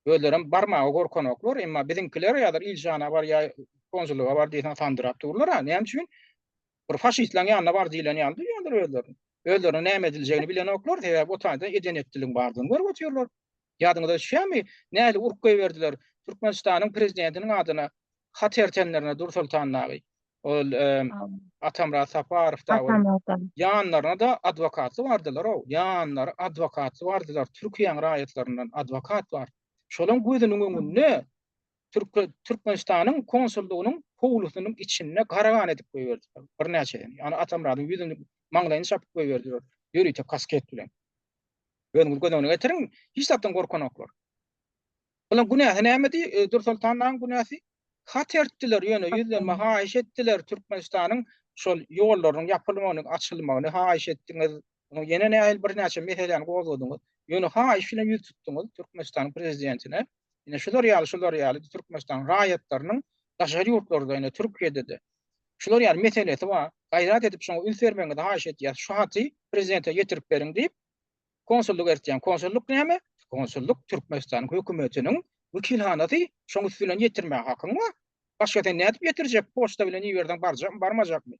Özlerem barmaga gorkanoklar. Emma biziňkiler ýa-da ilçihana barýar, Konsullyga bar diýseň sandyrap durlar-a. Näme üçin? Bir faşistleň ýanyna bar diýlen ýaly duýýarlar özlerini. Özlerine näme ediljegini bilenoklar, sebäbi o taýda eden-etdiligiň bardygyny görüp otyrlar. Ýadyňyza düşýärmi, nähili urup goýberdiler Türkmenistanyň prezidentiniň adyna hat ertenlerine Dursoltan dagy, ol Atamyrat Saparow dagy. Ýanlaryna-da adwokatly bardylar-ow, ýanlary adwokatly bardylar, Türkiýäň raýatlaryndan adwokat bar. Şolaň gözüniň öňünde Türkmenistanyň konsullygynyň howlusynyň içinde gara gan edip goýberdiler birnäçesini. Ýagny Atamyradyň ýüzüni, maňlaýyny çapyp goýberdiler ýörite kasket bilen. Özüňiz göz öňüne getiriň, hiç zatdan gorkanoklar. Bularyň günäsi nämedi? E, Dursoltan dagyň günäsi? Hat ertdiler, ýöne ýüzlenme haýyş etdiler Türkmenistanyň şol ýollarynyň ýapylmagyny, açylmagyny haýyş etdiňiz. Ýene nähili birnäçe meseläni gozgadyňyz. Ýöne haýyş bilen ýüz tutduňyz Türkmenistanyň prezidentine. Ine şular ýaly, şular ýaly Türkmenistanyň raýatlarynyň daşary ýurtlarda, ine Türkiýede-de şular ýaly meselesi bar. Gaýrat edip şoňa üns bermegiňizi haýyş edýäs. Şu haty prezidente ýetirip beriň diýip, konsullyk ertýän. Konsullyk näme? Konsullyk Türkmenistanyň hökümetiniň wekilhanasy. Şoň üsti bilen ýetirmäge hakyň bar. Başga sen nädip ýetirjek? Poçta bilen iberseň barjakmy, barmajakmy?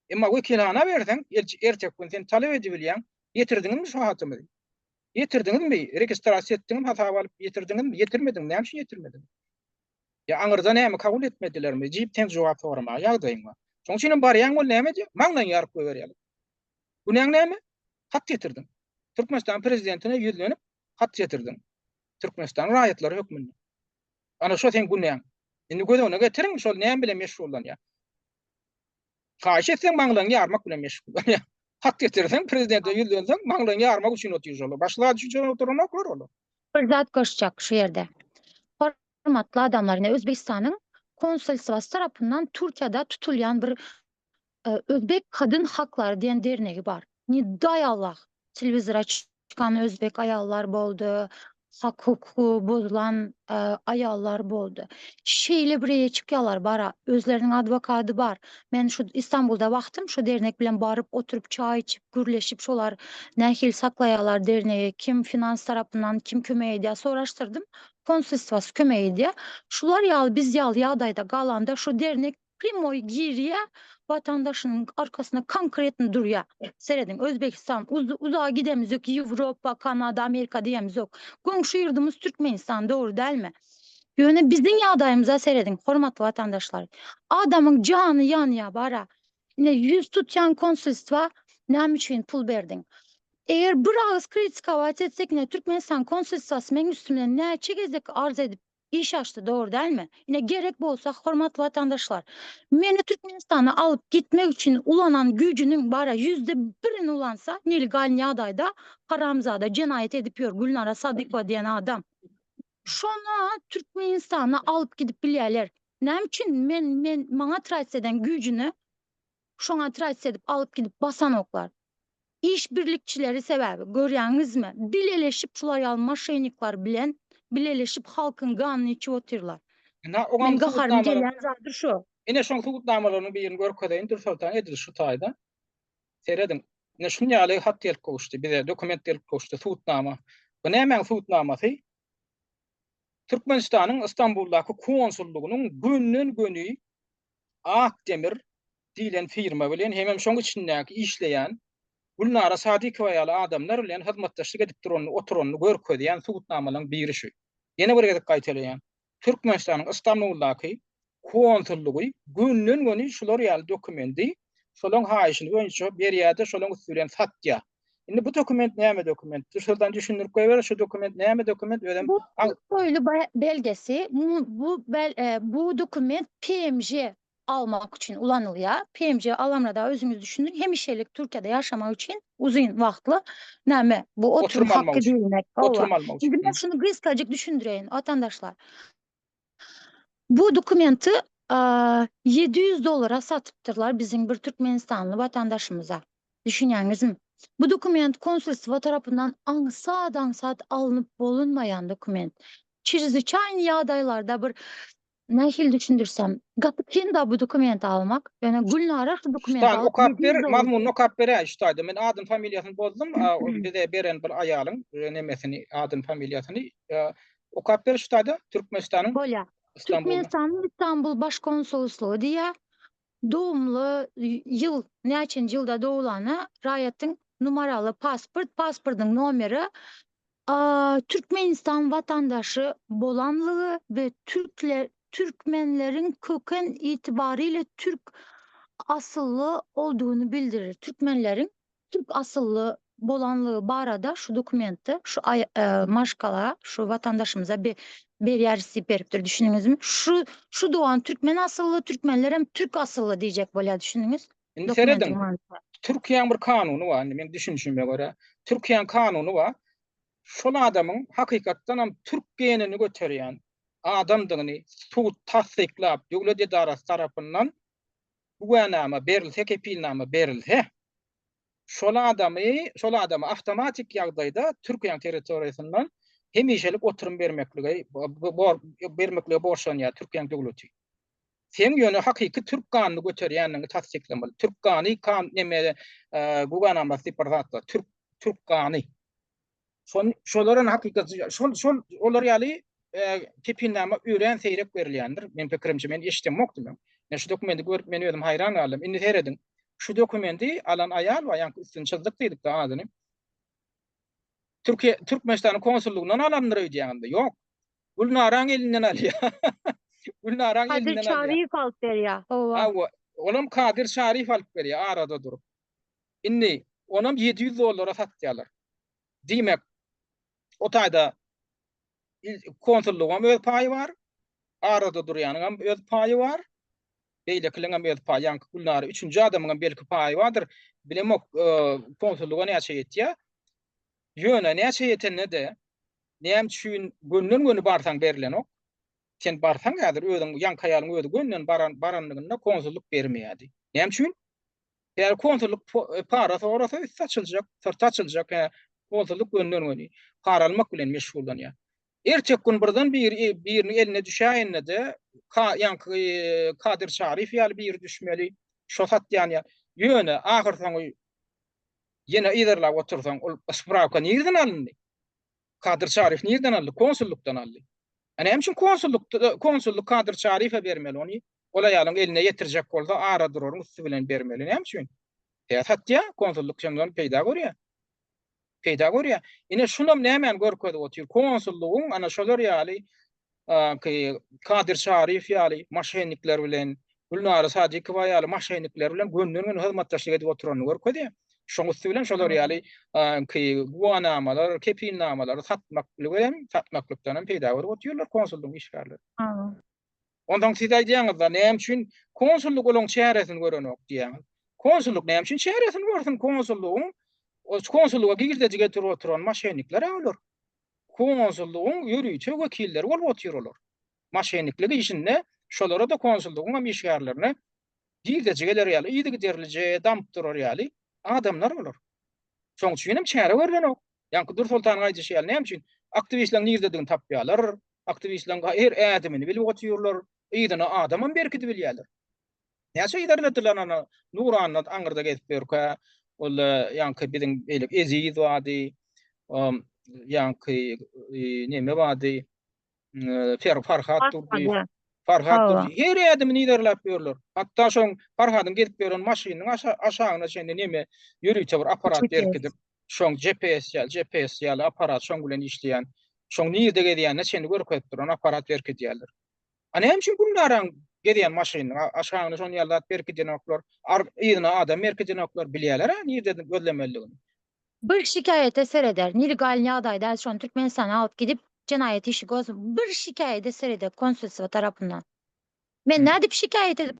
Emma wekilhana berseň, elçi erteki gün sen talap edibilýäň, ýetirdiňizmi şu hatymyzy? Ýetirdiňizmi? Registrasiýa etdiňmi, hasaba alyp ýetirdiňizmi? Ýetirmediň, näme üçin ýetirmediň? Ýa aňyrda näme kabul etmedilermi? Diýip sen jogap soramaga ýagdaýyň bar. Şonuň üçin hem barýaň ol näme edýär? Maňlaýyňy ýaryp goýberýärler. Günäň näme? Hat getirdiň. Türkmenistanyň prezidentine ýüzlenip hat getirdiň. Türkmenistanyň raýatlary hökmünde. Ana şo seň günäň. Indi göz öňüne getiriň, şol näme bilen meşgullanýar? Haýyş etseň maňlaýyňy ýarmak bilen meşgullanýar. Hat getirseň, prezidente ýüzlenseň, maňlaýyňy ýarmak üçin otyr şolar. Başga zat üçin oturanoklar olar. Bir zat goşjak şu ýerde. Hormatly adamlar, ine Özbegistanyň konsulstwasy tarapyndan Türkiýede tutulýan bir Özbek kadyn haklary diýen dernegi bar. Ne daý Allah, telewizora çykan özbek aýallar boldy, hak hukugy bozulan aýallar boldy. Şeýle bir eýe çykýarlar bara, özleriniň adwokady bar. Men şu Istanbulda wagtym şu dernek bilen baryp oturyp çaý içip, gürleşip şolar nähili saklaýarlar dernegi, kim finans tarapyndan kim kömek edýär soraşdyrdym. Konsulstwasy kömek edýär. Şular ýaly biz ýaly ýagdaýda galanda şu dernek Primoý girýä watandaşynyň arkasyna konkretno durýa. Serediň Özbegistan uzaga gidemizok Ýewropa, Kanada, Amerika diýemizok. Goňşy ýurdumyz Türkmenistan dogry dälmi? Ýöne biziň ýagdaýymyza serediň hormatly watandaşlar. Adamyň jany ýanýa bara. Ine ýüz tutýan konsulstwa näme üçin pul berdiň? Eger bir agyz kritikować etsek ine Türkmenistan konsulstwasy meň üstümden näçe gezek arz edip Iş açdy dogry dälmi? Ine gerek bolsa hormatly watandaşlar meni Türkmenistana alyp gitmek üçin ulanan güýjüniň bara ýüzde birini ulansa nelegalny ýagdaýda haramzada jenaýat edip ýör Gülnara Sadykowa diýen adam. Şona Türkmenistana alyp gidip bilýärler. Näme üçin men men maňa tratsit eden güýjüni şoňa tratsit edip alyp gidip basanoklar. Iş birlikçileri sebäbi görýäňizmi bileleşip şular ýaly moşenniklar bilen bileleşip halkyň ganyny içip otyrlar. Ine oňam Meň gaharym subutnamalar gelýän zady şu. Ine şoň subutnamalarynyň birini görkezeýin Dürsoltan edil şu taýda. Serediň. Ine şuny ýaly hat gelip gowuşdy bize dokument gelip gowuşdy subutnama. Bu nämäň subutnamasy? Türkmenistanyň Istanbuldaky konsullygynyň gönden göni Ak Demir diýlen firma bilen hemem şoň içindäki işleýän Gülnara Sadykowa ýaly adamlar bilen hyzmatdaşlyk edip duranyny, oturanyny görkezýän subutnamalaryň biri şu. Ýene bir gezek gaýtalaýan, Türkmenistanyň Istanbuldaky konsullygy gönden-göni şular ýaly dokumendi şolaň haýyşyny boýunça berýär-de, şolaň üsti bilen satýar. Indi bu dokument näme dokument? Şuradan düşündirip goýber, şu dokument näme dokument? Özem Bu soýly belgesi, bu bu dokument PMJ almak üçin ulanylýar. PMJ alamrada özüňiz düşüniň, hemişelik Türkiýede ýaşamak üçin uzyn wagtly näme bu oturum haky diýilmek. Oturum almak üçin. Indi men şuny gysgajyk düşündireýin, watandaşlar. Bu dokumenti 700 dollara satypdyrlar biziň bir türkmenistanly watandaşymyza. Düşünýäňizmi? Bu dokument konsulstwo tarapyndan aňsat-aňsat alnyp bolunmaýan dokument. Çrezwiçaýny ýagdaýlarda bir nähili düşündirsem, gaty kyn-da bu dokumenti almak. Ýöne Gülnara şu dokumenti Şutan alyp okap ber, 700 dollar mazmunyny okap beräý şu taýda. Men adyny familiýasyny bozdum, bize beren bir aýalyň nemesini, adyny familiýasyny okap ber şu taýda Türkmenistanyň Bolýar. Istanbulda. Türkmenistanyň Istanbul Baş konsolslygy diýýär. Dogumly ýyl, näçenji ýylda dogulany, raýatyň numaraly pasport, pasportyň nomeri, Türkmenistan watandaşy bolanlygy we türkler, türkmenleriň köken itibaryyle türk asylly oldugyny bildirir. Türkmenleriň türk asylly bolanlygy barada şu dokumentde şu maşgala, şu watandaşymyza berýäris diýip beripdir. Düşündiňizmi? Şu şu dogan türkmen asylly, türkmenlerem türk asylly diýjek bolýar. Düşündiňiz? Indi serediň. Türkiýäň bir kanuny bar, indi meň düşünişime görä. Türkiýäň kanuny bar. Şol adamyň hakykatdan hem türk genini göterýän adamdygyny sud tassyklap, döwlet edarasy tarapyndan güwänama berilse, kepilnama berilse, şol adamy, şol adama awtomatik ýagdaýda Türkiýäň territoriýasyndan hemişelik oturym bermeklige bermeklige borçlanýar Türkiýäň döwleti. Seň ýöne hakyky türk ganyny göterýändigiňi tassyklamaly. Türk gany kan neme güwänamasy diýip bir zat bar. Türk türk gany. Şol şolaryň hakykaty şol şol olar ýaly kepilnama örän seýrek berilýändir. Men pikirimçe men eşidemokdym men. Men şu dokumenti görüp men özüm haýran galdym. Indi serediň. Şu dokumenti alan aýal bar, ýaňky üstüni çyzdyk diýdik-de adyny. Türkiýe Türkmenistanyň konsullygyndan alandyr öýdýäňizmi? Ýok. Gülnaraň elinden alýar. Gülnaraň Kadyr elinden alýar. Çaryýew alyp berýär. Hawa. Hawa. Olam Kadyr Çaryýew alyp berýär arada durup. Indi onam 700 dollara satýarlar. Diýmek, o taýda konsullygyňam öz paýy bar, arada durýanyňam öz paýy bar, beýlekiliňem öz paýy, ýaňky Gülnara üçünji adamyňam belki paýy bardyr, bilemok, konsullyga näçe ýetýär. Ýöne näçe ýetende-de, näme üçin gönden-göni barsaň berlenok. Sen barsaň häzir özüň ýaňky aýalyň özi gönden baran baranlygynda konsullyk bermeýärdi. Näme üçin? Sebäbi konsullyk para sorasa üsti açyljak, syrty açyljak, hä, konsullyk gönden-göni para almak bilen meşgullanýar. Erteki gün birden biri biriniň eline düşäýende-de, ka ýaňky Kadyr Çaryýew ýaly biri düşmeli, şo satýan ýa. Ýöne ahyrsoňy ýene yzarlap otursaň, ol sprawka nireden alyndy? Kadyr Çaryýew nireden aldy? Konsullykdan aldy. A näme üçin konsullykda konsullyk Kadyr Çaryýewe bermeli ony? Ol aýalyň eline ýetirjek bolsa ara duraryň üsti bilen bermeli. Näme üçin? Tä satýa, konsullyk şondan peýda görýär. Peýda görýär. Ine şunam nämäni görkezip otyr? Konsullygyň ana şolar ýaly Kadyr Çaryýew ýaly moşennikler bilen, Gülnara Sadykowa ýaly moşennikler bilen gönden-göni hyzmatdaşlyk edip oturanyny görkezýär. Şoň üsti bilen şolar ýaly güwanamalar, kepilnamalary satmaklyk bilen, satmaklykdan hem peýda görüp otyrlar konsullygyň işgärleri. Onsoň siz aýdýaňyz-da, näme üçin konsullyk olaň çäresini görenok diýýäňiz. Konsullyk näme üçin çäresini görsün? Konsullygyň konsullyga girdeji getirip oturan moşennikler-ä olar. Konsullygyň ýörite wekilleri bolup otyr olar. Moşenniklik işinde şolara-da konsullygyňam işgärlerine girdeji geler ýaly, yzygiderlije damyp durar ýaly adamlar olar. Şoň üçinem çäre görlenok. Ýaňky Dürsoltanyň aýdyşy ýaly näme üçin aktiwistleriň nirdedigini tapýarlar, aktiwistleriň her ädimini bilip otyrlar, yzyna adamam berkidip bilýärler. Näçe yzarladylar ana Nuranna aňyrda gezip ýörkä, ol ýaňky biziň beýleki Eziz bardy, ýaňky neme bardy, Fer Farhat durdy. Farhat durdy. Her ädimini yzarlap ýörler. Hatda şoň Farhadyň gezip ýören maşynynyň aşagyna çenli neme ýörite bir apparat berkidip, şoň GPS ýaly, GPS ýaly apparat şoň bilen işleýän, şoň nirde gezýänine çenli görkezip duran apparat berkidýärler. A näme üçin Gülnaraň gezýän maşynynyň aşagyna şoň ýaly zat berkidenoklar, yzyna adam berkidenoklar, bilýärler-ä nirde gözlemelidigini. Bir şikaýata sereder, nelegalny ýagdaýda şony Türkmenistana alyp gidip jenaýat işi goz bir şikaýada sereder konsulstwo tarapyndan. Men nädip şikaýat edip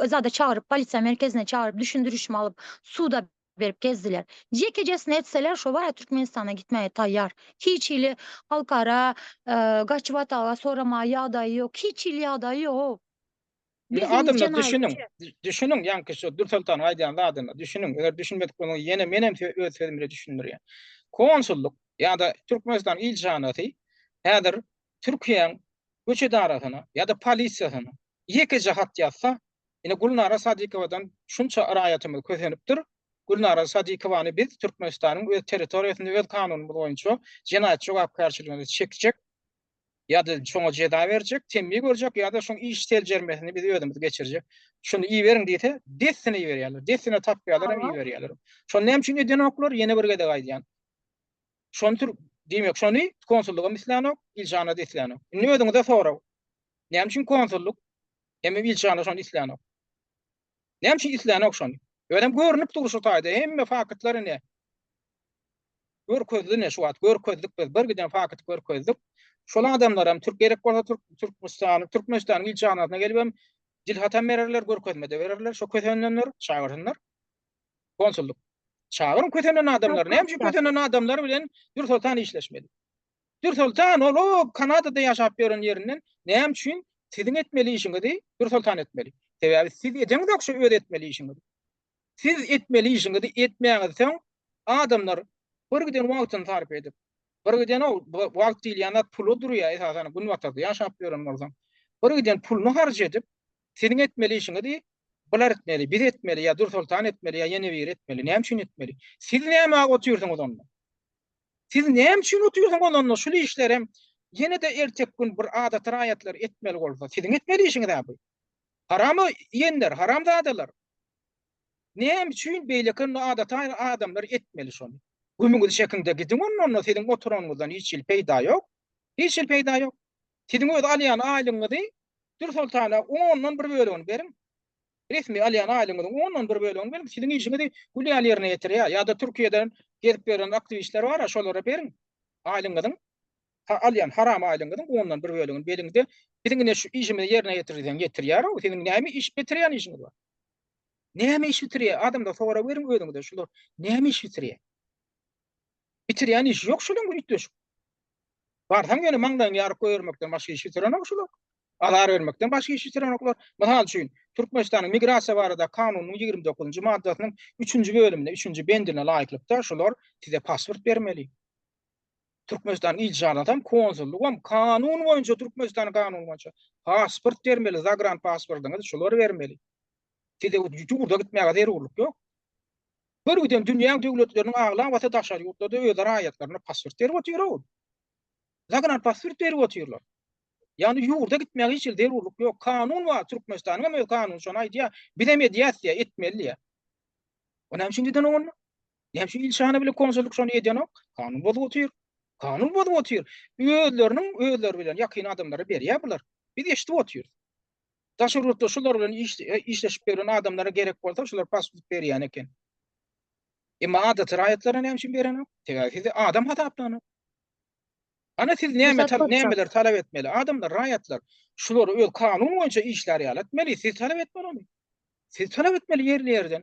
zada çagyryp polisiýa merkezine çagyryp düşündirişimi alyp suda berip gezdiler. Ýekejesini etseler şo bara Türkmenistana gitmäge taýýar. Hiç hili halkara gaçybatalga soramaga ýagdaýy ýok. Hiç hili ýagdaýy ýok. Indi adamlar düşüniň, düşüniň, ýaňky şu Dürsoltanyň aýdýan zadyna düşüniň. Eger düşünmedik bolsaňyz ýene menem öz sözüm bilen düşündirýän. Konsullyk ýa-da Türkmenistanyň ilçihanasy häzir Türkiýäň göç edarasyna ýa-da polisiýasyna ýekeje hat ýazsa, ine Gülnara Sadykowadan şunça raýatymyz kösenipdir. Gülnara Sadykowany biz Türkmenistanyň öz territoriýasynda öz kanunymyz boýunça jenaýat jogapkärçiligine çekjek. Ýa-da şoňa jeza berjek, temmi görjek ýa-da şoň iş seljermesini biz özümiz geçirjek. Şuny iberiň diýse, dessine iberýärler. Dessine tapýarlar hem iberýärler. Şony näme üçin edenoklar? Ýene bir gezek aýdýan. Şony tür diýmek, şony konsullygam islänok, ilçihana-da islänok. Indi özüňize sorag. Näme üçin konsullyk hemem ilçihana şony islänok? Näme üçin islänok şony? Özem görnüp dur şu taýda hemme faktlar ine. Görkezdi ine şu wagt görkezdik biz bir giden fakty görkezdik. Şol adamlaram türk gerek bolsa türk Türkmenistanyň Türkmenistanyň ilçihanasyna gelibem dil hatam bererler, görkezme-de bererler. Şo kösenenler çagyrsynlar. Konsullyk. Çagyryň kösenen adamlary. Näme üçin kösenen adamlar bilen Dürsoltan işleşmeli? Dürsoltan ol o Kanadada ýaşap ýören ýerinden näme üçin siziň etmeli işiňizi Dürsoltan etmeli? Sebäbi siz edeňzok şu öz etmeli işiňizi. Siz etmeli işiňizi etmäňizsoň adamlar bir giden wagtyny sarp edip, bir giden o wagt diýilýän zat pula durýar esasan günbatarda ýaşap ýören bolsaň, bir giden puluny harç edip siziň etmeli işiňizi bular etmeli, biz etmeli ýa Dürsoltan etmeli ýa ýene biri etmeli. Näme üçin etmeli? Siz nämä otyrsyňyz onda? Siz näme üçin otyrsyňyz onda şul işlerem ýene-de ertek gün bir adaty raýatlar etmeli bolsa siziň etmeli işiňiz-ä bu. Harama iýenler, haramzadalar. Näme üçin beýleki onda adaty adamlar etmeli şony? Gümüňizi çekiňde gidiň onda onda siziň oturanyňyzdan hiç hili peýda ýok. Hiç hili peýda ýok. Siziň öz alýan aýlygyňyzy Dürsoltana ondan bir bölegini beriň. Resmi alýan aýlygyňyzyň ondan bir bölegini beriň, siziň işiňizi gül ýaly ýerine ýetirýär. Ýa-da Türkiýeden gezip ýören aktiwistler bar-a, şolara beriň. Aýlygyňyzyň, alýan haram aýlygyňyzyň ondan bir bölegini beriň-de, biziň ine şu işimizi ýerine ýetir diýseň ýetirýär-ow. Siziň näme iş bitirýän işiňiz bar? Näme iş bitirýär? Adamlar sorag beriň özüňize, şular näme iş bitirýär? Bitirýän işi ýok şolaryň üýtgeşik. Barsaň ýöne maňlaýyňy ýaryp goýbermekden başga iş bitirenok şular. Azar bermekden başga iş bitirenoklar. Mysal üçin, Türkmenistanyň Migrasiýa barada kanunynyň 29-njy maddasynyň üçünji bölümine, üçünji bendine laýyklykda şular size pasport bermeli. Türkmenistanyň ilçihanasam, konsullygam kanun boýunça, Türkmenistanyň kanuny boýunça pasport bermeli, zagran pasportyňyzy şular bermeli. Size ýurda gitmäge zerurlyk ýok. Bir giden dünýäň döwletleriniň aglabasy daşary ýurtlarda öz raýatlaryna pasport berip otyr-ow. Zagran pasport berip otyrlar. Ýagny ýurda gitmäge hiç hili zerurlyk ýok. Kanun bar, Türkmenistanyň hem öz kanuny şony aýdýar. Bizem edýäs diýýär, etmeli diýýär. O näme üçin edenok onda? Näme üçin ilçihana bilen konsullyk şony edenok? Kanun bozup otyr. Kanun bozup otyr. Özleriniň özleri bilen ýakyn adamlara berýär bular. Biz eşidip otyrys. Daşary ýurtda şular bilen iş, işleşip ýören adamlara gerek bolsa şular pasport berýän eken. Emma adaty raýatlara näme üçin berenok? Sebäbi sizi adam hasaplanok. Ana siz näme tal nämeler talap etmeli? Adamlar, raýatlar şulary öz kanun boýunça işlär ýaly etmeli. Siz talap etmeli ony. Siz talap etmeli ýerli ýerden.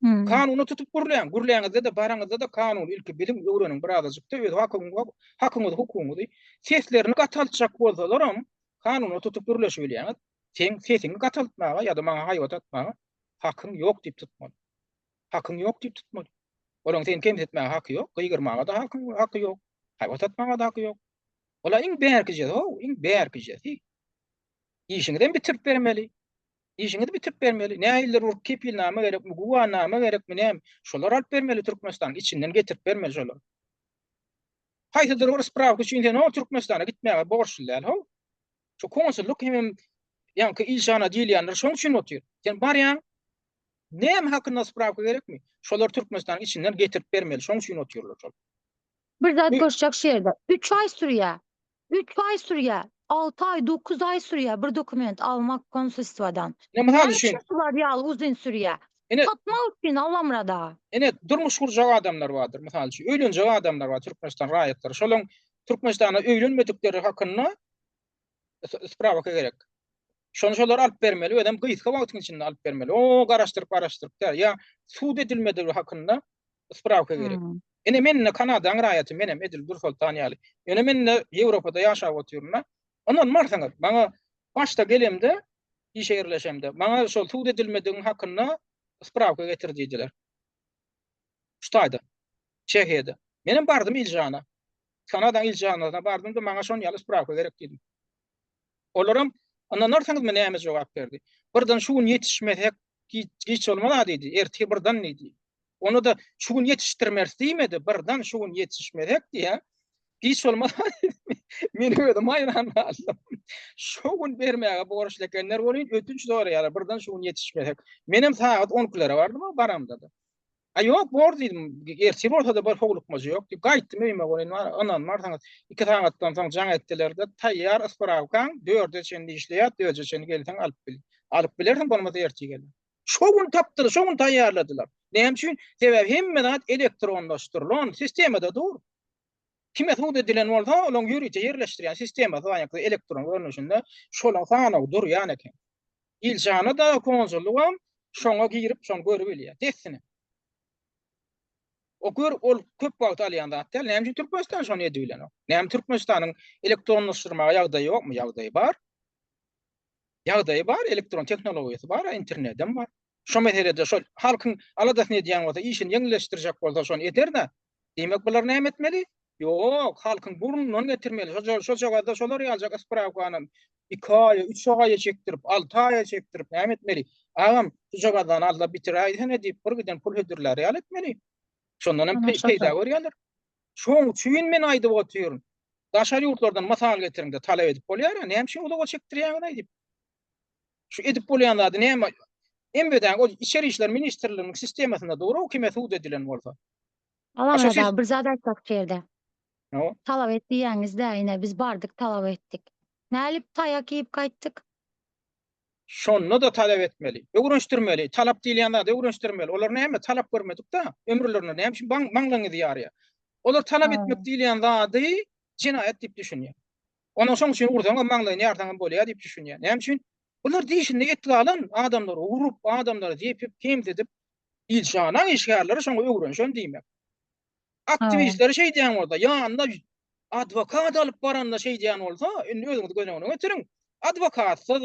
Hmm. Kanuny tutup gürläň. Gürläňizde-de, baraňyzda-da kanuny ilki biliň, öwreniň birazajykda öz hakyňyzy, hakyňyzy, hukugyňyzy. Seslerini gataltjak bolsalaram kanuny tutup gürleşibilýäňiz. Seň sesiňi gataltmaga ýa-da maňa haýbat atmaga hakyň ýok diýip tutmaly. Hakyň ýok diýip tutmaly. Olaryň seni kemsitmäge haky ýok, gygyrmaga-da hakyň haky ýok, haýbat atmaga-da haky ýok. Olar iň bärkijesi how, iň bärkijesi. Işiňizem bitirip bermeli. Işiňizi bitirip bermeli. Nähilidir bir kepilnama gerekmi, güwanama gerekmi, näme? Şolary alyp bermeli Türkmenistanyň içinden getirip bermeli şolary. Haýsydyr bir sprawka üçin sen o Türkmenistana gitmäge borçly däl how. Şu konsullyk hemem ýaňky ilçihana diýilýänler şoň üçin otyr. Sen barýaň, näme hakynda sprawka gerekmi? Şolary Türkmenistanyň içinden getirip bermeli, şoň üçin otyrlar şol. Bir zat goşjak şu ýerde. 3 aý sürýär. 3 aý sürýär. 6 aý, 9 aý sürýär bir dokument almak konsulstwadan. Ine mysal üçin. Şular ýaly uzyn sürýär. Ine Satmak üçin Allamyrat aga. Ine durmuş gurjak adamlar bardyr. Mysal üçin öýlenjek adamlar bar Türkmenistan raýatlary. Şolaň Türkmenistana öýlenmedikleri hakynda sprawka gerek. Şony şolar alyp bermeli, özem gysga wagtyň içinde alyp bermeli. O garaşdyryp garaşdyryp däl. Ýa sud edilmedigi hakynda sprawka gerek. Hmm. Ine men ine Kanadaň raýaty, menem edil Dürsoltan ýaly. Ýöne men ine Ýewropada ýaşap otyryn-da. Ynanmarsyňyz, maňa başda gelemde, işe ýerleşemde, maňa şol sud edilmedigiň hakynda sprawka getir diýdiler. Şu taýda, Çehiýada. Menem bardym Iljana. Kanadaň Iljanasyna bardym-da, maňa şon ýaly sprawka gerek diýdim. Olaram ynanarsyňyzmy näme jogap berdi? Birden şu gün ýetişmesek giç bolmaz-a diýdi. Ertir birden diýdi. Ony-da şu gün ýetişdirmeris diýmedi. Birden şu gün ýetişmesek diýýär. Giç bolmaz diýdi. Men özüm haýran galdym. Şo gün bermäge borçly ekenler welin, ötünç soraýarlar, birden şu gün ýetişmesek. Menem sagat on ikilere bardym, baramda-da. A ýok, bor diýdim, ertir bolsa-da bir howlukmajy ýok diýip, gaýtdym öýüme welin, ynanmarsyňyz, iki sagatdan soň jaň etdiler-de, taýýar ysprawkaň dörde çenli işleýär, dörde çenli gelseň alyp bil. Alyp bilersiň, bolmasa ertir gel. Şo gün tapdylar, şo gün taýýarladylar. Näme üçin? Sebäbi hemme zat elektronlaşdyrylan sistemada dur. Kime sud edilen bolsa, olaryň ýörite ýerleşdirýän sistemasy bar, ýa-da elektron görnüşinde şolaryň sanawy durýan eken. Ilçihana-da, konsullygam şoňa girip, şony görübilýär dessine. O gör, ol köp wagt alýan zat däl. Näme üçin Türkmenistan şony edibilenok? Näme Türkmenistanyň elektronlaşdyrmaga ýagdaýy ýokmy? Ýagdaýy bar. Ýagdaýy bar, elektron tehnologiýasy bar, internedem bar. Şo meselede şol halkyň aladasyny edýän bolsa, işini ýeňilleşdirjek bolsa şony eder-dä. Diýmek bular näme etmeli? Ýok, halkyň burnundan getirmeli. Şo şojagazda şolar ýaljak ysprawkanam iki aýa, üç aýa çekdirip, alty aýa çekdirip näme etmeli? Agam, şujagazdan al-da bitiräýsene diýip bir giden pul hödürlär ýaly etmeli. Şondan hem peýda görýärler. Şoň üçin men aýdyp otyryn. Daşary ýurtlardan mysal getiriňde talap edip bolýar-a, näme üçin uzaga çekdirýäňiz-aý diýip. Şu edip bolýan zady näme? MWD-niň ol Içeri işler ministrliginiň sistemasynda dur-ow kime sud edilen bolsa. Alamyrat aga bir zat aýtsak şu ýerde. Talap et diýýäňiz-dä ine biz bardyk talap etdik. Nälip taýak iýip gaýtdyk? Şonda-da talap etmeli. Öwrenişdirmeli. Talap diýilýän zady öwrenişdirmeli. Olar näme talap görmedik-dä ömürlerinde näme üçin maňlaýyňyzy ýarýar. Olar talap etmek diýilýän zady jenaýat diýip düşünýär. Ondan şoň üçin ursaňam maňlaýyny ýarsaňam bolýar diýip düşünýär. Näme üçin? Bular dişinde et galan adamlary urup, adamlary depip, kemsidip, ilçihanaň işgärleri şoňa öwrenişen diýmek. Aktiwistleri şeýdýän bolsa, ýanyna adwokat alyp baranda şeýdýän bolsa, indi özüňiz göz öňüne getiriň. Adwokatsyz,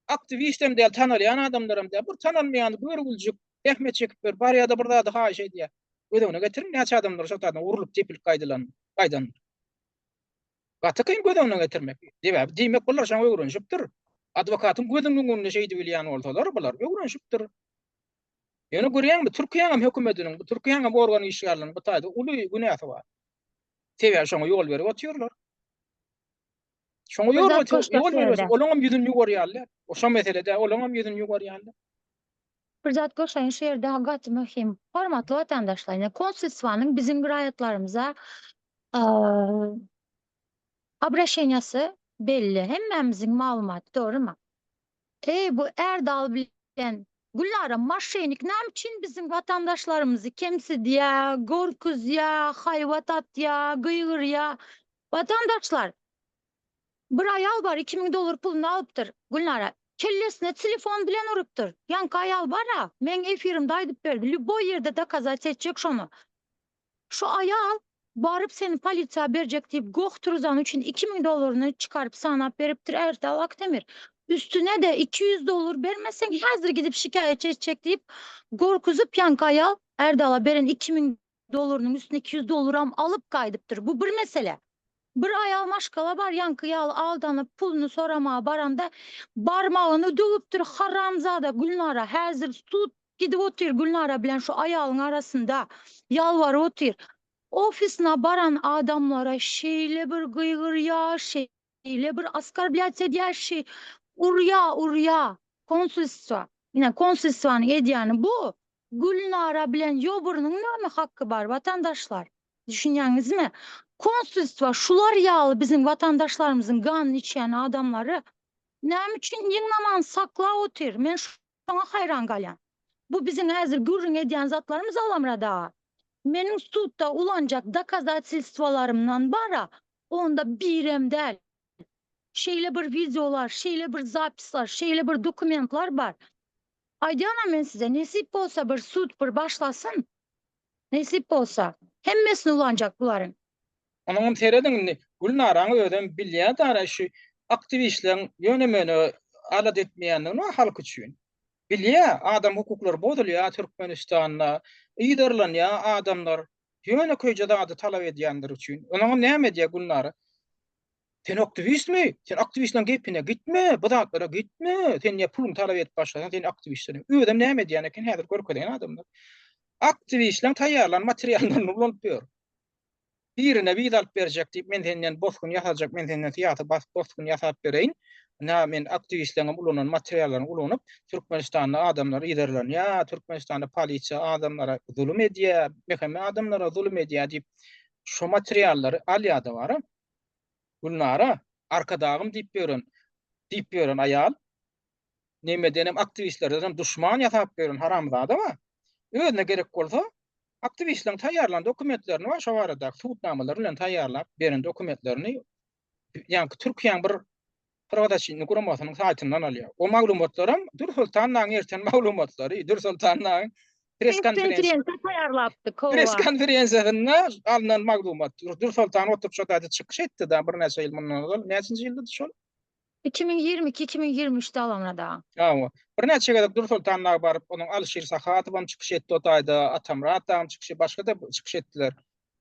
aktiwistem däl, tanalýan adamlaram däl, bir tanalmaýan görgüljik zähmet çekip ýör, barýar-da bir zady haýyş edýär. Göz öňüne getiriň, näçe adamlar şo taýdan urlup, depilip gaýdylan, gaýdandyr. Gaty kyn göz öňüne getirmek. Sebäbi diýmek bular şoňa öwrenişipdir. Adwokatyň gözüniň öňünde şeýdibilýän bolsalar, bular öwrenişipdir. Ýöne görýäňmi, Türkiýäňem hökümetiniň, bu Türkiýäňem organ işgärleriniň bu taýda uly günäsi bar. Sebäbi şoňa ýol berip otyrlar. Şoňa ýol ýol berip, olaňam ýüzüni ýuwarýarlar. O şo meselede olaňam ýüzüni ýuwarýarlar. Bir zat goşaýyn şu ýerde gaty möhüm. Hormatly watandaşlar, ine konsulstwanyň biziň raýatlarymyza obraşeniýasy belli, hemmämiziň maglumaty, dogrymy? Eý bu Erdal bilen Gülnara maşenik näme üçin biziň watandaşlarymyzy kemsidýä, gorkuzýa, haýbat atýa, gygyrýa? Watandaşlar, bir aýal bar 2000 dollar puluny alypdyr Gülnara. Kellesine telefon bilen urupdyr. Ýaňky aýal bar-a, meň efirimde aýdyp berdi, lýuboý ýerde dokazat etjek şony. Şu aýal baryp seni polisiýa berjek diýip goh turuzany üçin 2000 dollaryny çykaryp sanap beripdir Erdal Akdemir. Üstüne-de 200 dollar bermeseň häzir gidip şikaýatçy etjek diýip gorkuzyp ýaňky aýal Erdala beren 2000 dollarynyň üstüne 200 dollaram alyp gaýdypdyr. Bu bir mesele. Bir aýal maşgala bar ýaňky ýaly aldanyp puluny soramaga baranda barmagyny döwüpdir haramzada Gülnara häzir sud Gidip otyr Gülnara bilen şu aýalyň arasynda ýalbaryp otyr. Ofisine baran adamlara şeýle bir gygyrýa, şeýle bir oskorblýat edýär, şeý urýa, urýa. Konsulstwa. Ine, konsulstwanyň edýäni bu. Gülnara bilen ýoburynyň näme hakky bar, watandaşlar? Düşünýäňizmi? Konsulstwa şular ýaly biziň watandaşlarymyzyň ganyny içýän adamlary näme üçin ýygnaman saklap otyr? Men Şoňa haýran galýan. Bu biziň häzir gürrüň edýän zatlarymyz Alamyrat aga. Meniň sudda ulanjak dokazatelstwolarymdan bar-a, onda birem däl. Şeýle bir wideolar, şeýle bir zapisler, şeýle bir dokumentler bar. Aýdýanam men size, nesip bolsa bir sud bir başlasyn. Nesip bolsa. Hemmesini ulanjak bularyň. Onuňam serediň indi Gülnaraň özem bilýär dara şu aktiwistleriň ýöne-möne alada etmeýändigini halk üçin. Bilýär adam hukuklary bozulýar Türkmenistanda, yzarlanýar adamlar ýönekeýje zady talap edýänleri üçin. Onuňam näme edýär Gülnara? Sen aktiwistmi? Sen aktiwistleriň gepine gitme, bu zatlara gitme. Sen niýe puluny talap edip başlasaň, sen aktiwistler. Özem näme edýän eken häzir görkezeýin adamlar. Aktiwistleriň taýýarlan materiallaryny ulanyp ýör. Birine wiza alyp berjek diýip, men senden bosgun ýasajak, men senden syýasy bosgun ýasap bereýin. Ynha, men aktiwistleriňem ulanan materiallaryny ulanyp, Türkmenistanda adamlar yzarlanýar, Türkmenistanda polisiýa adamlara zulum edýär, MHM adamlara zulum edýär diýip, şo materiallary alýar-da bara. Gülnara, Arkadagym diýip ýören, diýip ýören aýal, nemedenem aktiwistlerdenem duşman ýasap ýören haramzada bar. Özüne gerek bolsa, aktiwistleriň taýýarlan dokumentlerini bar, şo baradaky subutnamalary bilen taýýarlap beren dokumentlerini ýaňky Türkiýäň bir Prowadaçyny guramasynyň saýtyndan alýar. O maglumatlaram Dürsoltan dagyň erten maglumatlary, Dürsoltan dagyň press konferensiýa taýýarlapdy, kowa. Press konferensiýasynda alnan maglumat. Dürsoltan oturyp şo taýda çykyş etdi da birnäçe ýyl mundan ozal. Näçinji ýyldydy şol? 2022, 2023-de alamra da. Hawa. Birnäçe gezek Dürsoltan dagy baryp, onuň Alyşir Sahatowam çykyş etdi o taýda, Atamyrat dagam çykyş, başga-da çykyş etdiler.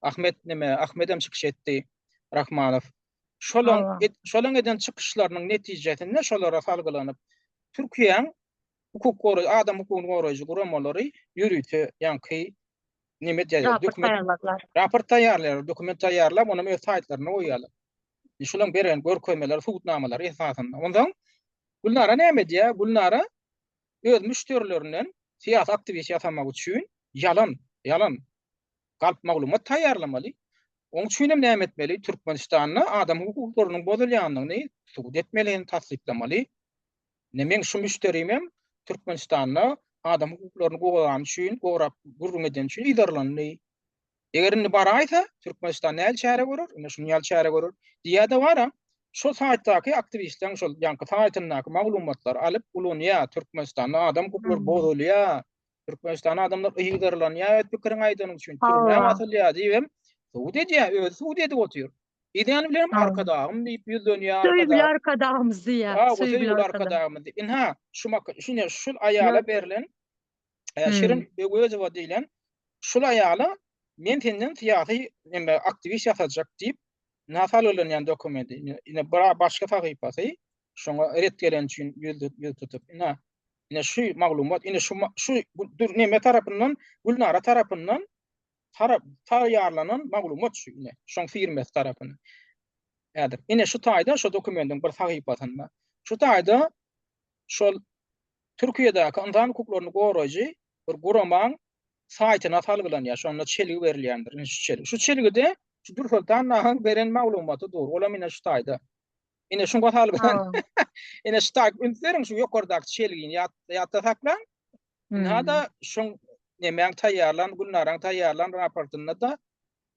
Ahmet neme, Ahmedem çykyş etdi, Rahmanow. Şolaň, şolaň eden çykyşlarynyň netijesinde şolara salgylanyp, Türkiýäň hukuk goraýjy, adam hukugyny goraýjy guramalary ýörite ýaňky neme edýärler, dokument taýýarladylar. Raport taýýarlaýarlar, dokument taýýarlap, onam öz saýtlarynda goýýarlar. Şolaň beren görkezmeleri, subutnamalary esasynda. Onsoň Gülnara näme edýär? Gülnara öz müşderilerinden syýasy aktiwist ýasamak üçin ýalan, ýalan galp maglumat taýýarlamaly. Oň üçin hem näme etmeli? Türkmenistanda adam hukuklarynyň bozulýandygyny subut etmeli hem tassyklamaly. Ine meň şu müşderim hem Türkmenistanda adam hukuklaryny gorany üçin, gorap gürrüň edeni üçin yzarlandy. Eger indi baraýsa, Türkmenistan nähili çäre görer? Ine şunuň ýaly çäre görer. Diýýär-de bar-a, şol saýtdaky aktiwistleriň şol ýaňky saýtyndaky maglumatlary alyp ulanýar. Türkmenistanda adam hukuklary bozulýar. Türkmenistanda adamlar yzarlanýar öz pikirini aýdany üçin, türmä basylýar diýibem subut edýär, özi subut edip otyr. Edýäni bilenem Arkadagym diýip ýüzlenýär. Söýgüli Arkadagymyz diýýär. Söýgüli Arkadagymyz diýip. Ynha, şu şine şul aýala berlen Şirin Öwezowa diýlen şul aýala men senden syýasy neme aktiwist ýasajak diýip salgylanýan dokumenti. Ine bir başga sahypasy şoňa ret gelen üçin ýüz tutup. Ine ine şu maglumat, ine şu şu neme tarapyndan Gülnara tarapyndan tarap taýýarlanan maglumat şu ine şoň firmasy tarapyndan. Häzir ine şu taýda şu dokumentiň bir sahypasynda şu taýda şol Türkiýedäki ynsan hukuklaryny goraýjy bir guramaň saýtyna salgylanýar. Şonda çelgi berilýändir. Ine şu çelgi. Şu çelgide şu Dürsoltan Nahyň beren maglumaty dur. Olam ine şu taýda. Ine şuňa salgylan. Ine şu taý üns beriň şu ýokardaky çelgini ýat, ýatda saklaň. Ynha-da şuň nemäň taýýarlan, Gülnaraň taýýarlan raportynda-da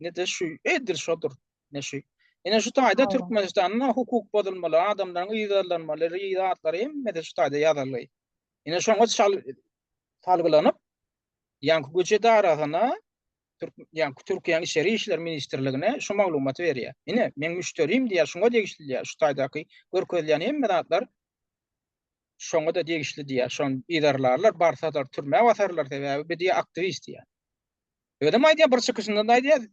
ne-de şu edil şodur. Ne şu. Ine şu taýda Türkmenistanda hukuk bozulmalary, adamlaryň yzarlanmalary, zatlary hemmesi şu taýda ýazylgy. Ine şoňa çal salgylanyp, ýaňky güýç edarasyna Türk ýaňky Türkiýäniň içeri işler ministrligine şu maglumaty berýär. Ine, meň müşderim diýýär, şuňa degişli diýýär. Şu taýdaky görkezilýän hemme zatlar şoňa-da degişli diýýär. Şony yzarlarlar, barsalar türmä basarlar, sebäbi bu diýýär aktiwist diýýär. Özem aýdýar, bir çykyşynda-da aýdýar,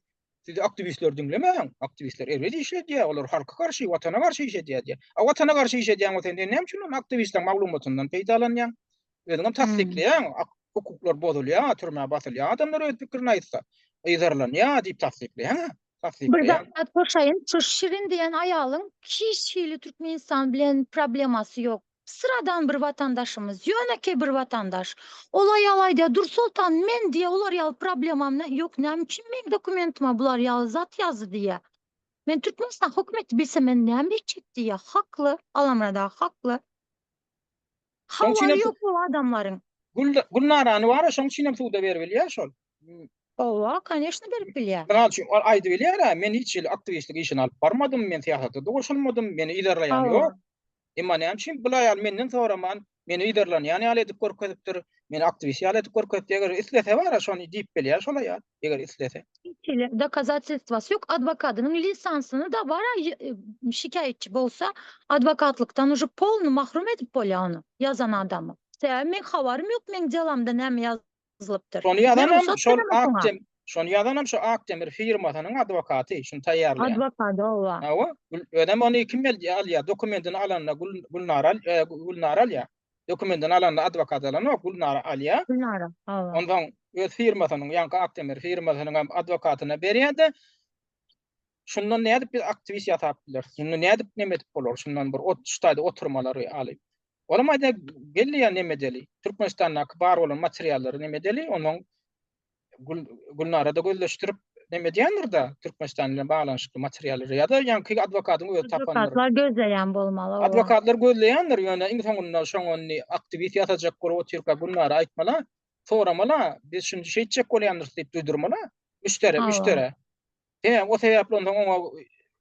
siz aktiwistleri diňlemäň, aktiwistler erbet iş edýär, olar halka garşy, watana garşy iş edýär diýýär. A watana garşy iş edýän bolsa, sen näme üçin onuň aktiwistleriň maglumatyndan peýdalanýaň? Özüňem tassyklaýaň, hukuklar bozulýar, türmä basylýar, adamlar öz pikirini aýtsa, yzarlanýar diýip tassyklaýaň-a, Bir tassyklaýaň. zat goşaýyn, şu Şirin diýen aýalyň hiç hili Türkmenistan bilen problemasy ýok. Syradan bir watandaşymyz, ýönekeý bir watandaş. Ol aýal aýdýar, Dursoltan, men diýýär, olar ýaly problemam ýok, näme üçin meň dokumentima bular ýaly zat ýazdy diýýär. Men Türkmenistan hökümeti bilse men näme etjek diýýär. Hakly, Alamyrat aga hakly. Şoň üçinem Habary ýok bu adamlaryň. Gül Gülnarany bar-a şoň üçinem suda beribilýär şol. Hawa, koneşno berip bilýär. Mysal üçin, ol aýdybilýär-ä, men hiç hili aktiwistlik işini alyp barmadym, men syýasata-da goşulmadym, meni yzarlaýan ýok. Emma näme üçin bul aýal menden soraman, meni yzarlanýan ýaly edip görkezipdir, meni aktiwist ýaly edip görkezipdir, eger islese bar-a şony diýip bilýär şol aýal, eger islese. Hiç hili dokazatelstwasy ýok, adwokadynyň lisansyny-da bar-a şikaýatçy bolsa, adwokatlykdan uje polny mahrum edip bolýar ony, ýazan adamy. Sebäbi meň habarym ýok meň delamda näme ýazylypdyr. Şony ýazanam şol Akdem, şony ýazanam şo Akdemir firmasynyň adwokaty, şuny taýýarlaýan. Adwokady, hawa. Hawa, özem ony kim alýar, dokumentini alanda Gülnara, Gülnara alýar. Dokumentini alanda adwokat alanok, Gülnara alýar. Gülnara, hawa. Onsoň öz firmasynyň, ýaňky Akdemir firmasynyň hem adwokatyna berýär-de. Şundan nädip biz aktiwist ýasap bileris? Şundan nädip neme edip bolar? Şundan bir ot şu taýda oturmalary alyp. Olam aýdýar, gel diýýär neme edeli? Türkmenistandaky bar bolan materiallary neme edeli? Ondan Gül, Gülnara-da gözleşdirip neme edýändir-de, Türkmenistan bilen baglanyşykly materiallary ýa-da ýaňky adwokatyň özi tapandyr. Adwokatlar gözleýän bolmaly, owa. Adwokatlar gözleýändir, ýöne iň soňunda şoňa indi aktiwist ýasajak bolup otyrka Gülnara aýtmaly, soramala, biz şuny şeýtjek bolýandyrys diýip duýdurmaly, müşdere, müşderä. Sebäbi o sebäpli onsoň oňa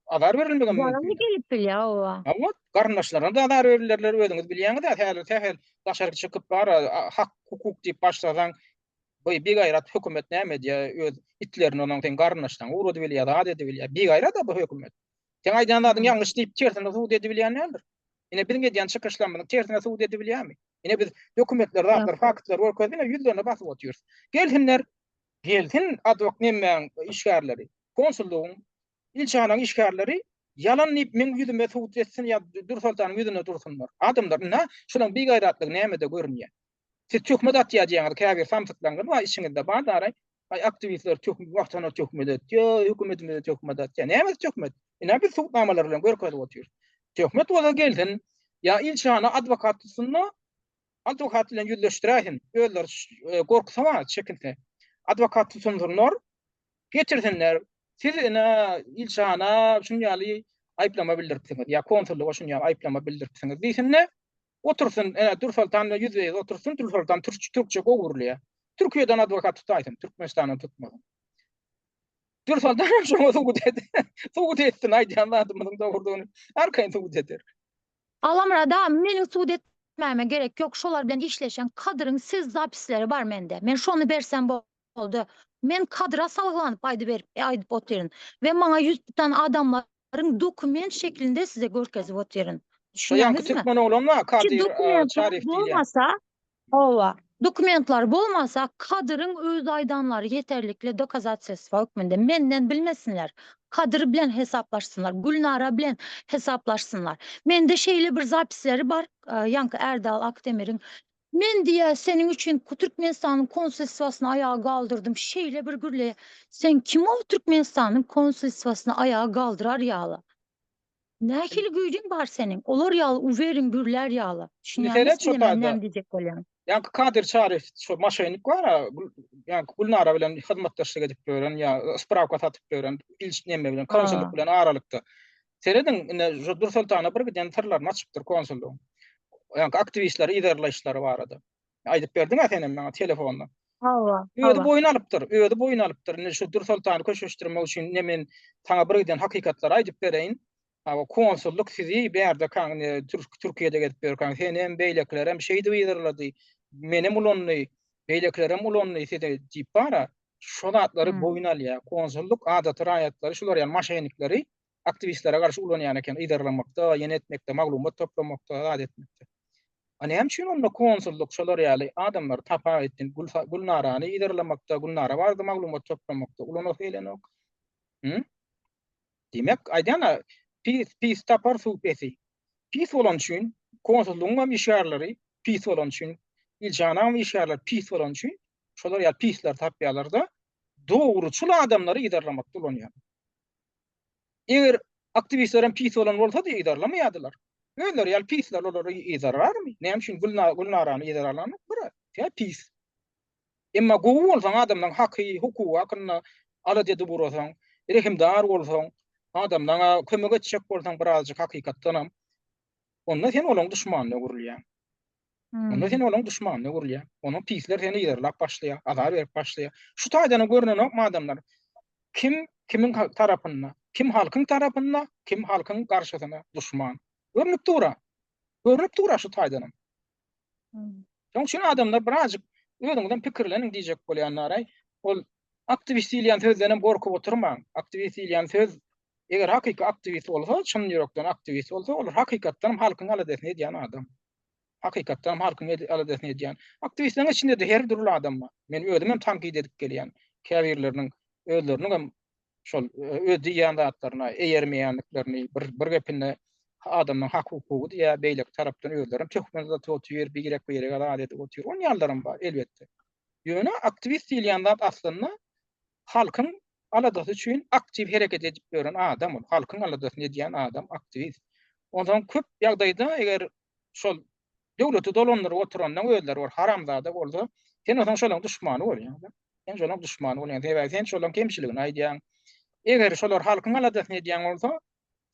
azar berilmegem mümkin. Zararly gelip bilýär, owa. Hawa, garyndaşlaryna da azar berilерler, özüňiz bilýäňiz-ä, häzir sähel daşary çykyp bar, hak, hukuk diýip başlasaň, bu bigaýrat hökümet näme edýär, öz itlerini onuň seň garyndaşlaryňa ugradybilýär, zat edibilýär. Bigaýrat-a bu hökümet. Seň aýdýan zadyň ýalňyş diýip tersine subut edibilýän däldir. Ine biziň edýän çykyşlarymyzyň tersine subut edibilýärmi? Ine biz dokumentleri, zatlary, faktlary görkezip, ine ýüzlerine basyp otyrys. Gelsinler, gelsin adwok nemäň işgärleri, konsullygyň, ilçihanaň işgärleri ýalan diýip meň ýüzüme subut etsin ýa Dürsoltanyň ýüzüne dursunlar. Adamlar ynha şulaň bigaýratlygy nämede görünýär. Siz töhmet atýar diýýäňiz käbir samsyklaňyz bar içiňizde bar daraý. Aý aktiwistler töhmet watana töhmet atýar, hökümetimize töhmet atýar. Nämesi töhmet? Ine biz subutnamalar bilen görkezip otyrys. Töhmet bolsa gelsin, ýa ilçihana adwokat tutsun-da, adwokat bilen ýüzleşdiräýsin. Özleri gorksa bar, çekinse. Adwokat tutunsynlar, getirsinler. Siz ine ilçihana şuny ýaly aýyplama bildiripsiňiz ýa konsullyga şuny ýaly aýyplama bildiripsiňiz diýsin-de, Otursyn, ene, Dürsoltan bilen ýüzbe-ýüz otursyn, Dürsoltan türk, türkçe gowy gürleýär. Türkiýeden adwokat tutaýsyn, Türkmenistandan tutmasyn. Dürsoltan hem şoňa subut eder. Subut etsin aýdýan zadymyzyň dogrudygyny. Arkaýyn subut eder. Alamyrat aga, meniň subut etmäme gerek ýok, şolar bilen işleşen Kadyryň ses zapisleri bar mende. Men şony bersem boldy. Men Kadyra salgylanyp aýdyberip aýdyp otyryn we maňa ýüz tutan adamlar Laryň dokument şeklinde size görkezip otyryn. Şo ýaňky Düşünýäňizmi? türkmen oglan bar, Ki Kadyr dokumentler Çaryýew diýilýän. bolmasa, hawa, dokumentler bolmasa, Kadyryň öz aýdanlary ýeterlikli dokazatelstwo hökmünde. Menden bilmesinler. Kadyr bilen hesaplaşsynlar, Gülnara bilen hesaplaşsynlar. Mende şeýle bir zapisleri bar, ýaňky Erdal Akdemiriň Men diýýär, seniň üçin Türkmenistanyň konsulstwasyny aýaga galdyrdym, şeýle bir gürleýär. Sen kim ol Türkmenistanyň konsulstwasyny aýaga galdyrar ýaly? Nähili güýjüň bar seniň? Olar ýaly uwerin gürlär ýaly. Indi seret Düşünýäňizmi şo men taýda. näme diýjek bolýan? Ýaňky Kadyr Çaryýew şo maşennik bar-a, ýaňky Gülnara bilen hyzmatdaşlyk edip ýören ýa sprawka satyp ýören ilçi neme bilen, konsullyk bilen aralykda. Serediň, ine, şu Dursoltana bir giden syrlaryny açypdyr konsullygyň. Ýaňky aktiwistleri yzarlaýyşlary barada. Aýdyp berdiň-ä senem maňa telefonda. Hawa, Özi hawa. boýun alypdyr, özi boýun alypdyr. Indi şu Dursoltany köşeşdirmek üçin ine men saňa bir giden hakykatlary aýdyp bereýin. Hawa, konsullyk sizi bärde kaň, ine, Türk, Türkiýede gezip ýörkäň, senem, beýlekilerem şeýdip yzarlady, menem ulandy, beýlekilerem ulandy sizi diýip bar-a. Şo zatlary boýun alýar. Konsullyk adaty raýatlary, şular ýaly maşennikleri aktiwistlere garşy ulanýan eken, yzarlamakda, ýene etmekde, maglumat toplamakda, zat etmekde. A näme üçin onda konsullyk şolar ýaly adamlary tapa etsin, Gülnarany yzarlamakda, Gülnara barada maglumat toplamakda ulanasy gelenok? Hü? Diýmek, aýdýan-a, pis, pis tapar suw pesi. Pis bolany üçin, konsullygyň hem işgärleri pis bolany üçin, ilçihanaň hem işgärleri pis bolany üçin, şolar ýaly pisleri tapýarlar-da, dogruçyl adamlary yzarlamakda ulanýarlar. Eger aktiwistler hem pis bolan bolsady, yzarlamaýardylar. Özleri ýaly pisler olary yzarlarmy? Näme üçin Gülnarany yzarlanok? Bir, tä pis. Emma gowy bolsaň, adamlaryň haky, hukugy hakynda alada edip urasaň, rehimdar bolsaň, adamlaňa kömek etjek bolsaň birazjyk hakykatdanam, onda sen olaň duşmanyna öwrülýäň. Onda sen olaň duşmanyna öwrülýäň. Onuň pisler seni yzarlap başlaýar, azar berip başlaýar. Şu taýdanam görnenokmy adamlar? Kim kimiň tarapynda? Kim halkyň tarapynda, kim halkyň garşysyna duşman? Görnüp dur-a. Görnüp dur-a şu taýdanam. Şonuň üçin adamlar birazjyk özüňizem pikirleniň diýjek bolýan Naraý. Ol aktiwist diýilýän sözdenem gorkup oturmaň. Aktiwist diýilýän söz eger hakyky aktiwist bolsa, çyn ýürekden aktiwist bolsa, olar hakykatdanam halkyň aladasyny edýän adam. Hakykatdanam halkyň aladasyny edýän. Aktiwistleriň içinde-de her dürli adam bar. Men özüm hem tankyt edip gelýän. Käbirleriniň özleriniň hem şol öz diýýän zatlaryna eýermeýändiklerini bir bir gepinde adamyň hak hukugy diýýär, beýleki tarapdan özlerem töhmet atyp otyr, birek birege zat edip otyr. Onun ýalylaram bar elbetde. Ýöne aktiwist diýilýän zat aslynda halkyň. aladasy üçin aktiw hereket edip ýören adam ol. Halkyň aladasyny edýän adam aktiwist. Onsoň köp ýagdaýda eger şol döwleti dolandyryp oturanlaň özleri bir haramzada bolsa, sen onsoň şolaň duşmany bolýaň-da. Sen şolaň duşmany bolýaň. Sebäbi sen şolaň kemçiligini aýdýaň. Eger şolar halkyň aladasyny edýän bolsa,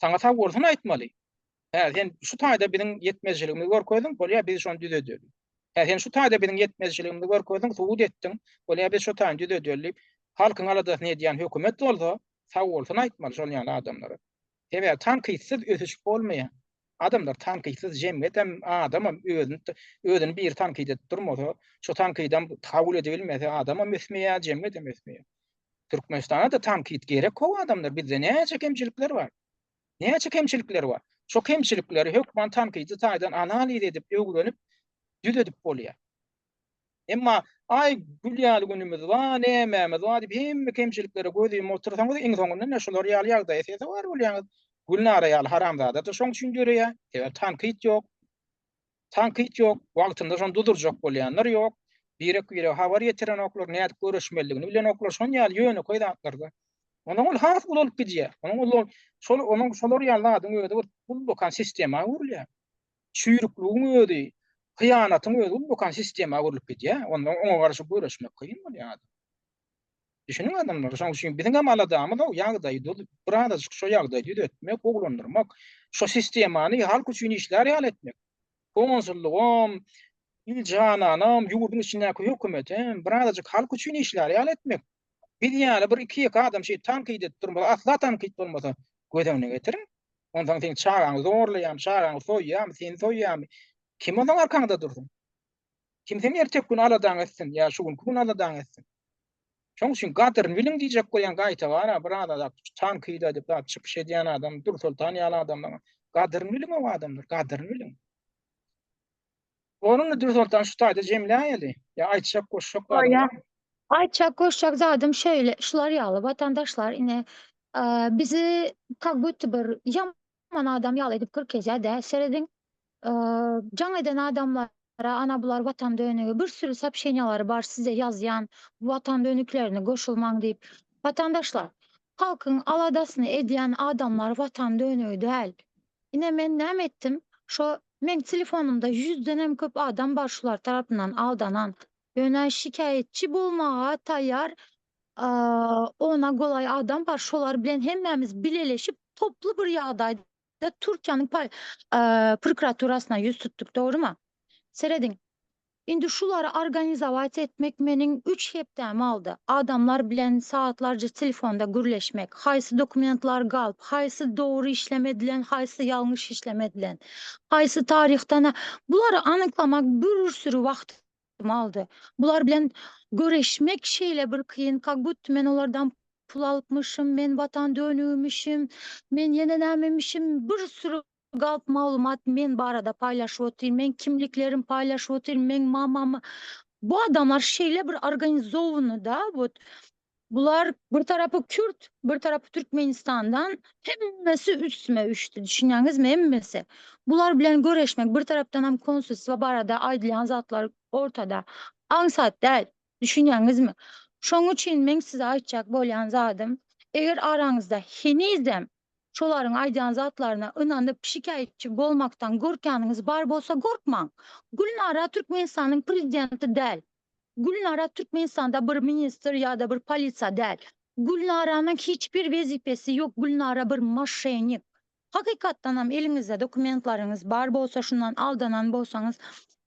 saňa sag bolsun aýtmaly. Hä, sen şu taýda biziň ýetmezçiligimizi görkezdiň, bolýa biz şony düzedeli. Hä, sen şu taýda biziň ýetmezçiligimizi görkezdiň, subut etdiň, bolýa biz şo taýyny düzedeli diýip, halkyň aladasyny edýän hökümet bolsa, sag bolsun aýtmaly şol ýaly adamlara. Sebäbi tankytsyz ösüş bolmaýar. Adamlar tankytsyz jemgyýetem, adamam özüni özüni biri tankyt edip durmasa, şo tankydam kabul edibilmese adamam ösmeýär, jemgyýetem ösmeýär. Türkmenistana-da tankyt gerek how adamlar, bizde näçe kemçilikler bar. Näçe kemçilikler bar. Şo kemçilikleri hökman tankydy taýdan analiz edip, öwrenip, düzedip bolýar. Emma aý gül ýaly günümiz bar, nämämiz bar diýip hemme kemçiliklere göz ýumup otursaňyz, iň soňunda ine şular ýaly ýagdaýa sezewar bolýaňyz. Gülnara ýaly haramzada-da şoň üçin döreýär. Sebäbi tankyt ýok. Tankyt ýok, wagtynda şony dudurjak bolýanlar ýok, birek-birege habar ýetirenoklar, nädip göreşmelidigini bilenoklar, şon ýaly ýönekeý zatlarda. Onsoň ol has ulalyp gidýär. Onuň ol şol onuň şolar ýaly zadyň özi bir ullakan sistema öwrülýär. Çüýrükligiň özi, hyýanatyň özi ullakan sistema öwrülip gidýär. Ondan oňa garşy göreşmek kyn bolýar adam. Düşüniň adamlar, şonuň üçin biziň hem aladamyz o ýagdaýy birazajyk şo ýagdaýy düzetmek, gowulandyrmak, şo sistemany halk üçin işlär ýaly etmek. Konsullygam, iljananam, ýurduň içindäki hökümetem birazajyk halk üçin işlär ýaly etmek. Biz ýaly bir iki-ýeke adam şeýdip tankyt edip durmasa, asla tankyt bolmasa, göz öňüne getiriň. Onsoň seň çagaňy zorlaýarmy, çagaňy soýýarmy, seni soýýarmy? Kim onsoň arkaňda dursun? Kim seň erteki gün aladaňy etsin ýa şu günki gün aladaňy etsin? Şoň üçin gadyryny biliň diýjek bolýan gaýta bar-a bir azajak tankyt edip zat çykyş edýän adam Dürsoltan ýaly adamlaryň gadyryny biliň o adamlar gadyryny biliň. Onuny Dürsoltan şu taýda jemläýeli. Ýa aýtjak goşjak zadyň barmy? Aýtjak goşjak zadym şeýle şular ýaly watandaşlar ine bizi kak budto bir ýaman adam ýaly edip görkezýär-dä serediň Jaň eden adamlara ana bular watan dönügi bir sürü sopşeniýalary bar size ýazýan watan dönüklerine goşulmaň diýip. Watandaşlar halkyň aladasyny edýän adamlar watan dönügi däl. Ine men näme etdim şo meň telefonymda ýüzdenem köp adam bar şular tarapyndan aldanan. Ýöne şikaýatçy bolmaga taýýar ona golaý adam bar şolar bilen hemmämiz bileleşip toply bir ýagdaýda Türkiýäniň prokuraturasyna ýüz tutduk, dogrymy? Serediň. Indi şulary organizowat etmek meniň üç hepdämi aldy. Adamlar bilen sagatlarça telefonda gürleşmek, haýsy dokumentler galp, haýsy dogry işlem edilen, haýsy ýalňyş işlem edilen, haýsy taryhda bulary anyklamak bir sürü wagtymy aldy. Bular bilen göreşmek şeýle bir kyn, kak budto men olardan pul alypmyşym, men watan dönügimişim, men ýene nämemişim, bir sürü galp maglumat men barada paýlaşyp otyr, meň kimliklerim paýlaşyp otyr, meň mamam. Bu adamlar şeýle bir organizowany da, wot bular bir tarapy kürt, bir tarapy Türkmenistandan, hemmesi üstüme üşdi, düşünýäňizmi, hemmesi. Bular bilen göreşmek, bir tarapdanam konsulstwa barada aýdylýan zatlar ortada. Aňsat däl. Düşünýäňizmi? Şoň üçin meň size aýtjak bolýan zadym, eger araňyzda henizem şolaryň aýdýan zatlaryna ynanyp şikaýatçy bolmakdan gorkýanyňyz bar bolsa gorkmaň. Gülnara Türkmenistanyň prezidenti däl. Gülnara Türkmenistanda bir ministr ýa-da bir polisiýa däl. Gülnaranyň hiç bir wezipesi ýok Gülnara bir moşennik. Hakykatdanam eliňizde dokumentlaryňyz bar bolsa şundan aldanan bolsaňyz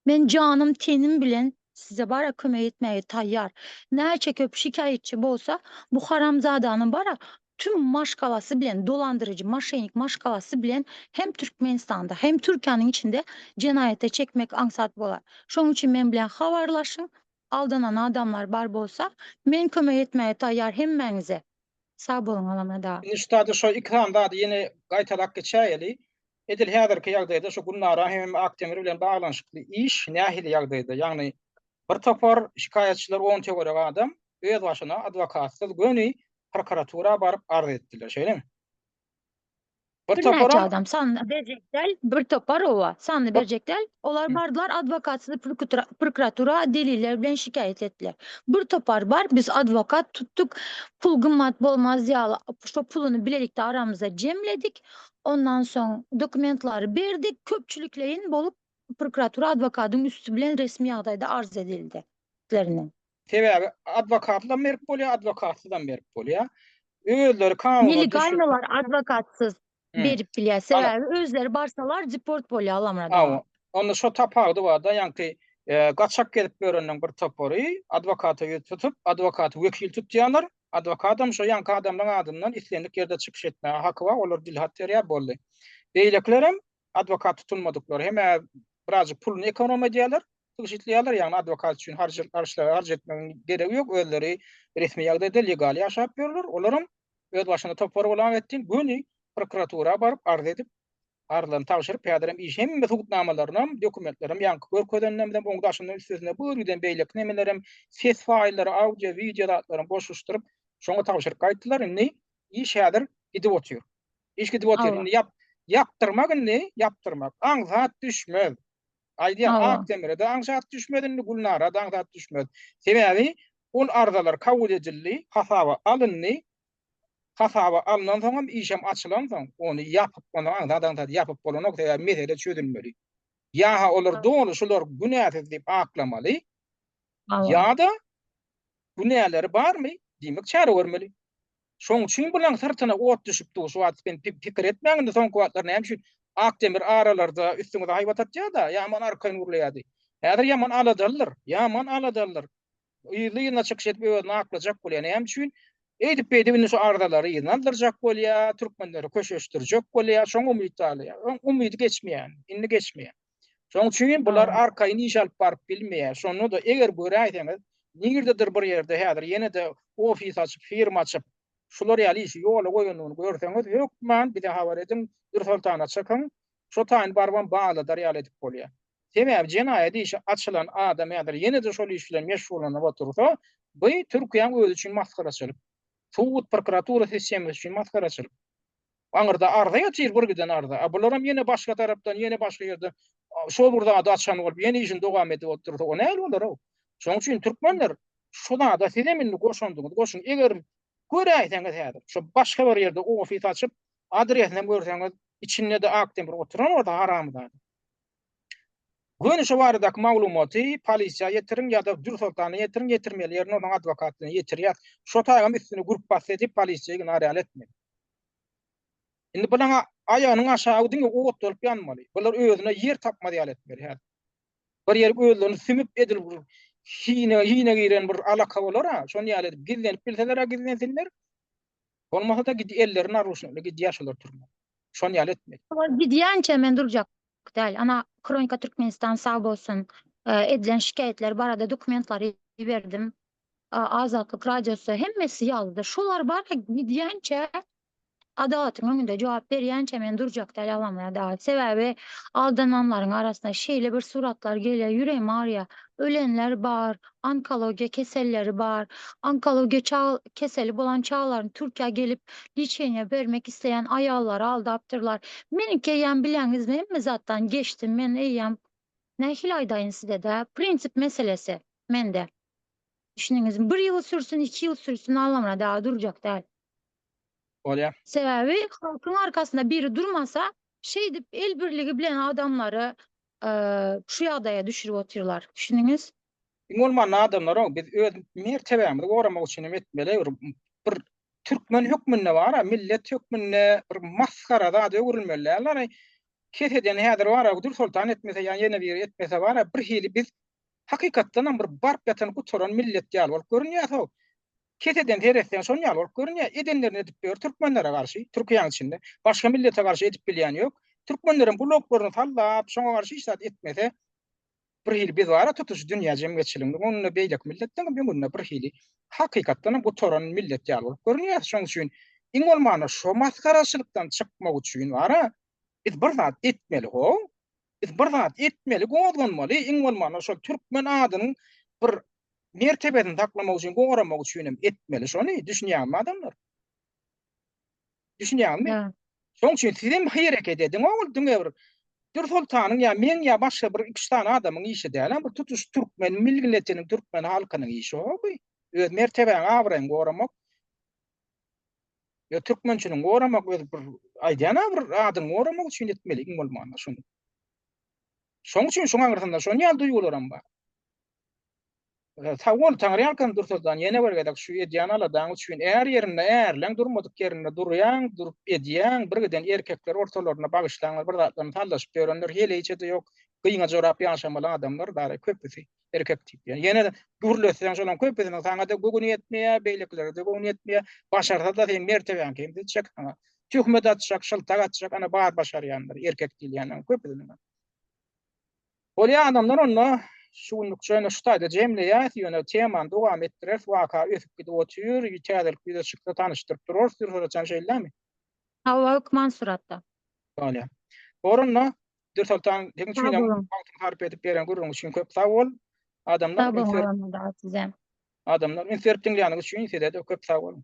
men janym tenim bilen size bara kömek etmäge taýýar. Näçe köp şikaýatçy bolsa bu haramzadanyň bara tüm maşgalasy bilen dolandyryjy moşennik maşgalasy bilen hem Türkmenistanda hem Türkiýäniň içinde jenaýata çekmek aňsat bolar. Şoň üçin men bilen habarlaşyň aldanan adamlar bar bolsa men kömek etmäge taýýar hemmäňize. Sag boluň Alameda. Indi şu taýda şo iki sany zady ýene gaýtalap geçäýeli. Edil häzirki ýagdaýda şu Gülnara hem Aktemir bilen baglanyşykly iş nähili ýagdaýda? Ýagny bir topar şikaýatçylar on töweregi adam öz başyna adwokatsyz göni prokuratura baryp arz etdiler, şeýlemi? Bir Birnäçe toparam adam, sanyny berjek däl, bir topar oba, sanyny bir berjek däl. Olar bardylar, adwokatsyz prokuratura deliller bilen şikaýat etdiler. Bir topar bar, biz adwokat tutduk, pul gymmat bolmaz ýaly, şo puluny bilelikde aramyzda jemledik. Ondan soň dokumentlary berdik, köpçülikleýin bolup prokuratura adwokadyň üsti bilen resmi ýagdaýda arz edildi. Lerine. Sebäbi adwokatlam berip bolýar, adwokatsyzam berip bolýar. Özleri kanuna düşüp. Nelegalnylar adwokatsyz berip bilýär. Ana. Sebäbi özleri barsalar deport bolýar Alamrada. Hawa. Onda şo tapawudy bar-da, ýaňky gaçak gezip ýörenleň bir topary adwokata ýüz tutup, adwokaty wekil tutýarlar. Adwokatam şo ýaňky adamlaň adyndan islendik ýerde çykyş etmäge haky bar, olar dilhat berýär, boldy. Beýlekilerem adwokat tutulmadyklar hem-ä birazjyk puluny ekonom edýärler, tygşytlaýarlar, ýagny adwokat üçin harç harç etmegiň geregi ýok, özleri resmi ýagdaýda legal ýaşap ýörler, olaram öz başyna topar bolan etdin, göni prokuratura baryp arz edip, arzlaryny tabşyryp, häzirem iş hemme subutnamalaryny, dokumentlerem ýaňky görkezenlerimizem, oň daşyndan üstesine bir giden beýleki nemelerem, ses faýllary, audio, wideo zatlaryny goşuşdyryp, şoňa tabşyryp gaýtdylar, indi iş häzir gidip otyr. Iş gidip otyr. Indi ýap, ýapdyrmak indi, ýapdyrmak. Aňsat düşmez. Aýdýan Akdemire-de aňsat düşmez indi, Gülnara-da aňsat düşmez. Sebäbi ol arzalar kabul edildi, hasaba alyndy. Hasaba alnansoň hem işem açylansoň, ony ýapyp, ony aňsat-aňsat ýapyp bolanok, sebäbi mesele çözülmeli. Ýa-ha olar doly şular günäsiz diýip aklamaly, ýa-da günäleri barmy, diýmek çäre görmeli. Şoň üçin bulaň syrtyna ot düşüp dur şu wagt men pikir etmäň indi soňky wagtlar näme üçin Akdemir aralarda üstüňize haýbat atýada ýaman arkaýyn gürleýädi. Häzir ýaman aladalydyr. Ýaman aladalydyr. Yzly yzyna çykyş edip özüni aklajak bolýar. Näme üçin? Eýdip beýdip indi şu arzalary yzyna aldyrjak bolýar, türkmenleri köşeşdirjek bolýar, şoňa umyt baglaýar. Oň umydy geçmeýär. Indi geçmeýär. Şoň üçin bular arkaýyn iş alyp baryp bilmeýär. Şonda-da eger göräýseňiz, nirdedir bir ýerde häzir ýene-de ofis açyp, firma açyp, şular ýaly işi ýola goýandygyny görseňiz, hökman bize habar ediň, Dürsoltana çykyň, şo taýyny barybam bagladar ýaly edip bolýar. Sebäbi jenaýat işi açylan adam häzir ýene-de şol iş bilen meşgullanyp otursa, bu Türkiýäň özi üçin masgaraçylyk. Sud, prokuratura sistemasy üçin masgaraçylyk. Aňyrda arza ýatyr bir giden arza. A bularam ýene başga tarapdan, ýene başga ýerde şol bir zady açan bolup, ýene işini dowam edip otursa, o nähili bolar-ow? Şonuň üçin türkmenler şu zada sizem indi goşandyňyzy goşuň. Eger göräýseňiz häzir, şo başga bir ýerde ofis açyp, adresinem görseňiz, içinde-de Akdemir oturan bolsa haramzada. Göni şo baradaky maglumaty polisiýa ýetiriň ýa-da Dürsoltana ýetiriň, ýetirmeli ýerine onuň adwokat bilen ýetirýäs. Şo taýam üstüne gürp basdy diýip polisiýa ignorýal etmeli. Indi bulaň aýagynyň aşagy diňe ot bolup ýanmaly. Bular özüne ýer tapmaz ýaly etmeli häzir. Bir ýerik özlerini sümüp edil bir hine hine giren bir alaka bolar-a, şony ýaly edip gizlenip bilseler-ä gizlensinler. Bolmasa-da gid elleri naruşnikli gidýär şolar türmä. Şony ýaly etmeli. Olar gidýänçä men durjak däl. Ana Kronika Türkmenistan sag bolsun. Edilen şikaýatlar barada dokumentlary iberdim. Azatlyk Radiosy hemmesi ýazdy. Şolar bara gidýänçä adalatyň öňünde jogap berýänçä men durjak däl alamra däl. Sebäbi aldananlaryň arasynda şeýle bir suratlar gelýär, ýüregim agyrýar. Ölenler bar, onkologiýa keselleri bar. Onkologiýa çag keseli bolan çagalaryny Türkiýä gelip liçeniýe bermek isleýän aýallary aldapdyrlar. Meniňki eýýäm bileňizmi hemme zatdan geçdim. Men eýýäm nähili aýdaýyn size-dä, prinsip meselesi mende. Düşündiňizmi? Bir ýyl sürsün, iki ýyl sürsün Allamyrat aga durjak däl. Bolýa. Sebäbi halkyň arkasynda biri durmasa, şeýdip el birligi bilen adamlary şu ýagdaýa düşürip otyrlar. Düşündiňiz? Iň bolmanda adamlar biz öz mertebämizi goramak üçin hem etmeli bir bir türkmen hökmünde bara millet hökmünde bir masgara zada öwrülmeli däl. Keseden häzir bara Dürsoltan etmese ýa ýene biri etmese bara bir hili biz hakykatdanam bir baryp ýatan gutaran millet ýaly bolup görünýäs-ow. Keseden seretseň şon ýaly bolup görünýär. Edenlerini edip ýör türkmenlere garşy, Türkiýäň içinde. Başga millete garşy edip bilýän ýok. Türkmenlerem gulaklaryny sallap, şoňa garşy hiç zat etmese, bir hili biz bara tutuş dünýä jemgyýetçiliginiň öňünde beýleki milletleriň öňünde bir hili hakykatdanam gutaran millet ýaly bolup görünýär. Şonuň üçin iň bolmanda şo masgaraçylykdan çykmak üçin bara biz bir zat etmeli how. Biz bir zat etmeli, gozganmaly, iň bolmanda şol türkmen adynyň bir mertebesini saklamak üçin, goramak üçin hem etmeli şony, düşünýäňizmi adamlar? Düşünýäňizmi? Şoň üçin sizem hereket ediň ogul diňe bir Dürsoltanyň ýa meň ýa başga bir iki üç sany adamyň işi däl bu tutuş türkmen milletiniň türkmen halkynyň işi o bu. Öz mertebäňi abraýyňy goramak. Ýa türkmençiligiňi goramak öz bir aýdýan-a bir adyňy goramak üçin etmeli iň bolmanda şuny. Şoň üçin şuň aňyrsynda şon ýaly duýgularam bar. Sag bol Taňryýalkasyn Dürsoltan ýene bir gezek şu edýän aladaň üçin är ýerinde ärleň durmadyk ýerinde durýaň durup edýäň bir giden erkekler ortalarynda bagyşlaňlar bir zatlaryny sallaşyp ýörenler heleýçede ýok gyňa jorap ýaşamaly adamlar dara köpüsi erkek diýip ýene gürletseň şolaň köpüsiniň saňada göwni ýetmeýär beýlekilere-de göwni ýetmeýär başarsada seň mertebäň kemsitjek saňa töhmet atjak şyltak atjak ana bar başarýanlar erkek diýilýänleriň köpüsiniň. Bolýa adamlar onda şu günlükçe ýöne şu taýda jemleýäs, ýöne temany dowam etdireris, waka ösüp gidip otyr, täzelik ýüze çyksa tanyşdyryp durarys Dürsoltan şeýlemi? Hawa hökman suratda. Bolýa. Bor onda Dürsoltan seň üçin hem wagtyňy sarp edip beren gürrüň üçin köp sag bol. Adamlar Sag boluň Allamyrat size. Adamlar üns berip diňleýäniňiz üçin size-de köp sag boluň.